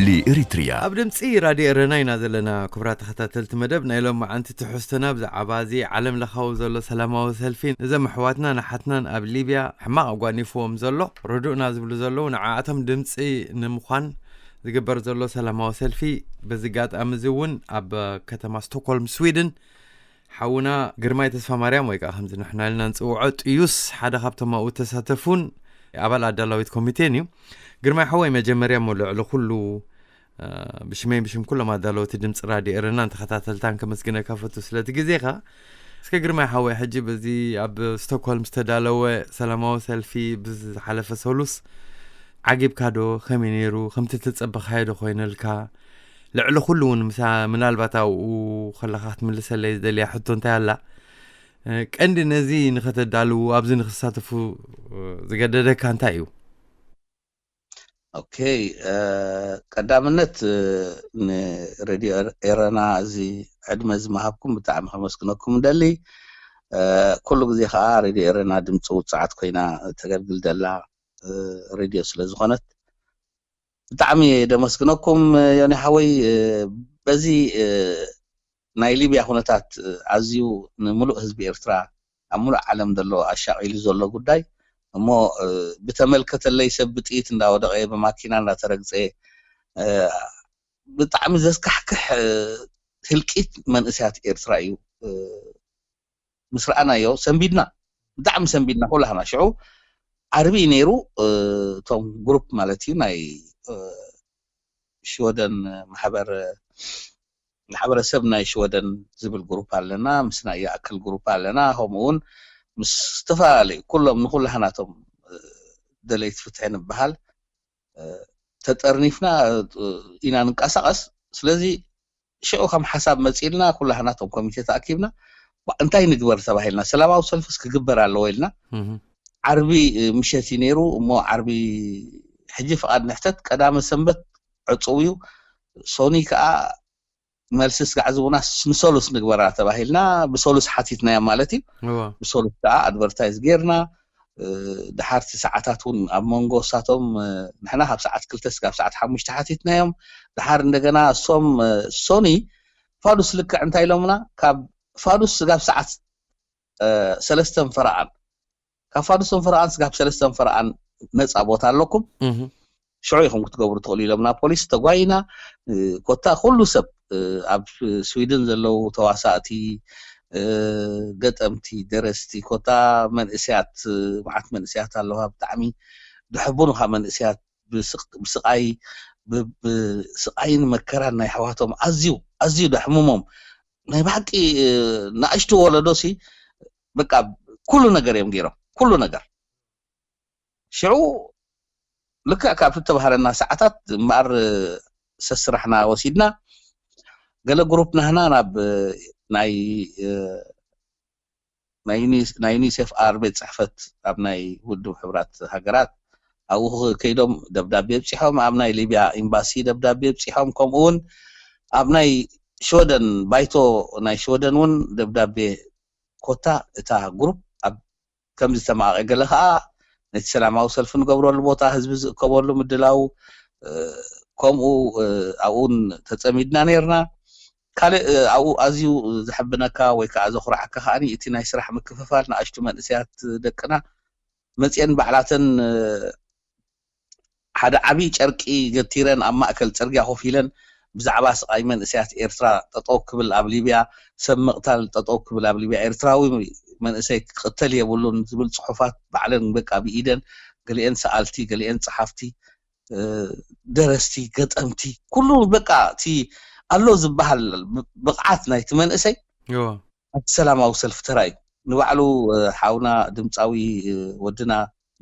لإريتريا ኣብ ድምፂ ራድዮ ኤረና ኢና ዘለና። ክቡራት ተኸታተልቲ መደብ ናይ ሎም መዓንቲ ትሕዝቶና ብዛዕባ እዚ ዓለም ለኻዊ ዘሎ ሰላማዊ ሰልፊ እዞም ኣሕዋትናን ኣሓትናን ኣብ ሊብያ ሕማቕ ኣጓኒፍዎም ዘሎ ርዱእና ዝብሉ ዘለዉ ንዓኣቶም ድምፂ ንምዃን ዝግበር ዘሎ ሰላማዊ ሰልፊ በዚ ጋጣሚ እዚ እውን ኣብ ከተማ ስቶክሆልም ስዊድን ሓውና ግርማይ ተስፋ ማርያም ወይ ከዓ ከምዚ ንሕና ኢልና ንፅውዖ ጥዩስ ሓደ ካብቶም ኣብኡ ተሳተፉን ኣባል ኣዳላዊት ኮሚቴን እዩ። ግርማይ ሓወይ መጀመርያ እሞ ልዕሊ ኩሉ ብሽመይን ብሽም ኩሎም ኣዳለውቲ ድምፂ ራድዮ ኤረናን ተኸታተልታን ከመስግነካ ፈቱ ስለቲ ግዜኻ። እስከ ግርማይ ሓወይ ሕጂ በዚ ኣብ ስቶክሆልም ዝተዳለወ ሰላማዊ ሰልፊ ብዝሓለፈ ሰሉስ ዓጊብካ ዶ ከመይ ነይሩ ከምቲ ተፀበኻዮ ዶ ኮይነልካ? ልዕሊ ኩሉ እውን ምሳ ምናልባት ኣብኡ ከለኻ ክትምልሰለይ ዝደልያ ሕቶ እንታይ ኣላ? ቀንዲ ነዚ ንኸተዳልዉ ኣብዚ ንክትሳተፉ ዝገደደካ እንታይ እዩ? ኦኬ ቀዳምነት ንሬድዮ ኤረና እዚ ዕድመ ዝመሃብኩም ብጣዕሚ ከመስግነኩም ደሊ። ኩሉ ግዜ ከዓ ሬድዮ ኤረና ድምፂ ውፅዓት ኮይና ተገልግል ደላ ሬድዮ ስለ ዝኾነት ብጣዕሚ ደመስግነኩም። ዮኒ ሓወይ በዚ ናይ ሊብያ ኩነታት ኣዝዩ ንምሉእ ህዝቢ ኤርትራ ኣብ ሙሉእ ዓለም ዘሎ ኣሻቒሉ ዘሎ ጉዳይ እሞ ብተመልከተለይ ሰብ ብጥይት እንዳወደቐ ብማኪና እንዳተረግፀ ብጣዕሚ ዘስካሕክሕ ህልቂት መንእሰያት ኤርትራ እዩ። ምስ ረኣናዮ ሰንቢድና ብጣዕሚ ሰንቢድና ኩላህና ሽዑ ዓርቢ እዩ ነይሩ። እቶም ግሩፕ ማለት እዩ ናይ ሽወደን ማሕበር ማሕበረሰብ ናይ ሽወደን ዝብል ግሩፕ ኣለና፣ ምስ ናይ ይኣክል ግሩፕ ኣለና፣ ከምኡ እውን ምስ ዝተፈላለዩ ኩሎም ንኩላህናቶም ደለይቲ ፍትሒ ንበሃል ተጠርኒፍና ኢና ንንቀሳቐስ። ስለዚ ሽዑ ከም ሓሳብ መፂልና ኩላህናቶም ኮሚቴ ተኣኪብና እንታይ ንግበር ተባሂልና፣ ሰላማዊ ሰልፍስ ክግበር ኣለዎ ኢልና። ዓርቢ ምሸት እዩ ነይሩ እሞ ዓርቢ ሕጂ ፍቓድ ንሕተት ቀዳመ ሰንበት ዕፅው እዩ፣ ሶኒ ከዓ መልሲ ስጋዕ ዝቡናስ ንሰሉስ ንግበራ ተባሂልና ብሰሉስ ሓቲትናዮም ማለት እዩ። ብሰሉስ ከዓ ኣድቨርታይዝ ጌርና ድሓርቲ ሰዓታት እውን ኣብ መንጎ እሳቶም ንሕና ካብ ሰዓት ክልተ ስጋብ ሰዓት ሓሙሽተ ሓቲትናዮም። ድሓር እንደገና እሶም ሶኒ ፋዱስ ልክዕ እንታይ ኢሎምና ካብ ፋዱስ ስጋብ ሰዓት ሰለስተን ፈረቓን ካብ ፋዱስን ፈረቓን ስጋብ ሰለስተን ፈረቓን ነፃ ቦታ ኣለኩም ሽዑ ኢኹም ክትገብሩ ትኽእሉ ኢሎምና ፖሊስ ተጓይና። ኮታ ኩሉ ሰብ ኣብ ስዊድን ዘለዉ ተዋሳእቲ፣ ገጠምቲ፣ ደረስቲ፣ ኮታ መንእሰያት፣ መዓት መንእሰያት ኣለዋ ብጣዕሚ ድሕቡን ኻ መንእሰያት ብስቓይ ብስቓይን መከራን ናይ ኣሕዋቶም ኣዝዩ ኣዝዩ ደሕምሞም ናይ ብሓቂ ንኣሽቱ ወለዶ ሲ በቃ ኩሉ ነገር እዮም ገይሮም ኩሉ ነገር ሽዑ ልክዕ ካብ ዝተባህለና ሰዓታት እምበኣር ሰስራሕና ወሲድና ገለ ግሩፕ ናህና ናብ ናይ ናይ ዩኒስ- ናይ ዩኒሴፍ ኣር ቤት ጽሕፈት ኣብ ናይ ውድብ ሕብራት ሃገራት ኣብኡ ከይዶም ደብዳቤ ኣብፂሖም፣ ኣብ ናይ ሊብያ ኤምባሲ ደብዳቤ ኣብፂሖም፣ ከምኡ እውን ኣብ ናይ ሽወደን ባይቶ ናይ ሽወደን እውን ደብዳቤ ኮታ እታ ግሩፕ ኣብ ከም ዝተማቐ ገለ ከዓ ነቲ ሰላማዊ ሰልፊ ንገብረሉ ቦታ ህዝቢ ዝእከበሉ ምድላው ከምኡ ኣብኡን ተፀሚድና ነርና። ካልእ ኣብኡ ኣዝዩ ዘሐብነካ ወይ ከዓ ዘኩርዓካ ከዓኒ እቲ ናይ ስራሕ ምክፍፋል ንኣሽቱ መንእሰያት ደቅና መፅአን ባዕላተን ሓደ ዓብዪ ጨርቂ ገቲረን ኣብ ማእከል ፅርግያ ኮፍ ኢለን ብዛዕባ ስቓይ መንእሰያት ኤርትራ ጠጠው ክብል ኣብ ሊብያ ሰብ ምቕታል ጠጠው ክብል ኣብ ሊብያ ኤርትራዊ መንእሰይ ክቕተል የብሉን ዝብል ፅሑፋት ባዕለን በቃ ብኢደን ገሊአን ሰኣልቲ ገሊአን ፀሓፍቲ ደረስቲ ገጠምቲ ኩሉ በቃ እቲ ኣሎ ዝበሃል ብቕዓት ናይቲ መንእሰይ ኣብቲ ሰላማዊ ሰልፊ ተራእዩ ንባዕሉ ሓውና ድምፃዊ ወድና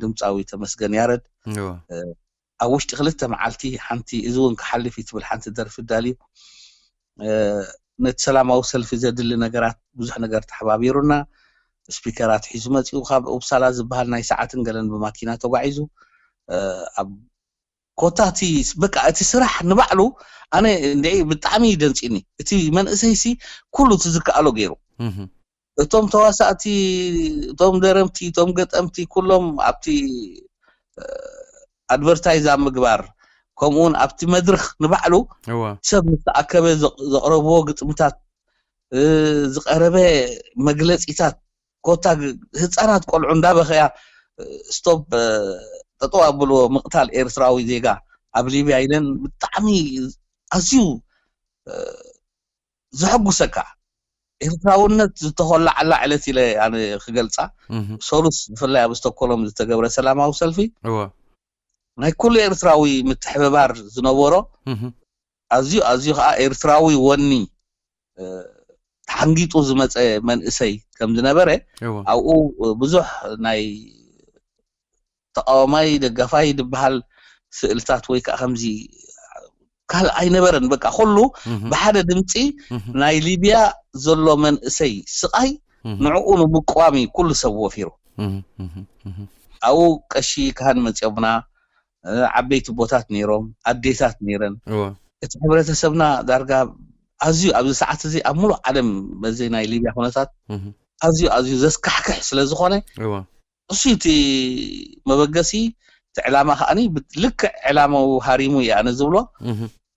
ድምፃዊ ተመስገን ያረድ ኣብ ውሽጢ ክልተ መዓልቲ ሓንቲ እዚ እውን ክሓልፍ እዩ ትብል ሓንቲ ደርፊ ዳልዩ ነቲ ሰላማዊ ሰልፊ ዘድሊ ነገራት ብዙሕ ነገር ተሓባቢሩና ስፒከራት ሒዙ መፂኡ ካብ ኡፕሳላ ዝበሃል ናይ ሰዓትን ገለን ብማኪና ተጓዒዙ ኣብ ኮታ እቲ በቃ እቲ ስራሕ ንባዕሉ ኣነ እንደ ብጣዕሚ ደንፂኒ እቲ መንእሰይ ሲ ኩሉ እቲ ዝከኣሎ ገይሩ እቶም ተዋሳእቲ እቶም ደረምቲ እቶም ገጠምቲ ኩሎም ኣብቲ ኣድቨርታይዝ ኣብ ምግባር ከምኡውን ኣብቲ መድርክ ንባዕሉ ሰብ ምስተኣከበ ዘቕረብዎ ግጥምታት ዝቐረበ መግለፂታት ኮታ ህፃናት ቆልዑ እንዳበኸያ ስቶፕ ጠጠው ኣብልዎ ምቕታል ኤርትራዊ ዜጋ ኣብ ሊብያ ኢለን ብጣዕሚ ኣዝዩ ዘሐጉሰካ ኤርትራውነት ዝተኾላዓላ ዕለት ኢለ ኣነ ክገልፃ ሰሉስ ብፍላይ ኣብ ስቶኮሎም ዝተገብረ ሰላማዊ ሰልፊ ናይ ኩሉ ኤርትራዊ ምትሕብባር ዝነበሮ ኣዝዩ ኣዝዩ ከዓ ኤርትራዊ ወኒ ተሓንጊጡ ዝመፀ መንእሰይ ከም ዝነበረ ኣብኡ ብዙሕ ናይ ተቃዋማይ ደጋፋይ ዝበሃል ስእልታት ወይ ከዓ ከምዚ ካል ኣይነበረን በቃ ኩሉ ብሓደ ድምፂ ናይ ሊብያ ዘሎ መንእሰይ ስቃይ ንዕኡ ንምቋም እዩ ኩሉ ሰብ ወፊሩ ኣብኡ ቀሺ ካህን መፂኦምና ዓበይቲ ቦታት ነይሮም ኣዴታት ነይረን እቲ ሕብረተሰብና ዳርጋ ኣዝዩ ኣብዚ ሰዓት እዚ ኣብ ሙሉእ ዓለም በዚ ናይ ሊብያ ኩነታት ኣዝዩ ኣዝዩ ዘስካሕክሕ ስለ ዝኾነ እሱ እቲ መበገሲ እቲ ዕላማ ከዓኒ ልክዕ ዕላማዊ ሃሪሙ እየ ኣነ ዝብሎ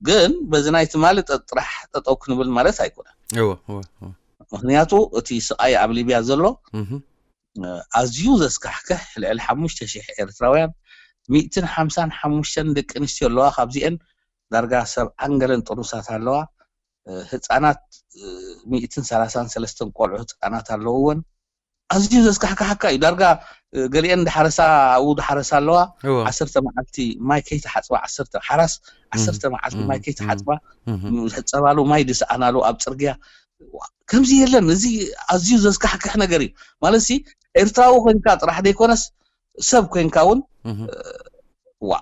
ግን በዚ ናይ ትማሊ ጥራሕ ጠጠው ክንብል ማለት ኣይኮነን ምክንያቱ እቲ ስቃይ ኣብ ሊብያ ዘሎ ኣዝዩ ዘስካሕክሕ ልዕሊ ሓሙሽተ ሺሕ ኤርትራውያን ሚእትን ሓምሳን ሓሙሽተን ደቂ ኣንስትዮ ኣለዋ ካብዚአን ዳርጋ ሰብዓን ገለን ጥሩሳት ኣለዋ ህፃናት ሚእትን ሰላሳን ሰለስተን ቆልዑ ህፃናት ኣለውወን ኣዝዩ ዘስካሕካሓካ እዩ ዳርጋ ገሊአን ድሓረሳ ኣብኡ ድሓረሳ ኣለዋ ዓሰርተ መዓልቲ ማይ ከይተሓፅባ ዓሰርተ ሓራስ ዓሰርተ መዓልቲ ማይ ከይተሓፅባ ሕፀባሉ ማይ ድስኣናሉ ኣብ ፅርግያ ከምዚ የለን እዚ ኣዝዩ ዘስካሕክሕ ነገር እዩ ማለት ሲ ኤርትራዊ ኮንካ ጥራሕ ዘይኮነስ ሰብ ኮንካ እውን ዋ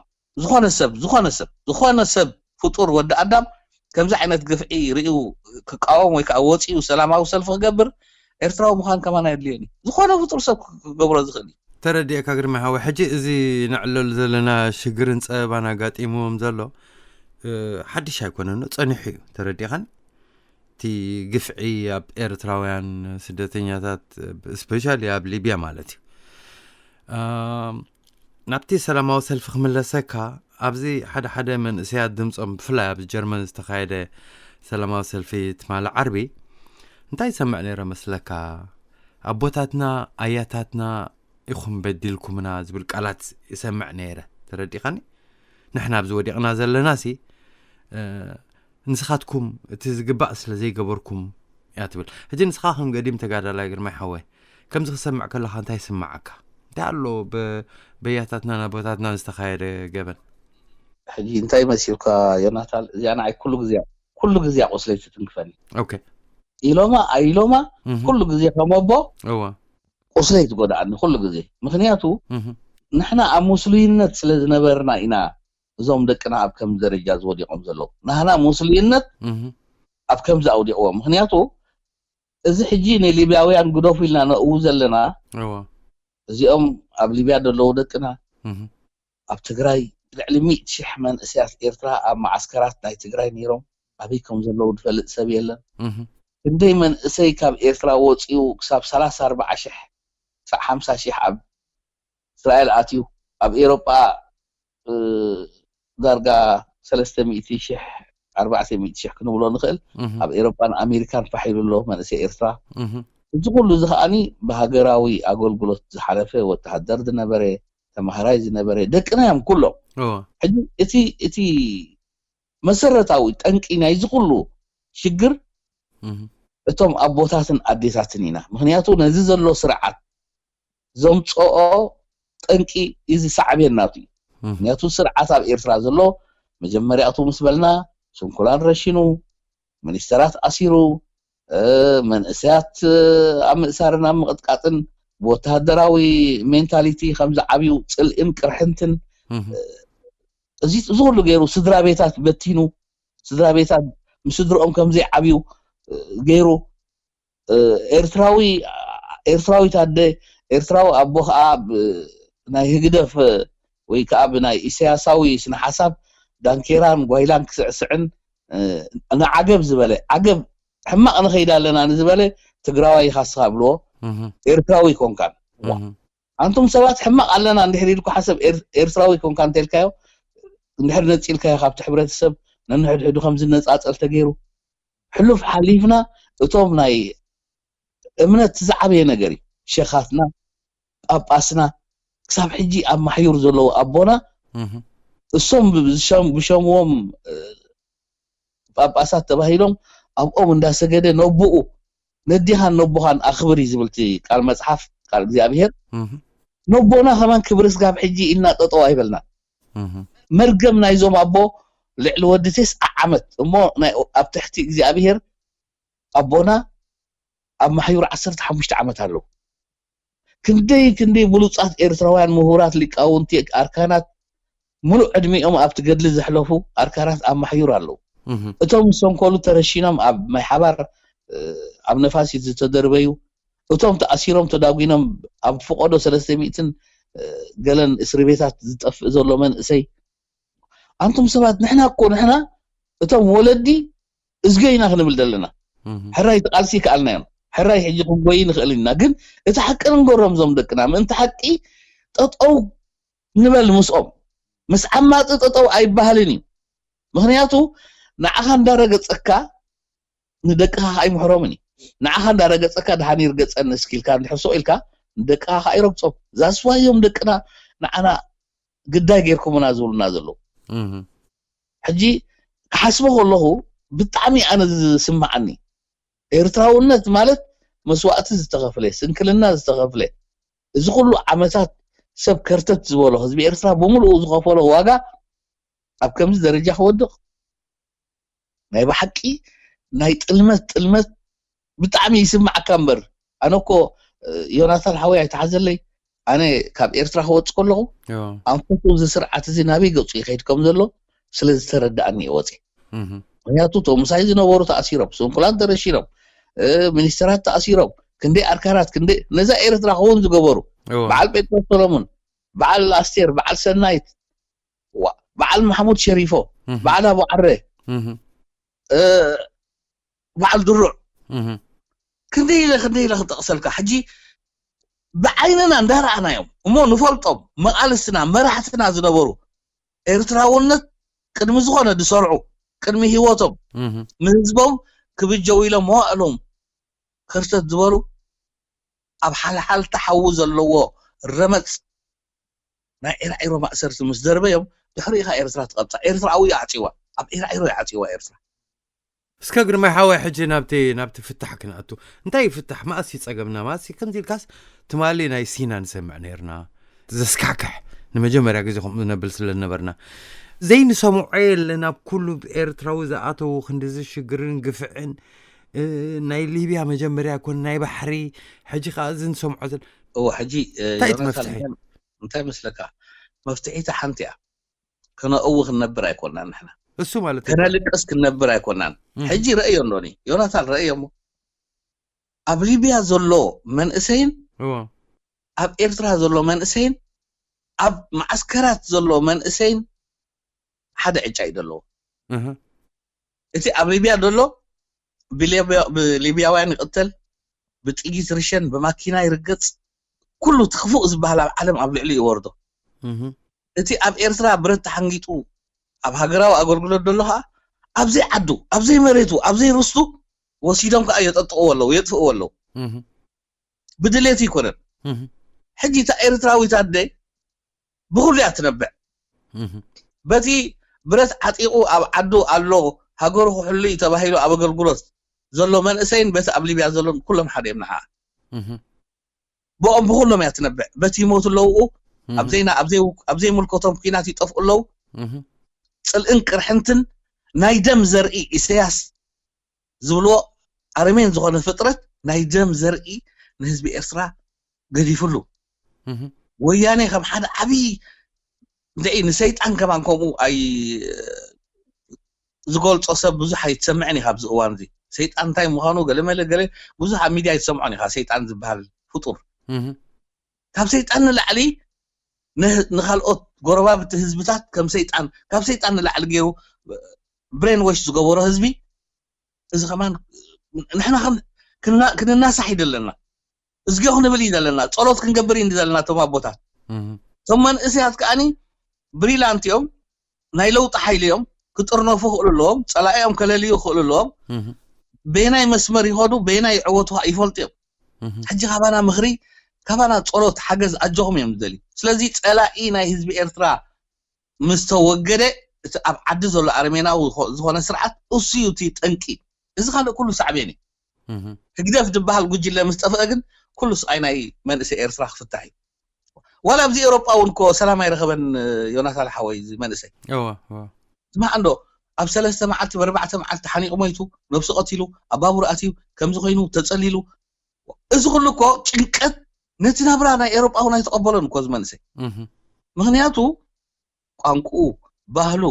ዝኾነ ሰብ ዝኾነ ሰብ ዝኾነ ሰብ ፍጡር ወዲ ኣዳም ከምዚ ዓይነት ግፍዒ ርእዩ ክቃወም ወይ ከዓ ወፂኡ ሰላማዊ ሰልፊ ክገብር ኤርትራዊ ምዃን ከማን ኣየድልዮን እዩ ዝኾነ ፍጡር ሰብ ክገብሮ ዝኽእል እዩ ተረዲእካ ግርማ ሓወ ሕጂ እዚ ንዕለሉ ዘለና ሽግርን ፀበባን ኣጋጢምዎም ዘሎ ሓድሽ ኣይኮነን ጸኒሑ እዩ ተረዲእኻን እቲ ግፍዒ ኣብ ኤርትራውያን ስደተኛታት especially ኣብ ሊብያ ማለት እዩ ናብቲ ሰላማዊ ሰልፊ ክምለሰካ ኣብዚ ሓደ ሓደ መንእሰያት ድምፆም ብፍላይ ኣብዚ ጀርመን ዝተኻየደ ሰላማዊ ሰልፊ ትማሊ ዓርቢ እንታይ ይሰምዕ ነይረ መስለካ ኣቦታትና ኣያታትና ኢኹም በዲልኩምና ዝብል ቃላት ይሰምዕ ነይረ ተረዲኻኒ ንሕና ኣብዚ ወዲቕና ዘለና ሲ ንስኻትኩም እቲ ዝግባእ ስለ ዘይገበርኩም እያ ትብል ሕጂ ንስኻ ከም ገዲም ተጋዳላይ ግርማይ ሓወይ ከምዚ ክሰምዕ ከለኻ እንታይ ይስምዓካ እንታይ ኣሎ በያታትና ናቦታትና ዝተኻየደ ገበን ሕጂ እንታይ መሲልካ ዮናታን እዚኣ ንዓይ ኩሉ ግዜ ኩሉ ግዜ ቁስለይ ትትንክፈኒ ኢሎማ ኣይሎማ ኩሉ ግዜ ከመቦ ቁስለይ ትጎድኣኒ ኩሉ ግዜ ምክንያቱ ንሕና ኣብ ሙስሉይነት ስለ ዝነበርና ኢና እዞም ደቅና ኣብ ከም ደረጃ ዝወዲቖም ዘለዉ ናህና ሙስሉይነት ኣብ ከምዚ ኣውዲቕዎ ምክንያቱ እዚ ሕጂ ንሊብያውያን ግደፉ ኢልና ነእው ዘለና። እዎ እዚኦም ኣብ ሊብያ ዘለዉ ደቅና እህ ኣብ ትግራይ ልዕሊ ሚእቲ ሺሕ መንእሰያት ኤርትራ ኣብ መዓስከራት ናይ ትግራይ ነይሮም። ኣበይ ከም ዘለዉ ዝፈልጥ ሰብ የለን። እህ ክንደይ መንእሰይ ካብ ኤርትራ ወፂኡ ክሳብ ሰላሳ ኣርባዓ ሺሕ ክሳብ ሓምሳ ሺሕ ኣብ እስራኤል ኣትዩ። ኣብ ኤሮጳ እ፣ ዳርጋ ሰለስተ ሚእቲ ሺሕ ኣርባዕተ ሚእቲ ሺሕ ክንብሎ ንኽእል። እህ ኣብ ኤሮጳን ኣሜሪካን ፋሕ ኢሉ ኣሎ መንእሰይ ኤርትራ። እህ እዚ ኩሉ እዚ ከዓኒ ብሃገራዊ ኣገልግሎት ዝሓለፈ ወተሃደር ዝነበረ፣ ተማሃራይ ዝነበረ ደቅና እዮም ኩሎም። እዎ ሕጂ እቲ እቲ መሰረታዊ ጠንቂ ናይዚ ኩሉ ሽግር እህ እቶም ኣቦታትን ኣዴታትን ኢና። ምክንያቱ ነዚ ዘሎ ስርዓት ዘምፅኦ ጠንቂ እዚ ሳዕቤን ናቱ እዩ። እህ ምክንያቱ ስርዓት ኣብ ኤርትራ ዘሎ መጀመሪያቱ ምስ በልና ስንኩላን ረሺኑ፣ ሚኒስተራት ኣሲሩ፣ እ፣ መንእሰያት እ፣ ኣብ ምእሳርን ኣብ ምቕጥቃጥን ብወተሃደራዊ ሜንታሊቲ ከም ዝዓብዩ ፅልእን ቅርሕንትን እህ እዚ እዚ ኩሉ ገይሩ ስድራ ቤታት በቲኑ፣ ስድራ ቤታት ምስድርኦም ከም ዘይዓብዩ እ፣ ገይሩ እ፣ ኤርትራዊ ኤርትራዊት ኣደ ኤርትራዊ ኣቦ ከዓ ብ- ናይ ህግደፍ እ፣ ወይ ከዓ ብናይ ኢሳያሳዊ ስነ ሓሳብ ዳንኬራን ጓይላን ክስዕስዕን እ፣ ንዓገብ ዝበለ ዓገብ ሕማቕ ንኸይድ ኣለና ንዝበለ ትግራዋይ ኢኻ ስኻ ብልዎ እህ ኤርትራዊ ኮንካን እህ ኣንቱም ሰባት ሕማቕ ኣለና እንድሕር ኢልኩ ሓሰብ ኤር- ኤርትራዊ ኮንካ እንተልካዮ እንድሕር ነፂልካዮ ካብቲ ሕብረተሰብ ነንሕድሕዱ ከም ዝነፃፀል ተገይሩ ሕሉፍ ሓሊፍና እቶም ናይ እምነት ዝዓበየ ነገር እዩ። ሸኻትና ጳጳስና ክሳብ ሕጂ ኣብ ማሕዩር ዘለዉ ኣቦና እህ እሶም ብሸም- ብሸምዎም እ፣ ጳጳሳት ተባሂሎም ኣብኦም እንዳሰገደ ነቦኡ ነዲኻን ነቦኻን ኣኽብር እዩ ዝብል እቲ ቃል መፅሓፍ ቃል እግዚኣብሄር። እህ ነቦና ከማን ክብሪ ስጋብ ሕጂ ኢልና ጠጠው ኣይበልና። እህ መርገም ናይዞም ኣቦ ልዕሊ ወዲ ቴስዓ ዓመት እሞ ናይ ኣብ ትሕቲ እግዚኣብሄር ኣቦና ኣብ ማሕዩር ዓሰርተ ሓሙሽተ ዓመት ኣለዉ። ክንደይ ክንደይ ብሉፃት ኤርትራውያን ምሁራት ሊቃውንቲ ኣርካናት ሙሉእ ዕድሚኦም ኣብቲ ገድሊ ዘሕለፉ ኣርካናት ኣብ ማሕዩር ኣለዉ። እህ እቶም ዝሰንኮሉ ተረሺኖም ኣብ ማይ ሓባር እ፣ ኣብ ነፋሲት ዝተደርበዩ እቶም ተኣሲሮም ተዳጒኖም ኣብ ፈቆዶ ሰለስተ ሚእትን እ፣ ገለን እስሪ ቤታት ዝጠፍእ ዘሎ መንእሰይ ኣንቱም ሰባት ንሕና እኮ ንሕና እቶም ወለዲ እዝገ ኢና ክንብል ዘለና እህ ሕራይ እቲ ቃልሲ ይከኣልናዮም ሕራይ ሕጂ ክንጎይ ንኽእል ኢና ግን እቲ ሓቂ ንንገሮም ዞም ደቅና ምእንቲ ሓቂ ጠጠው ንበል ምስኦም ምስ ዓማፂ ጠጠው ኣይበሃልን እዩ ምክንያቱ ንዓኻ እንዳረገፀካ ንደቅኻ ከዓ ኣይምሕሮምን እዩ ንዓኻ እንዳረገፀካ ድሓን ይርገፀኒ እስኪ ኢልካ እንድሕር ስቕ ኢልካ ንደቅኻ ከዓ ይረግፆም ዛስዋዮም ደቅና ንዓና ግዳይ ጌርኩምና ዝብሉና ዘለዉ እህ ሕጂ ክሓስቦ ከለኹ ብጣዕሚ ኣነ ዝስምዓኒ ኤርትራውነት ማለት መስዋእቲ ዝተኸፍለ ስንክልና ዝተኸፍለ እዚ ኩሉ ዓመታት ሰብ ከርተት ዝበሎ ህዝቢ ኤርትራ ብምሉኡ ዝኸፈሎ ዋጋ ኣብ ከምዚ ደረጃ ክወድቕ ናይ ብሓቂ ናይ ጥልመት ጥልመት ብጣዕሚ ይስማዓካ እምበር ኣነ እኮ እ፣ ዮናታን ሓወይ ኣይተሓዘለይ ኣነ ካብ ኤርትራ ክወፅ ከለኹ እዎ ኣንፈቱ እዚ ስርዓት እዚ ናበይ ገፁ ይኸይድ ከም ዘሎ ስለ ዝተረዳእኒ እየ ወፂ እህ ምክንያቱ እቶም ምሳይ ዝነበሩ ተኣሲሮም ስንኩላን ተረሺኖም እ፣ ሚኒስተራት ተኣሲሮም ክንደይ ኣርካናት ክንደይ ነዛ ኤርትራ ክውን ዝገበሩ እዎ በዓል ጴጥሮስ ሰሎሙን በዓል ኣስቴር በዓል ሰናይት ዋ- በዓል ማሕሙድ ሸሪፎ እህ በዓል ኣቡ ዓረ እህ እ፣ በዓል ድሩዕ እህ ክንደይ ኢለ ክንደይ ኢለ ክጠቕሰልካ ሕጂ ብዓይንና እንዳረኣናዮም እሞ ንፈልጦም መቓልስትና መራሕትና ዝነበሩ ኤርትራውነት ቅድሚ ዝኾነ ዝሰርዑ ቅድሚ ህይወቶም እህ ንህዝቦም ክብጀው ኢሎም መዋእሎም ከርተት ዝበሉ ኣብ ሓልሓልቲ ሓዊ ዘለዎ ረመፅ ናይ ዒራዒሮ ማእሰርቲ ምስ ደርበዮም ድሕሪኡ ኢኻ ኤርትራ ትቐብፃ ኤርትራዊ እዩ ዓፅዋ ኣብ ዒራዒሮ እዩ ዓፅዋ ኤርትራ እስከ ግርማይ ሓወይ ሕጂ ናብቲ ናብቲ ፍታሕ ክንኣቱ እንታይ ፍታሕ ማእሲ ፀገምና ማእሲ ከምዚ ኢልካስ ትማሊ ናይ ሲና ንሰምዕ ነርና ዘስካሕክሕ ንመጀመርያ ግዜ ከምኡ ነብል ስለ ነበርና ዘይንሰምዖ የለን ኣብ ኩሉ ኤርትራዊ ዝኣተዉ ክንዲዚ ሽግርን ግፍዕን እ፣ ናይ ሊብያ መጀመርያ ኮን ናይ ባሕሪ ሕጂ ከዓ እዚ ንሰምዖ ዘል እዎ ሕጂ እ፣ እንታይ እቲ ዮናታን መፍትሒ? እንታይ- እንታይ መስለካ መፍትሒታ ሓንቲ እያ ከነእዊ ክንነብር ኣይኮናን ንሕና እሱ ማለት እዩ። ከነልቅስ ክንነብር ኣይኮናን እህ፣ ሕጂ ረእዮ እንዶኒ ዮናታን ረእዮ እሞ ኣብ ሊብያ ዘሎ መንእሰይን እዎ ኣብ ኤርትራ ዘሎ መንእሰይን ኣብ ማዓስከራት ዘሎ መንእሰይን ሓደ ዕጫ እዩ ዘለዎ። እህ እቲ ኣብ ሊብያ ዘሎ ብሊብያ- ብሊብያውያን ይቕተል፣ ብጥይት ርሸን፣ ብማኪና ይርገጽ፣ ኩሉ እቲ ክፉእ ዝበሃል ኣብ ዓለም ኣብ ልዕሊ ይወርዶ። እህ እቲ ኣብ ኤርትራ ብረት ተሓንጊጡ ኣብ ሃገራዊ ኣገልግሎት ዘሎ ከዓ ኣብዘይ ዓዱ፣ ኣብዘይ መሬቱ፣ ኣብዘይ ርስቱ ወሲዶም ከዓ የጠጥቕዎ ኣለዉ፣ የጥፍእዎ ኣለዉ። እህ ብድሌቱ ይኮነን። እህ ሕጂ እታ ኤርትራዊት ኣደ ብኩሉ እያ ትነብዕ። እህ በቲ ብረት ዓጢቑ ኣብ ዓዱ ኣሎ፣ ሃገሩ ክሕሉ እዩ ተባሂሉ ኣብ ኣገልግሎት ዘሎ መንእሰይን በቲ ኣብ ሊብያ ዘሎን ኩሎም ሓደ እዮም ንዓ። እህ ብኦም ብኩሎም እያ ትነብዕ። በቲ ይሞቱ ኣለዉ፣ እህ ኣብዘይና ኣብዘይ ኣብዘይምልከቶም ኩናት ይጠፍኡ ኣለዉ። እህ ጽልእን ቅርሕንትን ናይ ደም ዘርኢ ኢሰያስ ዝብልዎ ኣረሜን ዝኾነ ፍጥረት ናይ ደም ዘርኢ ንህዝቢ ኤርትራ ገዲፍሉ። እህ ወያኔ ከም ሓደ ዓብዪ እንተኢ ንሰይጣን ከማን ከምኡ ኣይ ዝገልጾ ሰብ ብዙሕ ኣይትሰምዕን ኢኻ ኣብዚ እዋን እዚ። ሰይጣን እንታይ ምዃኑ ገለ መለ ገለ ብዙሕ ኣብ ሚድያ ኣይትሰምዖን ኢኻ። ሰይጣን ዝበሃል ፍጡር እህ ካብ ሰይጣን ንላዕሊ ን- ንኻልኦት ጎረባብቲ ህዝብታት ከም ሰይጣን ካብ ሰይጣን ንላዕሊ ገይሩ ብሬን ዎሽ ዝገበሮ ህዝቢ እዚ ከማን ንሕና ከም- ክና- ክንናሳሕ እዩ ዘለና። እዝጊዮ ክንብል እዩ ዘለና። ጸሎት ክንገብር እዩ ዘለና። እቶም ኣቦታት እህ እቶም መንእሰያት ከዓኒ ብሪላንት እዮም፣ ናይ ለውጢ ሓይሊ እዮም። ክጥርነፉ ክእሉ ኣለዎም። ጸላኢኦም ከለልዩ ክእሉ ኣለዎም። እህ በየናይ መስመር ይኸዱ፣ በየናይ ይዕወቱ ከዓ ይፈልጡ እዮም። እህ ሕጂ ካባና ምኽሪ፣ ካባና ጸሎት፣ ሓገዝ፣ ኣጆኹም እዮም ዝደልዩ። ስለዚ ጸላኢ ናይ ህዝቢ ኤርትራ ምስ ተወገደ እቲ ኣብ ዓዲ ዘሎ ኣረሜናዊ ዝኾ- ዝኾነ ስርዓት እሱ እዩ እቲ ጠንቂ። እዚ ካልእ ኩሉ ሳዕቤን እዩ። እህ ህግደፍ ዝበሃል ጉጅለ ምስ ጠፍአ ግን ኩሉ ስቓይ ናይ መንእሰይ ኤርትራ ክፍታሕ እዩ። ዋላ ኣብዚ ኤውሮጳ እውን እኮ ሰላም ኣይረኸበን። ዮናታን ሓወይ፣ እዚ መንእሰይ እዎ እዎ ስማዕ እንዶ ኣብ ሰለስተ መዓልቲ ብኣርባዕተ መዓልቲ ሓኒቑ ሞይቱ፣ ነብሱ ቀቲሉ፣ ኣብ ባቡር ኣትዩ፣ ከምዚ ኮይኑ ተጸሊሉ። እዚ ኩሉ እኮ ጭንቀት ነቲ ናብራ ናይ ኤውሮጳ እውን ኣይተቐበሎን እኮ እዚ መንእሰይ። እህ ምክንያቱ ቋንቁኡ፣ ባህሉ፣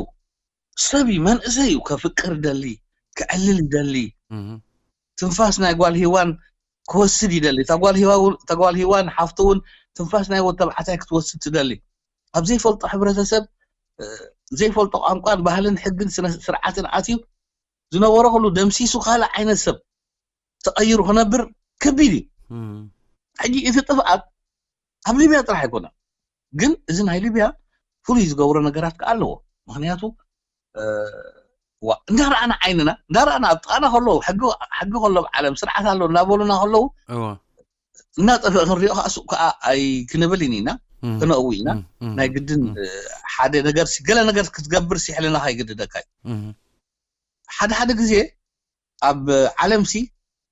ሰብ እዩ፣ መንእሰይ እዩ፣ ከፍቅር ይደሊ፣ ክዕልል ይደሊ። እህ ትንፋስ ናይ ጓል ሂዋን ክወስድ ይደሊ። እታ ጓል ሂዋ እውን- እታ ጓል ሂዋን ሓፍቱ እውን ትንፋስ ናይ ወድ ተባዕታይ ክትወስድ ትደሊ። ኣብ ዘይፈልጦ ሕብረተሰብ እ፣ ዘይፈልጦ ቋንቋን ባህልን ሕግን ስነ ስርዓትን ኣትዩ ዝነበሮ ኩሉ ደምሲሱ ካልእ ዓይነት ሰብ ተቐይሩ ክነብር ከቢድ እዩ። እህ ሕጂ እቲ ጥፍኣት ኣብ ሊብያ ጥራሕ ኣይኮነን። ግን እዚ ናይ ሊብያ ፍሉይ ዝገብሮ ነገራት ከኣ ኣለዎ። ምክንያቱ እ፣ ዋ እንዳረኣና ዓይንና እንዳረኣና ኣብ ጥቓና ከለዉ ሕጊ ሕጊ ከሎ ኣብ ዓለም ስርዓት ኣሎ እንዳበሉና ከለዉ እዎ እናጠፍአ ክንሪኦ ከዓ ሱቕ ከዓ ኣይ ክንብል ኢና እህ ክነእዊ ኢና። እህ እህ ናይ ግድን እህ እ፣ ሓደ ነገር ሲ- ገለ ነገር ክትገብር ሲ ሕልናኻ ይግድደካ እዩ። እህ ሓደ ሓደ ግዜ ኣብ ዓለም ሲ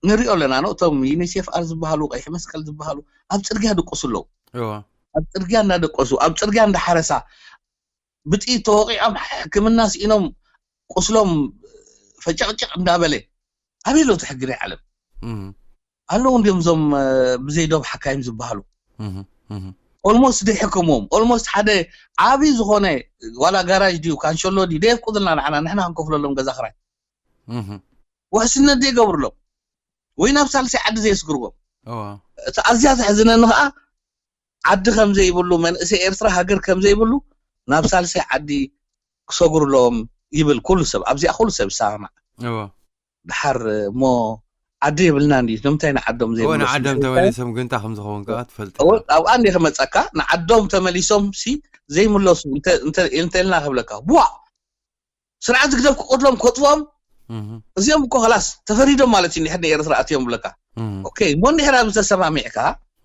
ንሪኦ ኣለና ነው እቶም ዩኒሴፍ ኣር ዝበሃሉ ቀይሕ መስቀል ዝበሃሉ ኣብ ፅርግያ ድቁሱ ኣለዉ። እዎ ኣብ ፅርግያ እንዳደቀሱ ኣብ ፅርግያ እንዳሓረሳ ብጥይት ተወቂዖም ሕክምና ስኢኖም ቁስሎም ፈጨቕጭቕ እንዳበለ ኣበይ ኣሎ እቲ ሕጊ ናይ ዓለም? እህ ኣለዉ እንዲዮም እዞም እ፣ ብዘይ ዶብ ሓካይም ዝበሃሉ እህ እህ ኦልሞስት ደይሕከምዎም ኦልሞስት ሓደ ዓብዪ ዝኾነ ዋላ ጋራጅ ድዩ ካንሸሎ ድዩ ደየፍቁድልና ንዓና ንሕና ክንከፍለሎም ገዛ ክራይ እህ ውሕስነት ዘይገብርሎም ወይ ናብ ሳልሳይ ዓዲ ዘየስግርዎም እዎ እቲ ኣዝያ ዘሕዝነኒ ከዓ ዓዲ ከም ዘይብሉ መንእሰይ ኤርትራ ሃገር ከም ዘይብሉ ናብ ሳልሳይ ዓዲ ክሰግሩ ኣለዎም ይብል ኩሉ ሰብ ኣብዚኣ ኩሉ ሰብ ይሰማማዕ እዎ ድሓር እሞ ዓዲ የብልና እንዲ ንምንታይ ንዓዶም እዎ ዘይምለሱ ንዓዶም ተመሊሶም ግን እንታይ ከም ዝኸውን ከዓ ትፈልጥ እዎ ኢኻ ኣብኣ እንዲ ክመፀካ ንዓዶም ተመሊሶም ሲ ዘይምለሱ እንተ- እንተ- እንተልና ክብለካ ቡዋ ስርዓት ህግደፍ ክቀትሎም ክጥፍኦም እህ እዚኦም እኮ ኸላስ ተፈሪዶም ማለት እዩ እንድሕር ንኤርትራ ኣትዮም ብለካ እህ ኦኬ እሞ እንድሕር ኣብዚ ተሰማሚዕካ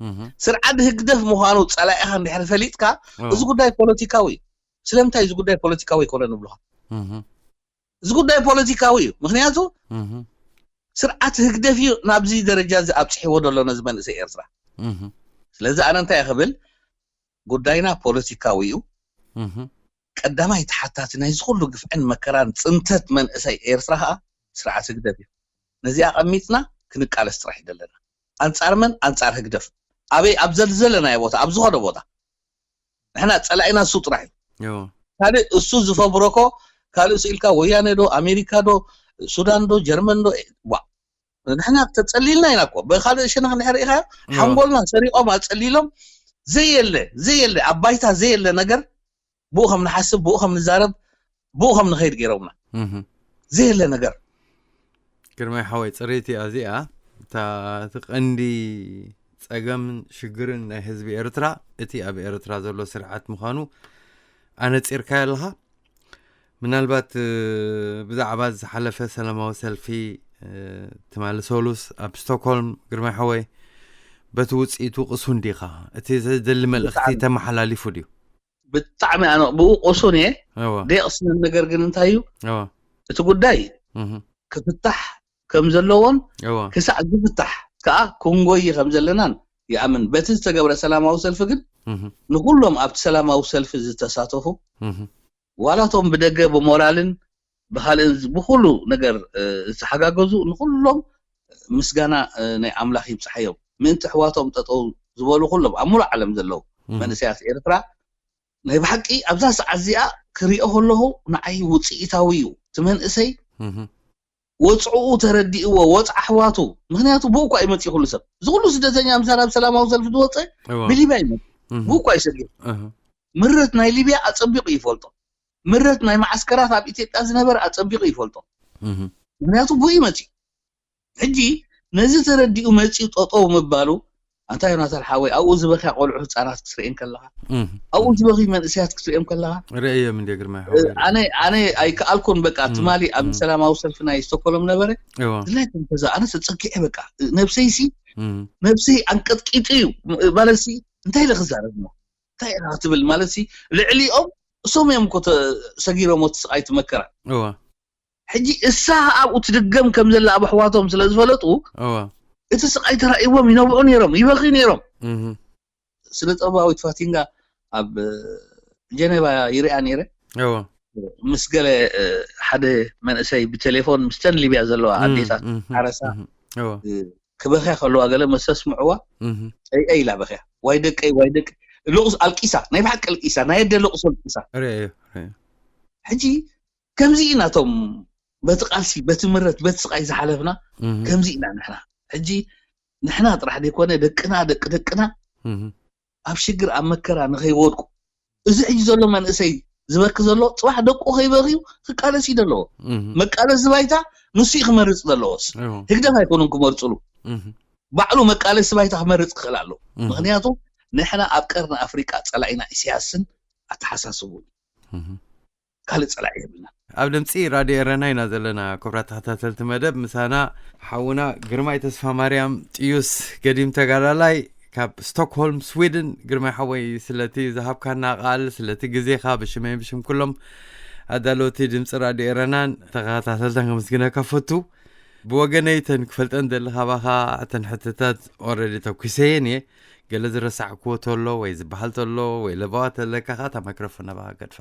እህ ስርዓት ህግደፍ ምዃኑ ጸላኢኻ እንድሕር ፈሊጥካ እዎ እዚ ጉዳይ ፖለቲካዊ እዩ ስለምንታይ እዚ ጉዳይ ፖለቲካዊ ኣይኮነን ንብልኻ እህ እዚ ጉዳይ ፖለቲካዊ እዩ ምክንያቱ እህ ስርዓት ህግደፍ እዩ ናብዚ ደረጃ እዚ ኣብፅሕዎ ዘሎ ነዚ መንእሰይ ኤርትራ እህ ስለዚ ኣነ እንታይ ክብል ጉዳይና ፖለቲካዊ እዩ እህ ቀዳማይ ተሓታቲ ናይዚ ኩሉ ግፍዕን መከራን ፅንተት መንእሰይ ኤርትራ ከዓ ስርዓት ህግደፍ እዩ ነዚኣ ቀሚጥና ክንቃለስ ጥራሕ እዩ ዘለና ኣንፃር መን ኣንፃር ህግደፍ ኣበይ ኣብ ዘልዘለናዮ ቦታ ኣብ ዝኾነ ቦታ ንሕና ፀላኢና እሱ ጥራሕ እዩ እዎ ካልእ እሱ ዝፈብረኮ ካልእ ስኢልካ ወያነ ዶ ኣሜሪካ ዶ ሱዳን ዶ ጀርመን ዶ ዋ ንሕና ተጸሊልና ኢና እኮ። ብኻልእ ሸነኽ እንድሕር ርኢኻዮ፣ ሓንጎልና ሰሪቖም ኣጸሊሎም፣ ዘየለ፣ ዘየለ፣ ኣብ ባይታ ዘየለ ነገር፣ ብኡ ከም ንሓስብ፣ ብኡ ከም ንዛረብ፣ ብኡ ከም ንኸይድ ገይሮምና። እህ። ዘየለ ነገር። ግርማይ ሓወይ፣ ጽሬት እያ እዚኣ። እታ፣ እቲ ቀንዲ ጸገምን ሽግርን ናይ ህዝቢ ኤርትራ፣ እቲ ኣብ ኤርትራ ዘሎ ስርዓት ምዃኑ ኣነጺርካዮ ኣለኻ። ምናልባት፣ እ፣ ብዛዕባ ዝሓለፈ ሰላማዊ ሰልፊ፣ እ፣ ትማሊ ሰሉስ ኣብ ስቶክሆልም፣ ግርማይ ሓወይ፣ በቲ ውጽኢቱ ቅሱን ዲኻ? እቲ ዘደሊ መልእኽቲ ብጣዕሚ። ተመሓላሊፉ ድዩ? ብጣዕሚ ኣነ ብኡ ቅሱን እየ። እወ። ደቕስንን ነገር ግን እንታይ እዩ? እወ። እቲ ጉዳይ እህ። ክፍታሕ ከም ዘለዎን እወ። ክሳዕ ዝፍታሕ ከኣ ክንጎይ ከም ዘለናን ይኣምን። በቲ ዝተገብረ ሰላማዊ ሰልፊ ግን እህ። ንኹሎም ኣብቲ ሰላማዊ ሰልፊ ዝተሳተፉ፣ እህ። ዋላቶም ብደገ ብሞራልን ብኻልእን ዝ-፣ ብኹሉ ነገር፣ እ፣ ዝተሓጋገዙ ንኹሎም ምስጋና፣ እ፣ ናይ ኣምላኽ ይብጽሓዮም። ምእንቲ ኣሕዋቶም ጠጠው ዝበሉ ኩሎም ኣብ ሙሉእ ዓለም ዘለዉ እህ። መንእሰያት ኤርትራ ናይ ብሓቂ ኣብዛ ሰዓት እዚኣ ክሪኦ ከለኹ ንዓይ ውጽኢታዊ እዩ። እቲ መንእሰይ እህ። ወጽዕኡ ተረዲእዎ፣ ወጽዓ ኣሕዋቱ። ምኽንያቱ ብኡ እኳ እዩ መጺኡ ኩሉ ሰብ። እዚ ኩሉ ስደተኛ ምሳና ኣብ ሰላማዊ ሰልፊ ዝወጸ እወ። ብሊብያ እዩ መጺኡ። እህ። ብኡ እኳ እዩ ሰጊሩ። እህ። ምረት ናይ ሊብያ ኣጸቢቑ ይፈልጦ። ምረት ናይ መዓስከራት ኣብ ኢትዮጵያ ዝነበረ ኣጸቢቑ ይፈልጦ። እህ። ምኽንያቱ ብኡ እዩ መጺኡ። ሕጂ ነዚ ተረዲኡ መጺኡ ጠጠው ምባሉ፣ ኣንታ ዮናታን ሓወይ፣ ኣብኡ ዝበኽያ ቆልዑ ህጻናት ክትርእየን ከለኻ፣ እህ። ኣብኡ ዝበኽዩ መንእሰያት ክትርእዮም ከለኻ፣ ርእዮም እንደ ግርማይ እ፣ ሓወይ። ኣነ፣ ኣነ ኣይከኣልኩን በቃ። እህ። ትማሊ ኣብ እህ። ሰላማዊ ሰልፊ ናይ ስቶኮሎም ነበረ። እወ። ድላይ ከም ተዛ-፣ ኣነ ተጸጊዐ በቃ። ነብሰይሲ፣ እህ። ነብሰይ ኣንቀጥቂጡ እዩ። ማለትሲ፣ እንታይ ኢለ ክዛረብ እሞ? እንታይ ኢኻ ክትብል? ማለትሲ፣ ልዕሊኦም እሶም እዮም እኮ ተ-፣ ሰጊሮም እቲ ስቓይ እቲ መከራ። እወ። ሕጂ እሳ ኣብኡ ትድገም ከም ዘላ ኣብ ኣሕዋቶም ስለ ዝፈለጡ፣ እወ። እቲ ስቓይ ተራእይዎም ይነብዑ ነይሮም፣ ይበኽዩ ነይሮም። እህ። ስነ ጥበባዊት ፋቲንጋ ኣብ ጀኔቫ ይሪኣ ነይረ። እወ። ምስ ገለ፣ እ፣ ሓደ መንእሰይ ብቴሌፎን ምስተን ሊብያ ዘለዋ እም፣ ኣዴታት እም፣ ሓረሳ፣ እም፣ እወ። እ፣ ክበኽያ ከለዋ ገለ መስተስምዕዋ፣ እም። "ኣይ፣ ኣይ" ኢላ በኽያ። "ዋይ ደቀይ፣ ዋይ ደቀይ." ልቕስ ኣልቂሳ፣ ናይ ብሓቂ ኣልቂሳ፣ ናይ ኣደ ልቕሶ ኣልቂሳ። ርእየ፣ ርእየ። ሕጂ ከምዚ ኢና እቶም በቲ ቃልሲ፣ በቲ ምረት፣ በቲ ስቓይ ዝሓለፍና፣ እም። ከምዚ ኢና ንሕና። ሕጂ ንሕና ጥራሕ ዘይኮነ፣ ደቅና፣ ደቂ ደቅና እም። ኣብ ሽግር፣ ኣብ መከራ ንኸይወድቁ፣ እዚ ሕጂ ዘሎ መንእሰይ ዝበኪ ዘሎ፣ ጽባሕ ደቁ ከይበኽዩ ክቃለስ እዩ ዘለዎ። እም። መቃለሲ ባይታ ንሱ እዩ ክመርጽ ዘለዎስ። እዎ። ህግደፍ ኣይኮኑን ክመርጽሉ። እም። ባዕሉ መቃለሲ ባይታ ክመርጽ ክኽእል ኣለዎ። እም። ምኽንያቱ ንሕና ኣብ ቀርኒ ኣፍሪቃ ጸላኢና ኢሳያስን ኣተሓሳስቡን። እም። ካልእ ጸላኢ የብልና። ኣብ ድምጺ ራድዮ ኤረና ኢና ዘለና። ክቡራት ተኸታተልቲ መደብ፣ ምሳና ሓውና ግርማይ ተስፋ ማርያም ጥዩስ ገዲም ተጋዳላይ ካብ ስቶክሆልም ስዊድን። ግርማይ ሓወይ፣ ስለቲ ዝሃብካና ቃል፣ ስለቲ ግዜኻ ብሽመይ ብሽም ኩሎም ኣዳለውቲ ድምጺ ራድዮ ኤረናን ተኸታተልተን ከመስግነካ ፈቱ። ብወገነይ እተን ክፈልጠን ደሊ ካባኻ እተን ሕቶታት ኦረዲ ተኩሰየን እየ። ገለ ዝረሳዕክዎ ተሎ ወይ ዝበሃል ተሎ ወይ ለበዋ ተለካ ኸዓ እታ ማይክሮፎን ናባኻ ገድፋ።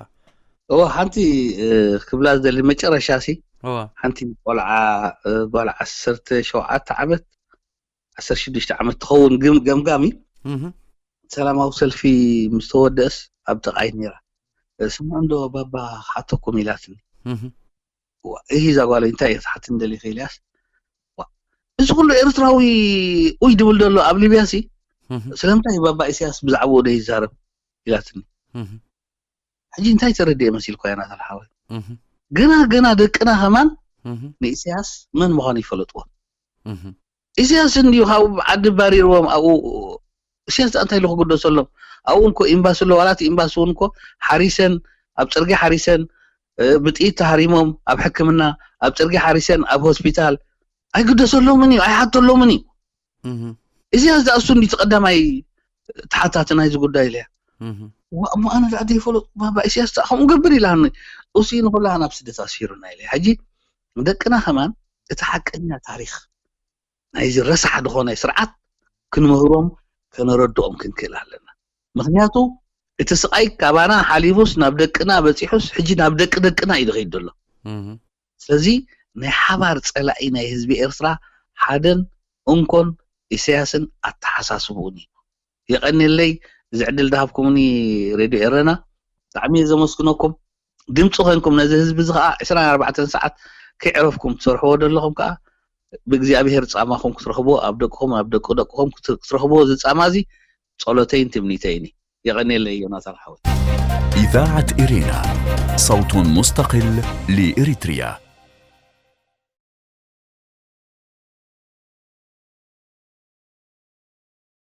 እወ፣ ሓንቲ፣ እ፣ ክብላ ዝደሊ መጨረሻ ሲ፣ እወ። ሓንቲ ቆልዓ፣ እ፣ ጓል ዓሰርተ ሸውዓተ ዓመት፣ ዓሰርተ ሽዱሽተ ዓመት ትኸውን ግም-፣ ገምጋሚ እህ። ሰላማዊ ሰልፊ ምስ ተወደእስ ኣብ ጥቓይ ነይራ። እ፣ "ስምዑ እንዶ ባባ ክሓተኩም" ኢላትኒ። እህ። ዋ፣ እሂ እዛ ጓለይ እንታይ እየ ክትሓትኒ ደሊኺ ኢልያስ? ዋ፣ እዚ ኩሉ ኤርትራዊ ኡይ ድብል ዘሎ ኣብ ሊብያ ሲ፣ እህ። ስለምንታይ ባባ ኢሳያስ ብዛዕባኡ ደይዛረብ? ኢላትኒ። እህ። ሕጂ እንታይ ተረዲኤ መሲልኳ ዮናታን ሓወይ? እህ። ገና፣ ገና ደቅና ከማን እህ። ንኢሳያስ መን ምዃኑ ይፈለጥዎ። እህ። ኢሳያስ እንድዩ ካብ ዓዲ ባሪርዎም ኣብኡ። ኢሳያስ እንታይ ኢሉ ክግደሰሎም? ኣብኡ እንኮ ኤምባሲ ኣሎ፣ ዋላ እቲ ኤምባሲ እውን እኮ ሓሪሰን፣ ኣብ ጽርግያ ሓሪሰን፣ እ፣ ብጥይት ተሃሪሞም፣ ኣብ ሕክምና፣ ኣብ ጽርግያ ሓሪሰን፣ ኣብ ሆስፒታል። ኣይግደሰሎምን እዩ፣ ኣይሓተሎምን እዩ። እህ። ኢሳያስ ዝኣ እሱ እንድዩ እቲ ቀዳማይ ተሓታቲ ናይዚ ጉዳይ ኢለያ። እህ። ዋ፣ እሞ ኣነ ደኣ ዘይፈለጥኩ ባባ ኢሳያስ ደኣ ከምኡ ገብር ኢላኒ። እሱ ንኹላህና ኣብ ስደት ኣስፊሩና ኢለ። ሕጂ ደቅና ከማን እቲ ሓቀኛ ታሪኽ ናይዚ ረሳሕ ዝኾነ ስርዓት ክንምህሮም፣ ከነረድኦም ክንክእል ኣለና። ምኽንያቱ እቲ ስቓይ ካባና ሓሊፉስ ናብ ደቅና በጺሑስ ሕጂ ናብ ደቂ ደቅና እዩ ዝኸይድ ዘሎ። እህ። ስለዚ ናይ ሓባር ጸላኢ ናይ ህዝቢ ኤርትራ ሓደን እንኮን ኢሳያስን ኣተሓሳስብኡን እዩ። የቐንየለይ እዚ ዕድል ዝሃብኩምኒ ሬድዮ ኤረና፣ ብጣዕሚ እየ ዘመስግነኩም። ድምፂ ኮይንኩም ነዚ ህዝቢ እዚ ከዓ ዕስራን ኣርባዕተን ሰዓት ከይዕረፍኩም ትሰርሕዎ ዘለኹም ከዓ ብእግዚኣብሔር ጻማኹም ክትረኽብዎ፣ ኣብ ደቅኹም፣ ኣብ ደቂ ደቅኹም ክትረኽብዎ፣ እዚ ጻማ እዚ ጸሎተይን ትምኒተይን እዩ። የቐንየለይ ዮናታን ሓወይ። إذاعة إرينا، صوت مستقل لإريتريا.